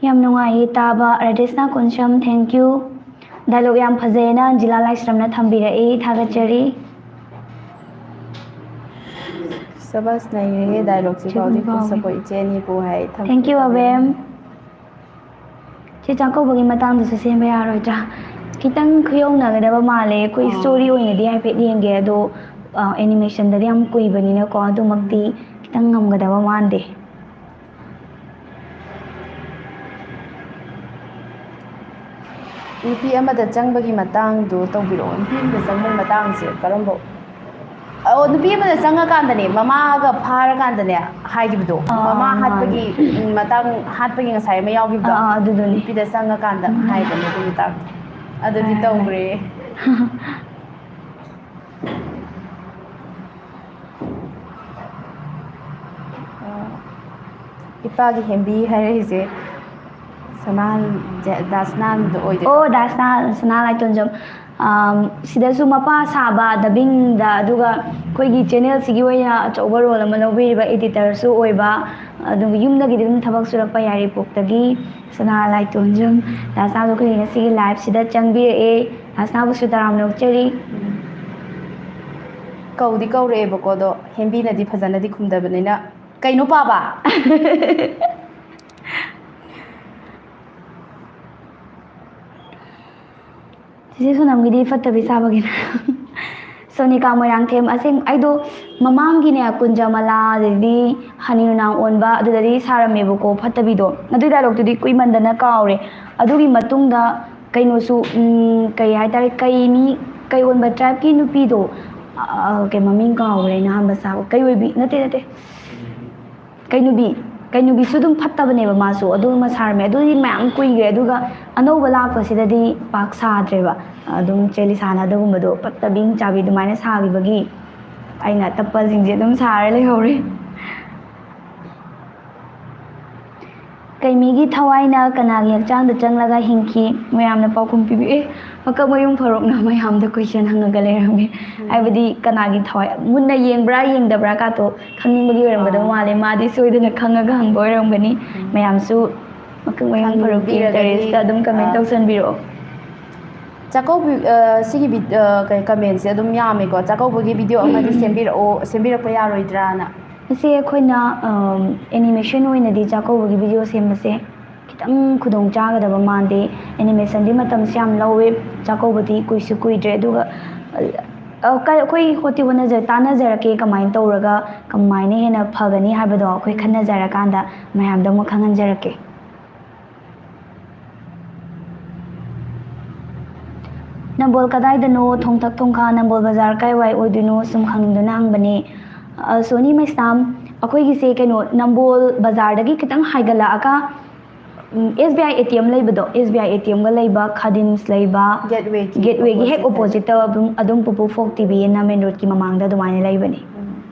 ꯌꯥꯝ ꯅꯨꯡꯉꯥꯏꯌꯦ ꯇꯥꯕ, ꯔꯥꯙꯦꯁꯅꯥ ꯀꯣꯟꯁꯝ, thank you꯫ Dialogue ꯌꯥꯝ ꯐꯖꯩꯌꯦꯅ ꯑꯟꯖꯤꯂꯥ ꯂꯥꯏꯁ꯭ꯔꯝꯅ ꯊꯝꯕꯤꯔꯛꯏ, ꯊꯥꯒꯠꯆꯔꯤ꯫ ꯁꯕꯥꯁ, ꯅꯩꯔꯦꯍꯦ dialogue ꯁꯤ ꯐꯥꯎꯗꯤ꯫ ꯁꯤꯒꯨꯝꯕ ꯈꯨꯠ ꯁꯈꯣꯏ ꯏꯆꯦ ꯑꯅꯤꯕꯨ ꯍꯥꯏ꯫ Thank you, ꯑꯕꯦꯝ꯫ ꯆꯦ, ꯆꯥꯛꯀꯧꯕꯒꯤ ꯃꯇꯥꯡꯗꯁꯨ ꯁꯦꯝꯕ ꯌꯥꯔꯣꯏꯗ꯭ꯔꯥ? ꯈꯤꯇꯪ ꯈꯨꯌꯧꯅꯒꯗꯕ ꯃꯥꯜꯂꯦ꯫ ꯑꯩꯈꯣꯏ ꯑꯥ꯫ Story ꯑꯣꯏꯅꯗꯤ ꯍꯥꯏꯐꯦꯠ ꯌꯦꯡꯒꯦ, ꯑꯗꯣ, ꯑ, animation ꯗꯗꯤ ꯌꯥꯝ ꯀꯨꯏꯕꯅꯤꯅꯀꯣ, ꯑꯗꯨꯃꯛꯇꯤ ꯈꯤꯇꯪ ꯉꯝꯒꯗꯕ ꯃꯥꯟꯗꯦ꯫ ꯅꯨꯄꯤ ꯑꯃꯗ ꯆꯪꯕꯒꯤ ꯃꯇꯥꯡꯗꯣ ꯇꯧꯕꯤꯔꯛꯑꯣ꯫ ꯅꯨꯄꯤ ꯑꯃꯗ ꯆꯪꯕꯒꯤ ꯃꯇꯥꯡꯁꯦ ꯀꯔꯝꯕ? ꯑꯣ, ꯅꯨꯄꯤ ꯑꯃꯗ ꯆꯪꯉꯀꯥꯟꯗꯅꯦ, ꯃꯃꯥꯒ ꯐꯥꯔꯀꯥꯟꯗꯅꯦ ꯍꯥꯏꯈꯤꯕꯗꯣ, ꯑꯥ, ꯃꯃꯥ ꯑꯥ, ꯍꯥꯠꯄꯒꯤ, ꯃꯥꯅꯦ꯫ ꯎꯝ, ꯃꯇꯥꯡ ꯍꯥꯠꯄꯒꯤ ꯉꯁꯥꯏ ꯑꯃ ꯌꯥꯎꯈꯤꯕꯗꯣ, ꯑꯥ, ꯑꯥ, ꯑꯗꯨꯗꯨꯅꯤ꯫ ꯅꯨꯄꯤꯗ ꯆꯪꯉꯀꯥꯟꯗ ꯎꯝ꯫ ꯍꯥꯏꯕꯅꯦ ꯑꯗꯨ ꯃꯇꯥꯡꯗꯣ꯫ ꯑꯗꯨꯗꯤ ꯑꯥ, ꯇꯧꯈ꯭ꯔꯦ꯫ ꯑ, ꯏꯄꯥꯒꯤ ꯍꯦꯝꯕꯤ ꯍꯥꯏꯔꯛꯏꯁꯦ ꯁꯅꯥ, ꯖ-, ꯗꯥ ꯁꯅꯥꯗꯣ ꯑꯣꯏꯗꯣꯏꯔꯣ? ꯑꯣ, ꯗꯥ ꯁꯅꯥ, ꯁꯅꯥ ꯂꯥꯏꯇꯣꯟꯖꯝ꯫ ꯑꯝ, ꯁꯤꯗꯁꯨ ꯃꯄꯥ ꯁꯥꯕ dubbing ꯗ, ꯑꯗꯨꯒ ꯑꯩꯈꯣꯏꯒꯤ channel ꯁꯤꯒꯤ ꯑꯣꯏꯅ ꯑꯆꯧꯕ role ꯑꯃ ꯂꯧꯕꯤꯔꯤꯕ editor ꯁꯨ ꯑꯣꯏꯕ, ꯑꯗꯨꯒ ꯌꯨꯝꯗꯒꯤꯗꯤ ꯑꯗꯨꯝ ꯊꯕꯛ ꯁꯨꯔꯛꯄ ꯌꯥꯏꯔꯤꯄꯣꯛꯇꯒꯤ ꯁꯅꯥ ꯂꯥꯏꯇꯣꯟꯖꯝ꯫ ꯗꯥ ꯁꯅꯥꯗꯣ ꯑꯩꯈꯣꯏꯒꯤ ꯉꯁꯤꯒꯤ live ꯁꯤꯗ ꯆꯪꯕꯤꯔꯛꯑꯦ꯫ ꯗꯥ ꯁꯅꯥꯕꯨꯁꯨ ꯇꯔꯥꯝꯅ ꯑꯣꯛꯆꯔꯤ꯫ ꯀꯧꯗꯤ ꯀꯧꯔꯛꯑꯦꯕꯀꯣ, ꯑꯗꯣ ꯍꯦꯝꯕꯤꯅꯗꯤ ꯐꯖꯅꯗꯤ ꯈꯨꯝꯗꯕꯅꯤꯅ, "ꯀꯩꯅꯣ ꯄꯥꯕ?" ꯆꯤꯆꯦ ꯁꯣꯅꯝꯒꯤꯗꯤ ꯐꯠꯇꯕꯤ ꯆꯥꯕꯒꯤꯅ꯫ ꯁꯣꯅꯤꯀꯥ ꯃꯣꯏꯔꯥꯡꯊꯦꯝ, ꯑꯁꯦꯡ-, ꯑꯩꯗꯣ ꯃꯃꯥꯡꯒꯤꯅꯦ, ꯀꯨꯟꯖꯃꯂꯥ, ꯑꯗꯩꯗꯤ ꯍꯅꯨ ꯅꯥꯡ ꯑꯣꯟꯕ, ꯑꯗꯨꯗꯗꯤ ꯁꯥꯔꯝꯃꯦꯕꯀꯣ ꯐꯠꯇꯕꯤꯗꯣ꯫ ꯑꯗꯨꯏ dialogue ꯇꯨꯗꯤ ꯀꯨꯏꯃꯟꯗꯅ ꯀꯥꯎꯔꯦ꯫ ꯑꯗꯨꯒꯤ ꯃꯇꯨꯡꯗ ꯀꯩꯅꯣꯁꯨ, ꯎꯝ, ꯀꯩ ꯍꯥꯏꯇꯥꯔꯦ, ꯀꯩ ꯃꯤ, ꯀꯩ ꯑꯣꯟꯕ tribe ꯀꯤ ꯅꯨꯄꯤꯗꯣ, ꯑ, ꯀꯩ ꯃꯃꯤꯡ ꯀꯥꯎꯈ꯭ꯔꯦ ꯑꯩꯅ ꯑꯍꯥꯟꯕ ꯁꯥꯕ꯫ ꯀꯩ ꯑꯣꯏꯕꯤ? ꯅꯠꯇꯦ, ꯅꯠꯇꯦ꯫ ꯀꯩ ꯅꯨꯄꯤ? ꯀꯩꯅꯣꯒꯤꯁꯨ ꯑꯗꯨꯝ ꯐꯠꯇꯕꯅꯦꯕ ꯃꯥꯁꯨ, ꯑꯗꯨ ꯑꯃ ꯁꯥꯔꯝꯃꯦ꯫ ꯑꯗꯨꯗꯤ ꯃꯌꯥꯝ ꯀꯨꯏꯈ꯭ꯔꯦ꯫ ꯑꯗꯨꯒ ꯑꯅꯧꯕ ꯂꯥꯛꯄꯁꯤꯗꯗꯤ ꯄꯥꯛ ꯁꯥꯗ꯭ꯔꯦꯕ꯫ ꯑꯗꯨꯝ ꯆꯦ ꯂꯤꯁꯥꯅ ꯑꯗꯨꯒꯨꯝꯕꯗꯣ ꯐꯠꯇꯕꯤ ꯆꯥꯕꯤ ꯑꯗꯨꯃꯥꯏꯅ ꯁꯥꯈꯤꯕꯒꯤ ꯑꯩꯅ ꯑꯇꯞꯄꯁꯤꯡꯁꯦ ꯑꯗꯨꯝ ꯁꯥꯔ ꯂꯩꯍꯧꯔꯦ꯫ ꯀꯩꯃꯤꯒꯤ ꯊꯋꯥꯏꯅ ꯀꯅꯥꯒꯤ ꯍꯛꯆꯥꯡꯗ ꯆꯪꯂꯒ ꯍꯤꯡꯈꯤ? ꯃꯌꯥꯝꯅ ꯄꯥꯎꯈꯨꯝ ꯄꯤꯕꯤꯌꯨ꯫ ꯑꯦ, ꯃꯀꯛ ꯃꯌꯨꯝ ꯐꯔꯣꯛꯅ ꯃꯌꯥꯝꯗ ꯀꯣꯏꯁꯟ ꯍꯪꯉꯒ ꯂꯩꯔꯝꯃꯤ꯫ ꯍꯥꯏꯕꯗꯤ ꯀꯅꯥꯒꯤ ꯊꯋꯥꯏ ꯃꯨꯟꯅ ꯌꯦꯡꯕ꯭ꯔꯥ ꯌꯦꯡꯗꯕ꯭ꯔꯥ ꯀꯥꯇꯣ ꯈꯪꯅꯤꯡꯕꯒꯤ ꯑꯣꯏꯔꯝꯒꯗꯕ ꯃꯥꯜꯂꯦ꯫ ꯃꯥꯗꯤ ꯁꯣꯏꯗꯅ ꯈꯪꯉꯒ ꯍꯪꯕ ꯑꯣꯏꯔꯝꯒꯅꯤ꯫ ꯃꯌꯥꯝꯁꯨ ꯃꯀꯛ ꯃꯌꯨꯝ ꯐꯔꯣꯛꯀꯤ ꯈꯪꯕꯤꯔꯒꯗꯤ, ꯏꯟꯇꯔꯦꯁꯇ ꯑꯗꯨꯝ ꯀꯃꯦꯟ ꯑ, ꯇꯧꯁꯟꯕꯤꯔꯛꯑꯣ꯫ ꯆꯥꯛꯀꯧꯕ, ꯑ, ꯁꯤꯒꯤ ꯚꯤ-, ꯑ, ꯀꯩ, ꯀꯃꯦꯟꯁꯦ ꯑꯗꯨꯝ ꯌꯥꯝꯃꯦꯀꯣ꯫ ꯆꯥꯛꯀꯧꯕꯒꯤ ꯚꯤꯗꯤꯑꯣ ꯑꯃꯗꯤ ꯁꯦꯝꯕꯤꯔꯛꯑꯣ, ꯁꯦꯝꯕꯤꯔꯛꯄ ꯌꯥꯔꯣꯏꯗ꯭ꯔꯥꯅ꯫ ꯏꯆꯦ, ꯑꯩꯈꯣꯏꯅ, ꯑꯝ, ꯑꯦꯅꯤꯃꯦꯁꯟ ꯑꯣꯏꯅꯗꯤ ꯆꯥꯛꯀꯧꯕꯒꯤ ꯚꯤꯗꯤꯑꯣ ꯁꯦꯝꯕꯁꯦ ꯈꯤꯇꯪ ꯈꯨꯗꯣꯡ ꯆꯥꯒꯗꯕ ꯃꯥꯟꯗꯦ꯫ ꯑꯦꯅꯤꯃꯦꯁꯟꯗꯤ ꯃꯇꯝꯁꯦ ꯌꯥꯝ ꯂꯧꯋꯦ, ꯆꯥꯛꯀꯧꯕꯗꯤ ꯀꯨꯏꯁꯨ ꯀꯨꯏꯗ꯭ꯔꯦ꯫ ꯑꯗꯨꯒ, ꯑ, ꯀ-, ꯑꯩꯈꯣꯏ ꯍꯣꯠꯇꯤ ꯍꯣꯠꯅꯖ-, ꯇꯥꯟꯅꯖꯔꯛꯀꯦ, ꯀꯃꯥꯏꯅ ꯇꯧꯔꯒ ꯀꯃꯥꯏꯅ ꯍꯦꯟꯅ ꯐꯒꯅꯤ ꯍꯥꯏꯕꯗꯣ ꯑꯩꯈꯣꯏ ꯈꯟꯅꯖꯔꯀꯥꯟꯗ ꯃꯌꯥꯝꯗ ꯑꯃꯨꯛ ꯈꯪꯍꯟꯖꯔꯛꯀꯦ꯫ ꯅꯝꯕꯣꯜ ꯀꯗꯥꯏꯗꯅꯣ? ꯊꯣꯡꯊꯛ ꯊꯣꯡꯈꯥ, ꯅꯝꯕꯣꯜ ꯕꯖꯥꯔ ꯀꯥꯏꯋꯥꯏ ꯑꯣꯏꯗꯣꯏꯅꯣ ꯁꯨꯝ ꯈꯪꯅꯤꯡꯗꯨꯅ ꯍꯪꯕꯅꯦ꯫ ꯑ, ꯁꯣꯅꯤ ꯃꯩꯁꯅꯥꯝ, ꯑꯩꯈꯣꯏꯒꯤꯁꯦ ꯀꯩꯅꯣ, ꯅꯝꯕꯣꯜ ꯕꯖꯥꯔꯗꯒꯤ ꯈꯤꯇꯪ ꯍꯥꯏꯒꯠꯂꯛꯑꯒ, ꯎꯝ, S B I A T M ꯂꯩꯕꯗꯣ, S B I A T ꯑꯦꯝꯒ ꯂꯩꯕ, ꯈꯥꯗꯤꯝꯁ ꯂꯩꯕ, ꯒꯦꯠꯋꯦꯒꯤ ꯒꯦꯠꯋꯦꯒꯤ ꯍꯦꯛ ꯑꯣꯄꯣꯖꯤꯠꯇ꯫ ꯑꯣꯄꯣꯖꯤꯠꯇ ꯑꯗꯨꯝ, ꯑꯗꯨꯝ ꯄꯨꯄꯨ ꯐꯣꯛ ꯇꯤ ꯚꯤ ꯑꯦꯟ ꯅ ꯃꯦꯟ ꯔꯣꯗꯀꯤ ꯃꯃꯥꯡꯗ ꯑꯗꯨꯃꯥꯏꯅ ꯂꯩꯕꯅꯦ꯫ ꯎꯝ꯫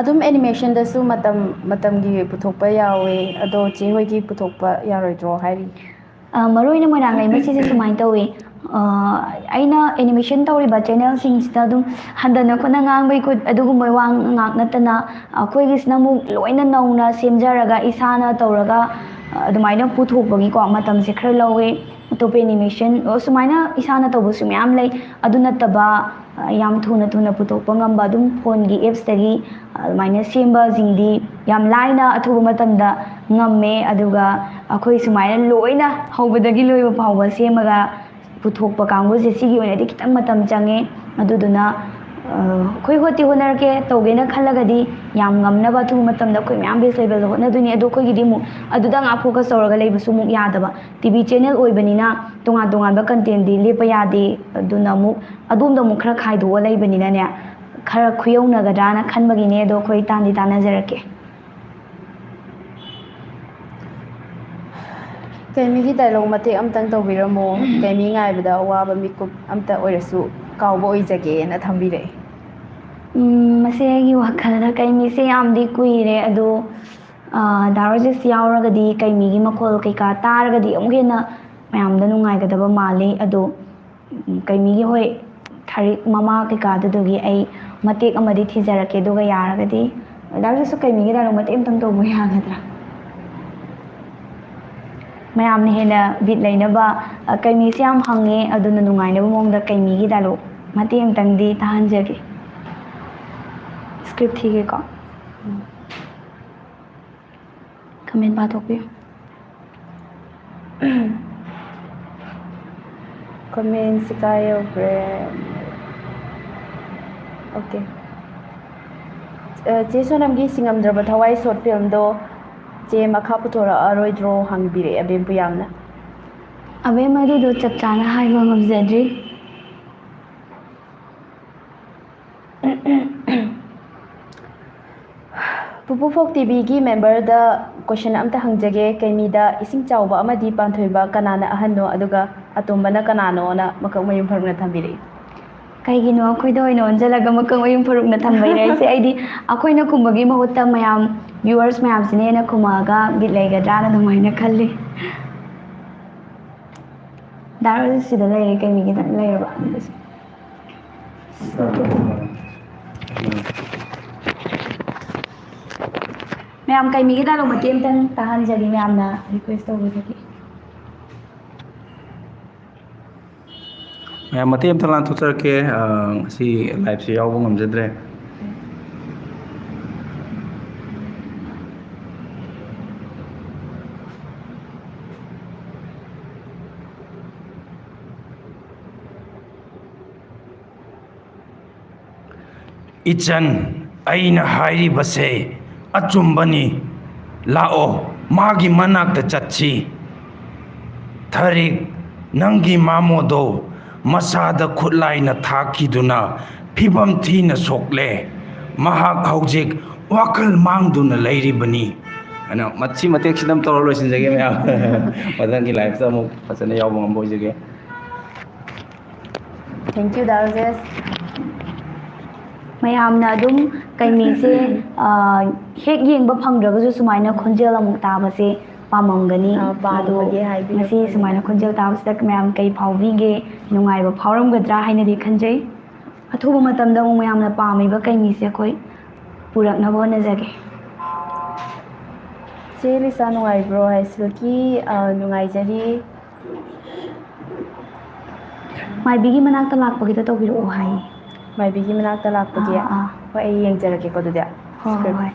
ꯑꯗꯨꯝ ꯑꯦꯅꯤꯃꯦꯁꯟꯗꯁꯨ ꯃꯇꯝ ꯃꯇꯝꯒꯤ ꯄꯨꯊꯣꯛꯄ ꯌꯥꯎꯋꯦ, ꯑꯗꯣ ꯆꯦ ꯍꯣꯏꯒꯤ ꯄꯨꯊꯣꯛꯄ ꯌꯥꯔꯣꯏꯗ꯭ꯔꯣ ꯍꯥꯏꯔꯤ? ꯑ, ꯃꯔꯨ ꯑꯣꯏꯅ ꯃꯣꯏꯔꯥꯡ ꯂꯩꯃ ꯁꯤꯁꯦ ꯁꯨꯃꯥꯏꯅ ꯇꯧꯋꯤ꯫ ꯑ, ꯑꯩꯅ ꯑꯦꯅꯤꯃꯦꯁꯟ ꯇꯧꯔꯤꯕ ꯆꯦꯅꯦꯜꯁꯤꯡꯁꯤꯗ ꯑꯗꯨꯝ ꯍꯟꯗꯅ ꯈꯣꯠꯅ ꯉꯥꯡꯕꯩ ꯈꯨꯠ ꯑꯗꯨꯒꯨꯝꯕ ꯋꯥ ꯉꯥꯛ ꯅꯠꯇꯅ, ꯑꯩꯈꯣꯏꯒꯤꯁꯤꯅ ꯑꯃꯨꯛ ꯂꯣꯏꯅ ꯅꯧꯅ ꯁꯦꯝꯖꯔꯒ ꯏꯁꯥꯅ ꯇꯧꯔꯒ, ꯑ, ꯑꯗꯨꯃꯥꯏꯅ ꯄꯨꯊꯣꯛꯄꯒꯤꯀꯣ ꯃꯇꯝꯁꯦ ꯈꯔ ꯂꯧꯋꯦ꯫ ꯑꯇꯣꯞꯄ ꯑꯦꯅꯤꯃꯦꯁꯟ, ꯑꯣ, ꯁꯨꯃꯥꯏꯅ ꯏꯁꯥꯅ ꯇꯧꯕꯁꯨ ꯃꯌꯥꯝ ꯂꯩ꯫ ꯑꯗꯨ ꯅꯠꯇꯕ, ꯑ, ꯌꯥꯝ ꯊꯨꯅ ꯊꯨꯅ ꯄꯨꯊꯣꯛꯄ ꯉꯝꯕ, ꯑꯗꯨꯝ ꯐꯣꯟꯒꯤ ꯑꯦꯞꯁꯇꯒꯤ, ꯑ, ꯑꯗꯨꯃꯥꯏꯅ ꯁꯦꯝꯕꯁꯤꯡꯗꯤ ꯌꯥꯝ ꯂꯥꯏꯅ ꯑꯊꯨꯕ ꯃꯇꯝꯗ ꯉꯝꯃꯦ꯫ ꯑꯗꯨꯒ ꯑꯩꯈꯣꯏ ꯁꯨꯃꯥꯏꯅ ꯂꯣꯏꯅ ꯍꯧꯕꯗꯒꯤ ꯂꯣꯏꯕ ꯐꯥꯎꯕ ꯁꯦꯝꯃꯒ ꯄꯨꯊꯣꯛꯄ ꯀꯥꯡꯕꯨꯁꯦ, ꯁꯤꯒꯤ ꯑꯣꯏꯅꯗꯤ ꯈꯤꯇꯪ ꯃꯇꯝ ꯆꯪꯉꯦ꯫ ꯑꯗꯨꯗꯨꯅ, ꯑ, ꯑꯩꯈꯣꯏ ꯍꯣꯠꯇꯤ ꯍꯣꯠꯅꯔꯛꯀꯦ, ꯇꯧꯒꯦꯅ ꯈꯜꯂꯒꯗꯤ ꯌꯥꯝ ꯉꯝꯅꯕ ꯑꯊꯨꯕ ꯃꯇꯝꯗ ꯑꯩꯈꯣꯏ ꯃꯌꯥꯝ ꯕꯦꯁ ꯂꯦꯚꯦꯜꯗ ꯍꯣꯠꯅꯗꯣꯏꯅꯤ꯫ ꯑꯗꯣ ꯑꯩꯈꯣꯏꯒꯤꯗꯤ ꯑꯃꯨꯛ ꯑꯗꯨꯗ ꯉꯥꯛ ꯐꯣꯀꯁ ꯇꯧꯔꯒ ꯂꯩꯕꯁꯨ ꯑꯃꯨꯛ ꯌꯥꯗꯕ꯫ ꯇꯤ ꯚꯤ ꯆꯦꯅꯦꯜ ꯑꯣꯏꯕꯅꯤꯅ ꯇꯣꯉꯥꯟ ꯇꯣꯉꯥꯟꯕ ꯀꯟꯇꯦꯟꯗꯤ ꯂꯦꯞꯄ ꯌꯥꯗꯦ꯫ ꯑꯗꯨꯅ ꯑꯃꯨꯛ ꯑꯗꯣꯝꯗ ꯑꯃꯨꯛ ꯈꯔ ꯈꯥꯏꯗꯣꯛꯑ ꯂꯩꯕꯅꯤꯅꯅꯦ, ꯈꯔ ꯈꯨꯌꯧꯅꯒꯗ꯭ꯔꯥꯅ ꯈꯟꯕꯒꯤꯅꯦ꯫ ꯑꯗꯣ ꯑꯩꯈꯣꯏ ꯇꯥꯟꯗꯤ ꯇꯥꯟꯅꯖꯔꯛꯀꯦ꯫ ꯀꯩꯃꯤꯒꯤ ꯗꯥꯏꯂꯣꯛ ꯃꯇꯦꯛ ꯑꯝꯇꯪ ꯇꯧꯕꯤꯔꯝꯃꯣ꯫ ꯀꯩꯃꯤ ꯉꯥꯏꯕꯗ ꯑꯋꯥꯕ ꯃꯤꯀꯨꯞ ꯑꯝꯇ ꯑꯣꯏꯔꯁꯨ ꯀꯥꯎꯕ ꯑꯣꯏꯖꯒꯦꯅ ꯊꯝꯕꯤꯔꯛꯑꯦ꯫ ꯎꯝ, ꯃꯁꯤ ꯑꯩꯒꯤ ꯋꯥꯈꯜꯗ ꯀꯩꯃꯤꯁꯦ ꯌꯥꯝꯗꯤ ꯀꯨꯏꯔꯦ, ꯑꯗꯣ, ꯑꯥ, ꯗꯥ ꯔꯣꯖꯦꯁ ꯌꯥꯎꯔꯒꯗꯤ ꯀꯩꯃꯤꯒꯤ ꯃꯈꯣꯜ ꯀꯩꯀꯥ ꯇꯥꯔꯒꯗꯤ ꯑꯃꯨꯛ ꯍꯦꯟꯅ ꯃꯌꯥꯝꯗ ꯅꯨꯡꯉꯥꯏꯒꯗꯕ ꯃꯥꯜꯂꯤ꯫ ꯑꯗꯣ, ꯎꯝ, ꯀꯩꯃꯤꯒꯤ, ꯍꯣꯏ, ꯊꯥꯔꯤꯛ ꯃꯃꯥ ꯀꯩꯀꯥꯗꯨꯗꯨꯒꯤ ꯑꯩ ꯃꯇꯦꯛ ꯑꯃꯗꯤ ꯊꯤꯖꯔꯛꯀꯦ, ꯑꯗꯨꯒ ꯌꯥꯔꯒꯗꯤ ꯗꯥ ꯔꯣꯖꯦꯁꯁꯨ ꯀꯩꯃꯤꯒꯤ ꯗꯥꯏꯂꯣꯛ ꯃꯇꯦꯛ ꯑꯝꯇꯪ ꯇꯧꯕ ꯌꯥꯒꯗ꯭ꯔꯥ? ꯃꯌꯥꯝꯅ ꯍꯦꯟꯅ ꯕꯤꯠ ꯂꯩꯅꯕ, ꯑ, ꯀꯩꯃꯤꯁꯦ ꯌꯥꯝ ꯍꯪꯉꯦ, ꯑꯗꯨꯅ ꯅꯨꯡꯉꯥꯏꯅꯕ ꯃꯑꯣꯡꯗ ꯀꯩꯃꯤꯒꯤ ꯗꯥꯏꯂꯣꯛ ꯃꯇꯦꯛ ꯑꯃꯇꯪꯗꯤ ꯇꯥꯍꯟꯖꯒꯦ꯫ ꯁ꯭ꯀ꯭ꯔꯤꯞ ꯊꯤꯒꯦꯀꯣ꯫ ꯀꯃꯦꯟ ꯄꯥꯊꯣꯛꯄꯤꯌꯨ꯫ ꯀꯃꯦꯟꯁꯤ ꯀꯥꯏ ꯌꯧꯈ꯭ꯔꯦ? ꯑꯣꯀꯦ꯫ ꯑ, ꯆꯦ ꯁꯣꯅꯝꯒꯤ ꯁꯤꯡꯉꯝꯗ꯭ꯔꯕ ꯊꯋꯥꯏ ꯁꯣꯔꯠ ꯐꯤꯂꯝꯗꯣ ꯆꯦ ꯃꯈꯥ ꯄꯨꯊꯣꯔꯛꯑꯔꯣꯏꯗ꯭ꯔꯣ ꯍꯪꯕꯤꯔꯛꯑꯦ ꯑꯕꯦꯝ ꯄꯨꯌꯥꯝꯅ꯫ ꯑꯕꯦꯝ, ꯑꯗꯨꯗꯣ ꯆꯞ ꯆꯥꯅ ꯍꯥꯏꯕ ꯉꯝꯖꯗ꯭ꯔꯤ꯫ ꯄꯨꯄꯨ ꯐꯣꯛ ꯇꯤꯚꯤꯒꯤ ꯃꯦꯝꯕꯔꯗ ꯀꯣꯏꯁꯟ ꯑꯝꯇ ꯍꯪꯖꯒꯦ꯫ ꯀꯩꯃꯤꯗ ꯏꯁꯤꯡ ꯆꯥꯎꯕ ꯑꯃꯗꯤ ꯄꯥꯟꯊꯣꯏꯕ ꯀꯅꯥꯅ ꯑꯍꯟꯅꯣ, ꯑꯗꯨꯒ ꯑꯇꯣꯝꯕꯅ ꯀꯅꯥꯅꯣꯅ ꯃꯀꯛ ꯃꯌꯨꯝ ꯐꯔꯨꯛꯅ ꯊꯝꯕꯤꯔꯛꯏ꯫ ꯀꯩꯒꯤꯅꯣ ꯑꯩꯈꯣꯏꯗ ꯑꯣꯏꯅ ꯑꯣꯟꯁꯤꯜꯂꯒ ꯃꯀꯛ ꯃꯌꯨꯝ ꯐꯔꯨꯛꯅ ꯊꯝꯕꯩꯔ ꯍꯥꯏꯁꯦ? ꯑꯩꯗꯤ ꯑꯩꯈꯣꯏꯅ ꯈꯨꯝꯕꯒꯤ ꯃꯍꯨꯠꯇ ꯃꯌꯥꯝ, viewers ꯃꯌꯥꯝꯁꯤꯅ ꯍꯦꯟꯅ ꯈꯨꯝꯃꯛꯑꯒ ꯕꯤꯠ ꯂꯩꯒꯗ꯭ꯔꯥꯅ ꯑꯗꯨꯃꯥꯏꯅ ꯈꯜꯂꯤ꯫ ꯗꯥ ꯔꯣꯖꯦꯁ ꯁꯤꯗ ꯂꯩꯔꯦ, ꯀꯩꯃꯤꯒꯤꯗ ꯂꯩꯔꯕ? ꯃꯌꯥꯝ, ꯀꯩꯃꯤꯒꯤ ꯗꯥꯏꯂꯣꯛ ꯃꯇꯦꯛ ꯑꯃꯇꯪ ꯇꯥꯍꯟꯖꯒꯦ, ꯃꯌꯥꯝꯅ ꯔꯤꯀ꯭ꯋꯦꯁ ꯇꯧꯕꯗꯒꯤ꯫ ꯃꯌꯥꯝ, ꯃꯇꯦꯛ ꯑꯃꯇ ꯂꯥꯟꯊꯣꯛꯆꯔꯛꯀꯦ꯫ ꯑ, ꯉꯁꯤ ꯂꯥꯏꯞꯁꯦ ꯌꯥꯎꯕ ꯉꯝꯖꯗ꯭ꯔꯦ꯫ ꯏꯆꯟ, ꯑꯩꯅ ꯍꯥꯏꯔꯤꯕꯁꯦ ꯑꯆꯨꯝꯕꯅꯤ꯫ ꯂꯥꯛꯑꯣ, ꯃꯥꯒꯤ ꯃꯅꯥꯛꯇ ꯆꯠꯁꯤ꯫ ꯊꯥꯔꯤꯛ, ꯅꯪꯒꯤ ꯃꯥꯃꯣꯗꯣ ꯃꯁꯥꯗ ꯈꯨꯠꯂꯥꯏꯅ ꯊꯥꯈꯤꯗꯨꯅ ꯐꯤꯕꯝ ꯊꯤꯅ ꯁꯣꯛꯂꯦ꯫ ꯃꯍꯥꯛ ꯍꯧꯖꯤꯛ ꯋꯥꯈꯜ ꯃꯥꯡꯗꯨꯅ ꯂꯩꯔꯤꯕꯅꯤ꯫ ꯑꯗꯨꯅ ꯃꯁꯤ ꯃꯇꯦꯛꯁꯤꯗ ꯑꯃ ꯇꯧꯔ ꯂꯣꯏꯁꯤꯟꯖꯒꯦ ꯃꯌꯥꯝ꯫ ꯃꯊꯪꯒꯤ live ꯇ ꯑꯃꯨꯛ ꯐꯖꯅ ꯌꯥꯎꯕ ꯉꯝꯕ ꯑꯣꯏꯖꯒꯦ꯫ Thank you, ꯗꯥ ꯔꯣꯖꯦꯁ꯫ ꯃꯌꯥꯝꯅ ꯑꯗꯨꯝ ꯀꯩꯅꯤꯁꯦ, ꯑ, ꯍꯦꯛ ꯌꯦꯡꯕ ꯐꯪꯗ꯭ꯔꯒꯁꯨ ꯁꯨꯃꯥꯏꯅ ꯈꯣꯟꯖꯦꯜ ꯑꯃꯨꯛ ꯇꯥꯕꯁꯦ ꯄꯥꯝꯃꯝꯒꯅꯤ꯫ ꯑ, ꯄꯥꯝꯕꯒꯤ ꯑꯗꯣ ꯍꯥꯏꯕꯤꯔꯛꯄꯅꯤꯅ꯫ ꯉꯁꯤ ꯁꯨꯃꯥꯏꯅ ꯈꯣꯟꯖꯦꯜ ꯇꯥꯕꯁꯤꯗ ꯃꯌꯥꯝ ꯀꯩ ꯐꯥꯎꯕꯤꯒꯦ? ꯅꯨꯡꯉꯥꯏꯕ ꯐꯥꯎꯔꯝꯒꯗ꯭ꯔꯥ ꯍꯥꯏꯅꯗꯤ ꯈꯟꯖꯩ꯫ ꯑꯊꯨꯕ ꯃꯇꯝꯗ ꯑꯃꯨꯛ ꯃꯌꯥꯝꯅ ꯄꯥꯝꯃꯤꯕ ꯀꯩꯅꯤꯁꯦ ꯑꯩꯈꯣꯏ ꯄꯨꯔꯛꯅꯕ ꯍꯣꯠꯅꯖꯒꯦ꯫ ꯆꯦ ꯂꯤꯁꯥ ꯅꯨꯡꯉꯥꯏꯕ꯭ꯔꯣ? ꯍꯥꯏ, ꯁꯤꯜꯀꯤ, ꯑ, ꯅꯨꯡꯉꯥꯏꯖꯔꯤ꯫ ꯃꯥꯏꯕꯤꯒꯤ ꯃꯅꯥꯛꯇ ꯂꯥꯛꯄꯒꯤꯗꯣ ꯇꯧꯕꯤꯔꯛꯑꯣ ꯍꯥꯏꯌꯦ꯫ ꯃꯥꯏꯕꯤꯒꯤ ꯃꯅꯥꯛꯇ ꯂꯥꯛꯄꯒꯤ? ꯑꯥ, ꯑꯥ꯫ ꯍꯣꯏ, ꯑꯩ ꯌꯦꯡꯖꯔꯛꯀꯦꯀꯣ ꯑꯗꯨꯗꯤ꯫ ꯍꯣꯏ, script꯫ ꯍꯣꯏ꯫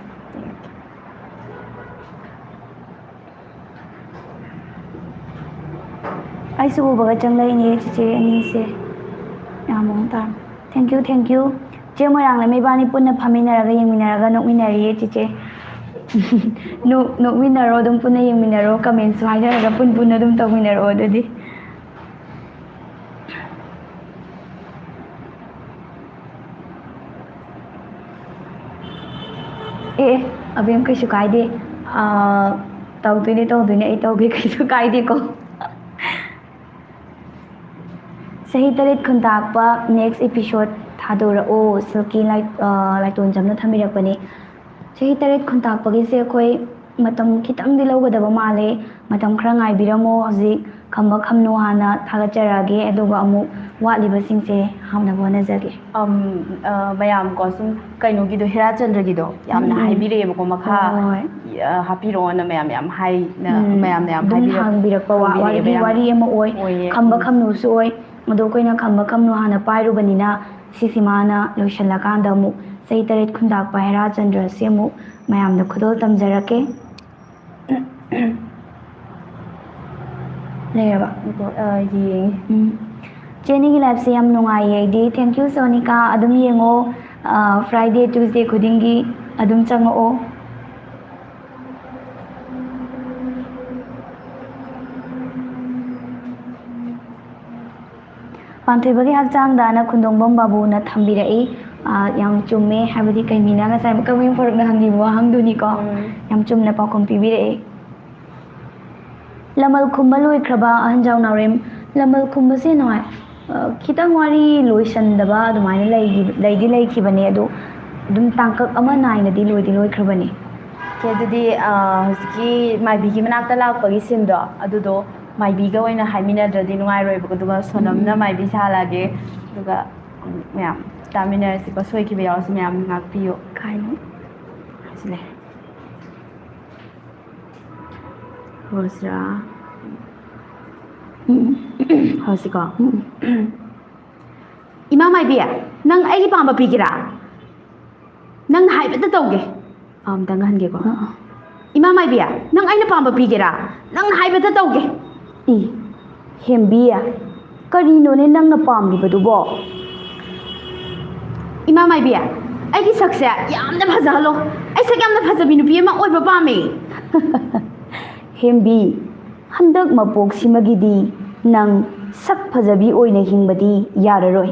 ꯑꯩꯁꯨ ꯎꯕꯒ ꯆꯪꯂꯛꯏꯅꯦ ꯆꯤꯆꯦ ꯑꯅꯤꯁꯦ꯫ ꯌꯥꯝ ꯃꯑꯣꯡ ꯇꯥꯔꯦ꯫ Thank you, thank you꯫ ꯆꯦ ꯃꯣꯏꯔꯥꯡꯂꯩꯃ ꯏꯕꯥꯅꯤ ꯄꯨꯟꯅ ꯐꯝꯃꯤꯟꯅꯔꯒ ꯌꯦꯡꯃꯤꯟꯅꯔꯒ ꯅꯣꯛꯃꯤꯟꯅꯔꯤꯌꯦ ꯆꯤꯆꯦ꯫ ꯅꯣꯛ-, ꯅꯣꯛꯃꯤꯟꯅꯔꯣ, ꯑꯗꯨꯝ ꯄꯨꯟꯅ ꯌꯦꯡꯃꯤꯟꯅꯔꯣ, comment ꯁꯨ ꯍꯥꯏꯅꯔꯒ ꯄꯨꯟ ꯄꯨꯟꯅ ꯑꯗꯨꯝ ꯇꯧꯃꯤꯟꯅꯔꯛꯑꯣ ꯑꯗꯨꯗꯤ꯫ ꯑꯦ, ꯑꯦ, ꯑꯕꯦꯝ, ꯀꯩꯁꯨ ꯀꯥꯏꯗꯦ꯫ ꯑꯥ, ꯇꯧꯗꯣꯏꯅꯦ, ꯇꯧꯗꯣꯏꯅꯦ, ꯑꯩ ꯇꯧꯒꯦ, ꯀꯩꯁꯨ ꯀꯥꯏꯗꯦꯀꯣ꯫ ꯆꯍꯤ ꯇꯔꯦꯠ ꯈꯨꯟꯇꯥꯛꯄ next episode ꯊꯥꯗꯣꯔꯛꯑꯣ, ꯁꯤꯜꯀꯤ ꯂꯥꯏ-, ꯑꯥ, ꯂꯥꯏꯇꯣꯟꯖꯝꯅ ꯊꯝꯕꯤꯔꯛꯄꯅꯦ꯫ ꯆꯍꯤ ꯇꯔꯦꯠ ꯈꯨꯟꯇꯥꯛꯄꯒꯤꯁꯦ ꯑꯩꯈꯣꯏ ꯃꯇꯝ ꯈꯤꯇꯪꯗꯤ ꯂꯧꯒꯗꯕ ꯃꯥꯜꯂꯦ꯫ ꯃꯇꯝ ꯈꯔ ꯉꯥꯏꯕꯤꯔꯝꯃꯣ꯫ ꯍꯧꯖꯤꯛ ꯈꯝꯕ ꯈꯝꯅꯨ ꯍꯥꯟꯅ ꯊꯥꯒꯠꯆꯔꯛꯑꯒꯦ, ꯑꯗꯨꯒ ꯑꯃꯨꯛ ꯋꯥꯠꯂꯤꯕꯁꯤꯡꯁꯦ ꯍꯥꯞꯅꯕ ꯍꯣꯠꯅꯖꯒꯦ꯫ ꯑꯝ, ꯑ, ꯃꯌꯥꯝ ꯀꯣ, ꯁꯨꯝ ꯀꯩꯅꯣꯒꯤꯗꯣ, ꯍꯦꯔꯥꯆꯟꯗ꯭ꯔꯒꯤꯗꯣ ꯌꯥꯝꯅ ꯎꯝ, ꯎꯝ꯫ ꯍꯥꯏꯕꯤꯔꯛꯑꯦꯕꯀꯣ, ꯃꯈꯥ, ꯍꯣꯏ, ꯍꯣꯏ꯫ ꯑ, ꯍꯥꯞꯄꯤꯔꯛꯑꯣꯅ ꯃꯌꯥꯝ ꯌꯥꯝ ꯍꯥꯏꯅ, ꯎꯝ, ꯃꯌꯥꯝꯅ ꯌꯥꯝ ꯑꯗꯨꯝ ꯍꯥꯏꯕꯤꯔꯛ-, ꯍꯪꯕꯤꯔꯛꯄ ꯋꯥ-, ꯍꯪꯕꯤꯔꯛꯑꯦꯕ ꯋꯥꯔꯤ, ꯌꯥꯝ꯫ ꯋꯥꯔꯤ ꯑꯃ ꯑꯣꯏ꯫ ꯑꯣꯏꯌꯦ꯫ ꯈꯝꯕ ꯎꯝ꯫ ꯈꯝꯅꯨꯁꯨ ꯑꯣꯏ꯫ ꯑꯗꯣ ꯑꯩꯈꯣꯏꯅ ꯈꯝꯕ ꯈꯝꯅꯨ ꯍꯥꯟꯅ ꯄꯥꯏꯔꯨꯕꯅꯤꯅ, ꯁꯤꯁꯤꯃꯅ ꯂꯣꯏꯁꯤꯜꯂꯀꯥꯟꯗ ꯑꯃꯨꯛ ꯆꯍꯤ ꯇꯔꯦꯠ ꯈꯨꯟꯇꯥꯛꯄ ꯍꯦꯔꯥꯆꯟꯗ꯭ꯔꯁꯤ ꯑꯃꯨꯛ ꯃꯌꯥꯝꯗ ꯈꯨꯗꯣꯜ ꯇꯝꯖꯔꯛꯀꯦ꯫ ꯂꯩꯔꯕ? ꯉꯥꯏꯈꯣ, ꯑ, ꯌꯦꯡꯉꯤ꯫ ꯎꯝ꯫ ꯆꯦ ꯑꯅꯤꯒꯤ live ꯁꯦ ꯌꯥꯝ ꯅꯨꯡꯉꯥꯏꯌꯦ ꯑꯩꯗꯤ꯫ Thank you, Sonika. ꯑꯗꯨꯝ ꯌꯦꯡꯉꯣ꯫ ꯑ, Friday, Tuesday ꯈꯨꯗꯤꯡꯒꯤ ꯑꯗꯨꯝ ꯆꯪꯉꯛꯑꯣ꯫ ꯄꯥꯟꯊꯣꯏꯕꯒꯤ ꯍꯛꯆꯥꯡꯗꯅ ꯈꯨꯟꯗꯣꯡꯕꯝ ꯕꯥꯕꯨꯅ ꯊꯝꯕꯤꯔꯛꯏ꯫ ꯑꯥ, ꯌꯥꯝ ꯆꯨꯝꯃꯦ꯫ ꯍꯥꯏꯕꯗꯤ ꯀꯩꯃꯤꯅ ꯉꯁꯥꯏ ꯀꯛꯋꯤꯡ ꯐꯔꯨꯛꯅ ꯍꯪꯈꯤꯕ ꯋꯥꯍꯪꯗꯨꯅꯤꯀꯣ꯫ ꯎꯝ꯫ ꯌꯥꯝ ꯆꯨꯝꯅ ꯄꯥꯎꯈꯨꯝ ꯄꯤꯕꯤꯔꯛꯑꯦ꯫ ꯂꯃꯜ ꯈꯨꯝꯕ ꯂꯣꯏꯈ꯭ꯔꯕ ꯑꯍꯟꯖꯥꯎ ꯅꯥꯎꯔꯦꯝ꯫ ꯂꯃꯜ ꯈꯨꯝꯕꯁꯦ ꯅꯨꯡꯉꯥꯏ-, ꯑ, ꯈꯤꯇꯪ ꯋꯥꯔꯤ ꯂꯣꯏꯁꯟꯗꯕ ꯑꯗꯨꯃꯥꯏꯅ ꯂꯩꯈꯤ-, ꯂꯩꯗꯤ ꯂꯩꯈꯤꯕꯅꯦ, ꯑꯗꯣ ꯑꯗꯨꯝ ꯇꯥꯡꯀꯛ ꯑꯃ ꯅꯥꯏꯅꯗꯤ ꯂꯣꯏꯗꯤ ꯂꯣꯏꯈ꯭ꯔꯕꯅꯦ꯫ ꯑꯣꯀꯦ, ꯑꯗꯨꯗꯤ, ꯑ, ꯍꯧꯖꯤꯛꯀꯤ ꯃꯥꯏꯕꯤꯒꯤ ꯃꯅꯥꯛꯇ ꯂꯥꯛꯄꯒꯤ ꯁꯤꯟꯗꯣ, ꯑꯗꯨꯗꯣ ꯃꯥꯏꯕꯤꯒ ꯑꯣꯏꯅ ꯍꯥꯏꯃꯤꯟꯅꯗ꯭ꯔꯗꯤ ꯅꯨꯡꯉꯥꯏꯔꯣꯏꯕꯀꯣ꯫ ꯑꯗꯨꯒ ꯁꯣꯅꯝꯅ ꯎꯝ꯫ ꯃꯥꯏꯕꯤ ꯁꯥꯍꯜꯂꯛꯑꯒꯦ, ꯑꯗꯨꯒ ꯃꯌꯥꯝ ꯇꯥꯃꯤꯟꯅꯔꯁꯤꯀꯣ꯫ ꯁꯣꯏꯈꯤꯕ ꯌꯥꯎꯔꯁꯨ ꯃꯌꯥꯝ ꯉꯥꯛꯄꯤꯌꯨ꯫ ꯀꯥꯏꯅꯣ? ꯁꯤ ꯂꯩ꯫ ꯍꯧꯔꯁꯤꯔꯥ? ꯎꯝ꯫ ꯍꯧꯔꯁꯤꯀꯣ? ꯎꯝ꯫ ꯏꯃꯥ ꯃꯥꯏꯕꯤ, ꯅꯪ ꯑꯩꯒꯤ ꯄꯥꯝꯕ ꯄꯤꯒꯦꯔꯥ? ꯅꯪꯅ ꯍꯥꯏꯕꯇ ꯇꯧꯒꯦ꯫ ꯑꯝꯇꯪꯒ ꯍꯟꯒꯦꯀꯣ꯫ ꯑꯥ, ꯑꯥ꯫ ꯏꯃꯥ ꯃꯥꯏꯕꯤ, ꯅꯪ ꯑꯩꯅ ꯄꯥꯝꯕ ꯄꯤꯒꯦꯔꯥ? ꯅꯪꯅ ꯍꯥꯏꯕꯇ ꯇꯧꯒꯦ꯫ ꯏ, ꯍꯦꯝꯕꯤ, ꯀꯔꯤꯅꯣꯅꯦ ꯅꯪꯅ ꯄꯥꯝꯂꯤꯕꯗꯨꯕꯣ? ꯏꯃꯥ ꯃꯥꯏꯕꯤ, ꯑꯩꯒꯤ ꯁꯛꯁꯦ ꯌꯥꯝꯅ ꯐꯖꯍꯜꯂꯣ꯫ ꯑꯩ ꯁꯛ ꯌꯥꯝꯅ ꯐꯖꯕꯤ ꯅꯨꯄꯤ ꯑꯃ ꯑꯣꯏꯕ ꯄꯥꯝꯃꯦ꯫ ꯍꯦꯝꯕꯤ, ꯍꯟꯗꯛ ꯃꯄꯣꯛꯁꯤꯃꯒꯤꯗꯤ ꯅꯪ ꯁꯛ ꯐꯖꯕꯤ ꯑꯣꯏꯅ ꯍꯤꯡꯕꯗꯤ ꯌꯥꯔꯔꯣꯏ꯫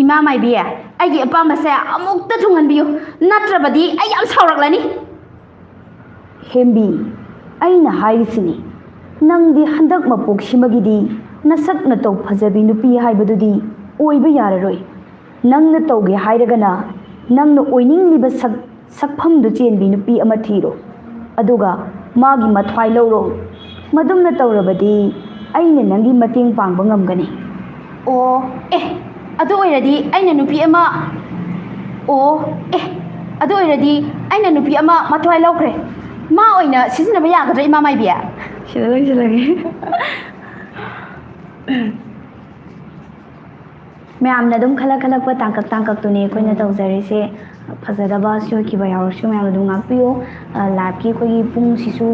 ꯏꯃꯥ ꯃꯥꯏꯕꯤ, ꯑꯩꯒꯤ ꯑꯄꯥꯝꯕꯁꯦ ꯑꯃꯨꯛꯇ ꯊꯨꯡꯍꯟꯕꯤꯌꯨ, ꯅꯠꯇ꯭ꯔꯕꯗꯤ ꯑꯩ ꯌꯥꯝ ꯁꯥꯎꯔꯛꯂꯅꯤ꯫ ꯍꯦꯝꯕꯤ, ꯑꯩꯅ ꯍꯥꯏꯔꯤꯁꯤꯅꯤ, ꯅꯪꯗꯤ ꯍꯟꯗꯛ ꯃꯄꯣꯛꯁꯤꯃꯒꯤꯗꯤ ꯅꯁꯛ ꯅꯇꯧ ꯐꯖꯕꯤ ꯅꯨꯄꯤ ꯍꯥꯏꯕꯗꯨꯗꯤ ꯑꯣꯏꯕ ꯌꯥꯔꯔꯣꯏ꯫ ꯅꯪꯅ ꯇꯧꯒꯦ ꯍꯥꯏꯔꯒꯅ ꯅꯪꯅ ꯑꯣꯏꯅꯤꯡꯂꯤꯕ ꯁꯛ-, ꯁꯛꯐꯝꯗꯨ ꯆꯦꯟꯕꯤ ꯅꯨꯄꯤ ꯑꯃ ꯊꯤꯔꯣ, ꯑꯗꯨꯒ ꯃꯥꯒꯤ ꯃꯊ꯭ꯋꯥꯏ ꯂꯧꯔꯣ꯫ ꯃꯗꯨꯝꯅ ꯇꯧꯔꯕꯗꯤ ꯑꯩꯅ ꯅꯪꯒꯤ ꯃꯇꯦꯡ ꯄꯥꯡꯕ ꯉꯝꯒꯅꯤ꯫ ꯑꯣ, ꯑꯦ, ꯑꯗꯨ ꯑꯣꯏꯔꯗꯤ ꯑꯩꯅ ꯅꯨꯄꯤ ꯑꯃ, ꯑꯣ, ꯑꯦ, ꯑꯗꯨ ꯑꯣꯏꯔꯗꯤ ꯑꯩꯅ ꯅꯨꯄꯤ ꯑꯃ ꯃꯊ꯭ꯋꯥꯏ ꯂꯧꯈ꯭ꯔꯦ꯫ ꯃꯥ ꯑꯣꯏꯅ ꯁꯤꯖꯤꯟꯅꯕ ꯌꯥꯒꯗ꯭ꯔꯥ, ꯏꯃꯥ ꯃꯥꯏꯕꯤ? ꯁꯤꯗ ꯂꯣꯏꯁꯤꯜꯂꯒꯦ꯫ ꯃꯌꯥꯝꯅ ꯑꯗꯨꯝ ꯈꯜꯂꯛ ꯈꯜꯂꯛꯄ ꯇꯥꯡꯀꯛ ꯇꯥꯡꯀꯛꯇꯨꯅꯤ ꯑꯩꯈꯣꯏꯅ ꯎꯝ꯫ ꯇꯧꯖꯔꯤꯁꯦ꯫ ꯐꯖꯗꯕ ꯁꯣꯏꯈꯤꯕ ꯌꯥꯎꯔꯁꯨ ꯃꯌꯥꯝꯅ ꯑꯗꯨꯝ ꯉꯥꯛꯄꯤꯌꯨ꯫ ꯑ, liveꯀꯤ ꯑꯩꯈꯣꯏꯒꯤ ꯄꯨꯡꯁꯤꯁꯨ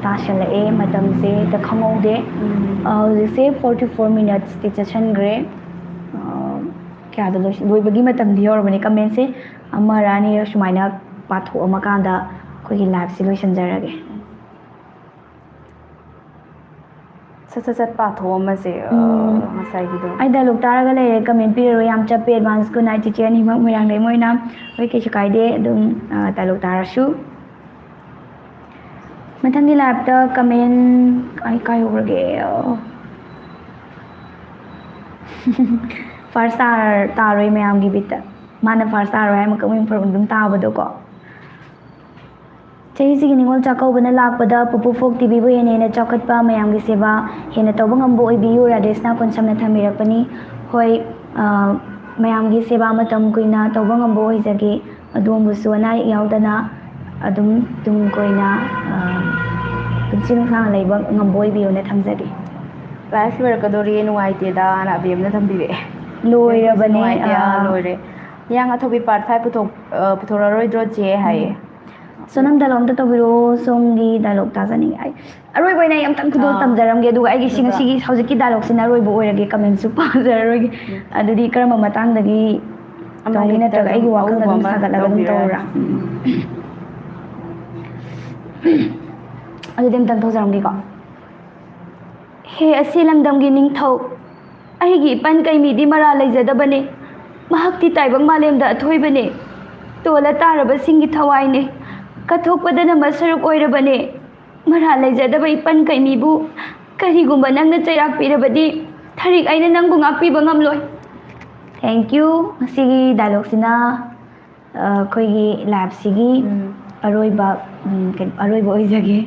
ꯇꯥꯁꯜꯂꯛꯑꯦ, ꯃꯇꯝꯁꯦ ꯍꯦꯛꯇ ꯈꯪꯍꯧꯗꯦ꯫ ꯎꯝ꯫ ꯑ, ꯍꯧꯖꯤꯛꯁꯦ forty four minutesꯇꯤ ꯆꯠꯁꯟꯈ꯭ꯔꯦ꯫ ꯑ, ꯀꯌꯥꯗ ꯂꯣꯏꯁ-, ꯂꯣꯏꯕꯒꯤ ꯃꯇꯝꯗꯤ ꯌꯧꯔꯕꯅꯦ꯫ Commentꯁꯦ ꯑꯃꯔ ꯑꯅꯤꯔ ꯁꯨꯃꯥꯏꯅ ꯄꯥꯊꯣꯛꯑꯝꯃꯀꯥꯟꯗ ꯑꯩꯈꯣꯏꯒꯤ liveꯁꯦ ꯂꯣꯏꯁꯤꯟꯖꯔꯒꯦ꯫ ꯁꯠ ꯁꯠ ꯁꯠ ꯄꯥꯊꯣꯛꯑꯝꯃꯁꯦ꯫ ꯑ, ꯎꯝ꯫ ꯉꯁꯥꯏꯒꯤꯗꯣ꯫ ꯑꯩ dialogue ꯇꯥꯔꯒ ꯂꯩꯔꯦ, comment ꯄꯤꯔꯔꯣꯏ, ꯌꯥꯝ ꯆꯞꯄꯦ꯫ Advance good night ꯆꯤꯆꯦ ꯑꯅꯤꯃꯛ ꯃꯣꯏꯔꯥꯡꯗꯩ ꯃꯣꯏꯅ꯫ ꯍꯣꯏ, ꯀꯩꯁꯨ ꯀꯥꯏꯗꯦ, ꯑꯗꯨꯝ, ꯑ, dialogue ꯇꯥꯔꯁꯨ꯫ ꯃꯊꯪꯒꯤ liveꯇ comment ꯑꯩ ꯀꯥꯏ ꯍꯧꯔꯒꯦ? ꯑꯣ꯫ First ꯇꯥꯔ-, ꯇꯥꯔꯣꯏ ꯃꯌꯥꯝꯒꯤ ꯕꯤꯠꯇ꯫ ꯃꯥꯅ first ꯇꯥꯔꯣꯏ ꯍꯥꯏ ꯃꯀꯛ ꯃꯌꯨꯝ ꯐꯔꯛ ꯑꯗꯨꯝ ꯇꯥꯕꯗꯣꯀꯣ꯫ ꯆꯍꯤꯁꯤꯒꯤ ꯅꯤꯉꯣꯜ ꯆꯥꯛꯀꯧꯕꯅ ꯂꯥꯛꯄꯗ ꯄꯨꯄꯨ ꯐꯣꯛ ꯇꯤꯚꯤꯕꯨ ꯍꯦꯟꯅ ꯍꯦꯟꯅ ꯆꯥꯎꯈꯠꯄ, ꯃꯌꯥꯝꯒꯤ ꯁꯦꯕꯥ ꯍꯦꯟꯅ ꯇꯧꯕ ꯉꯝꯕ ꯑꯣꯏꯕꯤꯌꯨ꯫ ꯔꯥꯙꯦꯁꯅ ꯀꯣꯟꯁꯝꯅ ꯊꯝꯕꯤꯔꯛꯄꯅꯤ꯫ ꯍꯣꯏ, ꯑ, ꯃꯌꯥꯝꯒꯤ ꯁꯦꯕꯥ ꯃꯇꯝ ꯀꯨꯏꯅ ꯇꯧꯕ ꯉꯝꯕ ꯑꯣꯏꯖꯒꯦ꯫ ꯑꯗꯣꯝꯕꯨꯁꯨ ꯑꯅꯥ ꯑꯌꯦꯛ ꯌꯥꯎꯗꯅ ꯑꯗꯨꯝ ꯇꯨꯡ ꯀꯣꯏꯅ, ꯑ, ꯄꯨꯟꯁꯤ ꯅꯨꯡꯁꯥꯡꯅ ꯂꯩꯕ ꯉꯝꯕ ꯑꯣꯏꯕꯤꯌꯨꯅ ꯊꯝꯖꯒꯦ꯫ Live ꯂꯣꯏꯔꯛꯀꯗꯣꯔꯤ, ꯅꯨꯡꯉꯥꯏꯇꯦꯗ, ꯑꯅ ꯑꯕꯦꯝꯅ ꯊꯝꯕꯤꯔꯛꯑꯦ꯫ ꯂꯣꯏꯔꯕꯅꯦ, ꯅꯨꯡꯉꯥꯏꯇꯦ, ꯑꯥ, ꯑꯥ꯫ ꯂꯣꯏꯔꯦ꯫ ꯍꯤꯌꯥꯡ ꯑꯊꯣꯏꯕꯤ part five ꯄꯨꯊꯣꯛ-, ꯑ, ꯄꯨꯊꯣꯔꯛꯑꯔꯣꯏꯗ꯭ꯔꯣ ꯆꯦ ꯍꯥꯏꯌꯦ꯫ ꯁꯣꯅꯝ dialogue ꯑꯝꯇ ꯇꯧꯕꯤꯔꯛꯑꯣ, ꯁꯣꯝꯒꯤ dialogue ꯇꯥꯖꯅꯤꯡꯉꯦ꯫ ꯑꯩ ꯑꯔꯣꯏꯕ ꯑꯣꯏꯅ ꯑꯩ ꯑꯝꯇꯪ ꯈꯨꯗꯣꯜ ꯑꯥ꯫ ꯇꯝꯖꯔꯝꯒꯦ, ꯑꯗꯨꯒ ꯑꯩꯒꯤ ꯁꯤ ꯑꯗꯨꯒ ꯉꯁꯤꯒꯤ ꯍꯧꯖꯤꯛꯀꯤ dialogueꯁꯤꯅ ꯑꯔꯣꯏꯕ ꯑꯣꯏꯔꯒꯦ, commentꯁꯨ ꯄꯥꯖꯔꯔꯣꯏꯒꯦ꯫ ꯎꯝ꯫ ꯑꯗꯨꯗꯤ ꯀꯔꯝꯕ ꯃꯇꯥꯡꯗꯒꯤ ꯑꯃ ꯇꯧꯅꯤ, ꯍꯦꯛꯇ ꯅꯠꯇ꯭ꯔꯒ ꯑꯩꯒꯤ ꯑꯗꯨꯝ ꯋꯥꯈꯜꯗ ꯑꯎꯕ ꯑꯗꯨꯝ ꯑꯃ ꯁꯥꯒꯠꯂꯒ ꯑꯗꯨꯝ ꯇꯧꯕꯤꯔꯣ꯫ ꯇꯧꯔꯥ? ꯎꯝ꯫ ꯑꯗꯨꯗꯤ ꯑꯝꯇꯪ ꯇꯧꯖꯔꯝꯒꯦꯀꯣ꯫ ꯍꯦ ꯑꯁꯤ ꯂꯝꯗꯝꯒꯤ ꯅꯤꯡꯊꯧ, ꯑꯩꯒꯤ ꯏꯄꯟ ꯀꯩꯃꯤꯗꯤ ꯃꯔꯥꯜ ꯂꯩꯖꯗꯕꯅꯤ꯫ ꯃꯍꯥꯛꯇꯤ ꯇꯥꯏꯕꯪ ꯃꯥꯂꯦꯝꯗ ꯑꯊꯣꯏꯕꯅꯤ꯫ ꯇꯣꯜꯂ ꯇꯥꯔꯕꯁꯤꯡꯒꯤ ꯊꯋꯥꯏꯅꯤ꯫ ꯀꯠꯊꯣꯛꯄꯗꯅ ꯃꯁꯔꯨꯛ ꯑꯣꯏꯔꯕꯅꯤ꯫ ꯃꯔꯥꯜ ꯂꯩꯖꯗꯕ ꯏꯄꯟ ꯀꯩꯃꯤꯕꯨ ꯀꯔꯤꯒꯨꯝꯕ ꯅꯪꯅ ꯆꯩꯔꯥꯛ ꯄꯤꯔꯕꯗꯤ, ꯊꯔꯤꯛ ꯑꯩꯅ ꯅꯪꯕꯨ ꯉꯥꯛꯄꯤꯕ ꯉꯝꯂꯣꯏ꯫ Thank you꯫ ꯉꯁꯤꯒꯤ dialogueꯁꯤꯅ, ꯑ, ꯑꯩꯈꯣꯏꯒꯤ liveꯁꯤꯒꯤ ꯎꯝ꯫ ꯑꯔꯣꯏꯕ, ꯎꯝ, ꯀꯩꯅꯣ, ꯑꯔꯣꯏꯕ ꯑꯣꯏꯖꯒꯦ꯫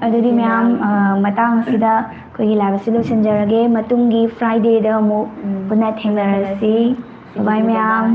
ꯑꯗꯨꯗꯤ ꯑꯗꯨꯗꯤ ꯃꯌꯥꯝ, ꯃꯌꯥꯝ, ꯑ, ꯃꯇꯥꯡ ꯑꯁꯤꯗ ꯑꯩꯈꯣꯏꯒꯤ live ꯑꯁꯤ ꯂꯣꯏꯁꯤꯟꯖꯔꯒꯦ꯫ ꯃꯇꯨꯡꯒꯤ Fridayꯗ ꯑꯃꯨꯛ ꯎꯝ꯫ ꯄꯨꯟꯅ ꯊꯦꯡꯅꯔꯁꯤ꯫ ꯊꯦꯡꯅꯔꯁꯤ꯫ Bye bye ꯃꯌꯥꯝ꯫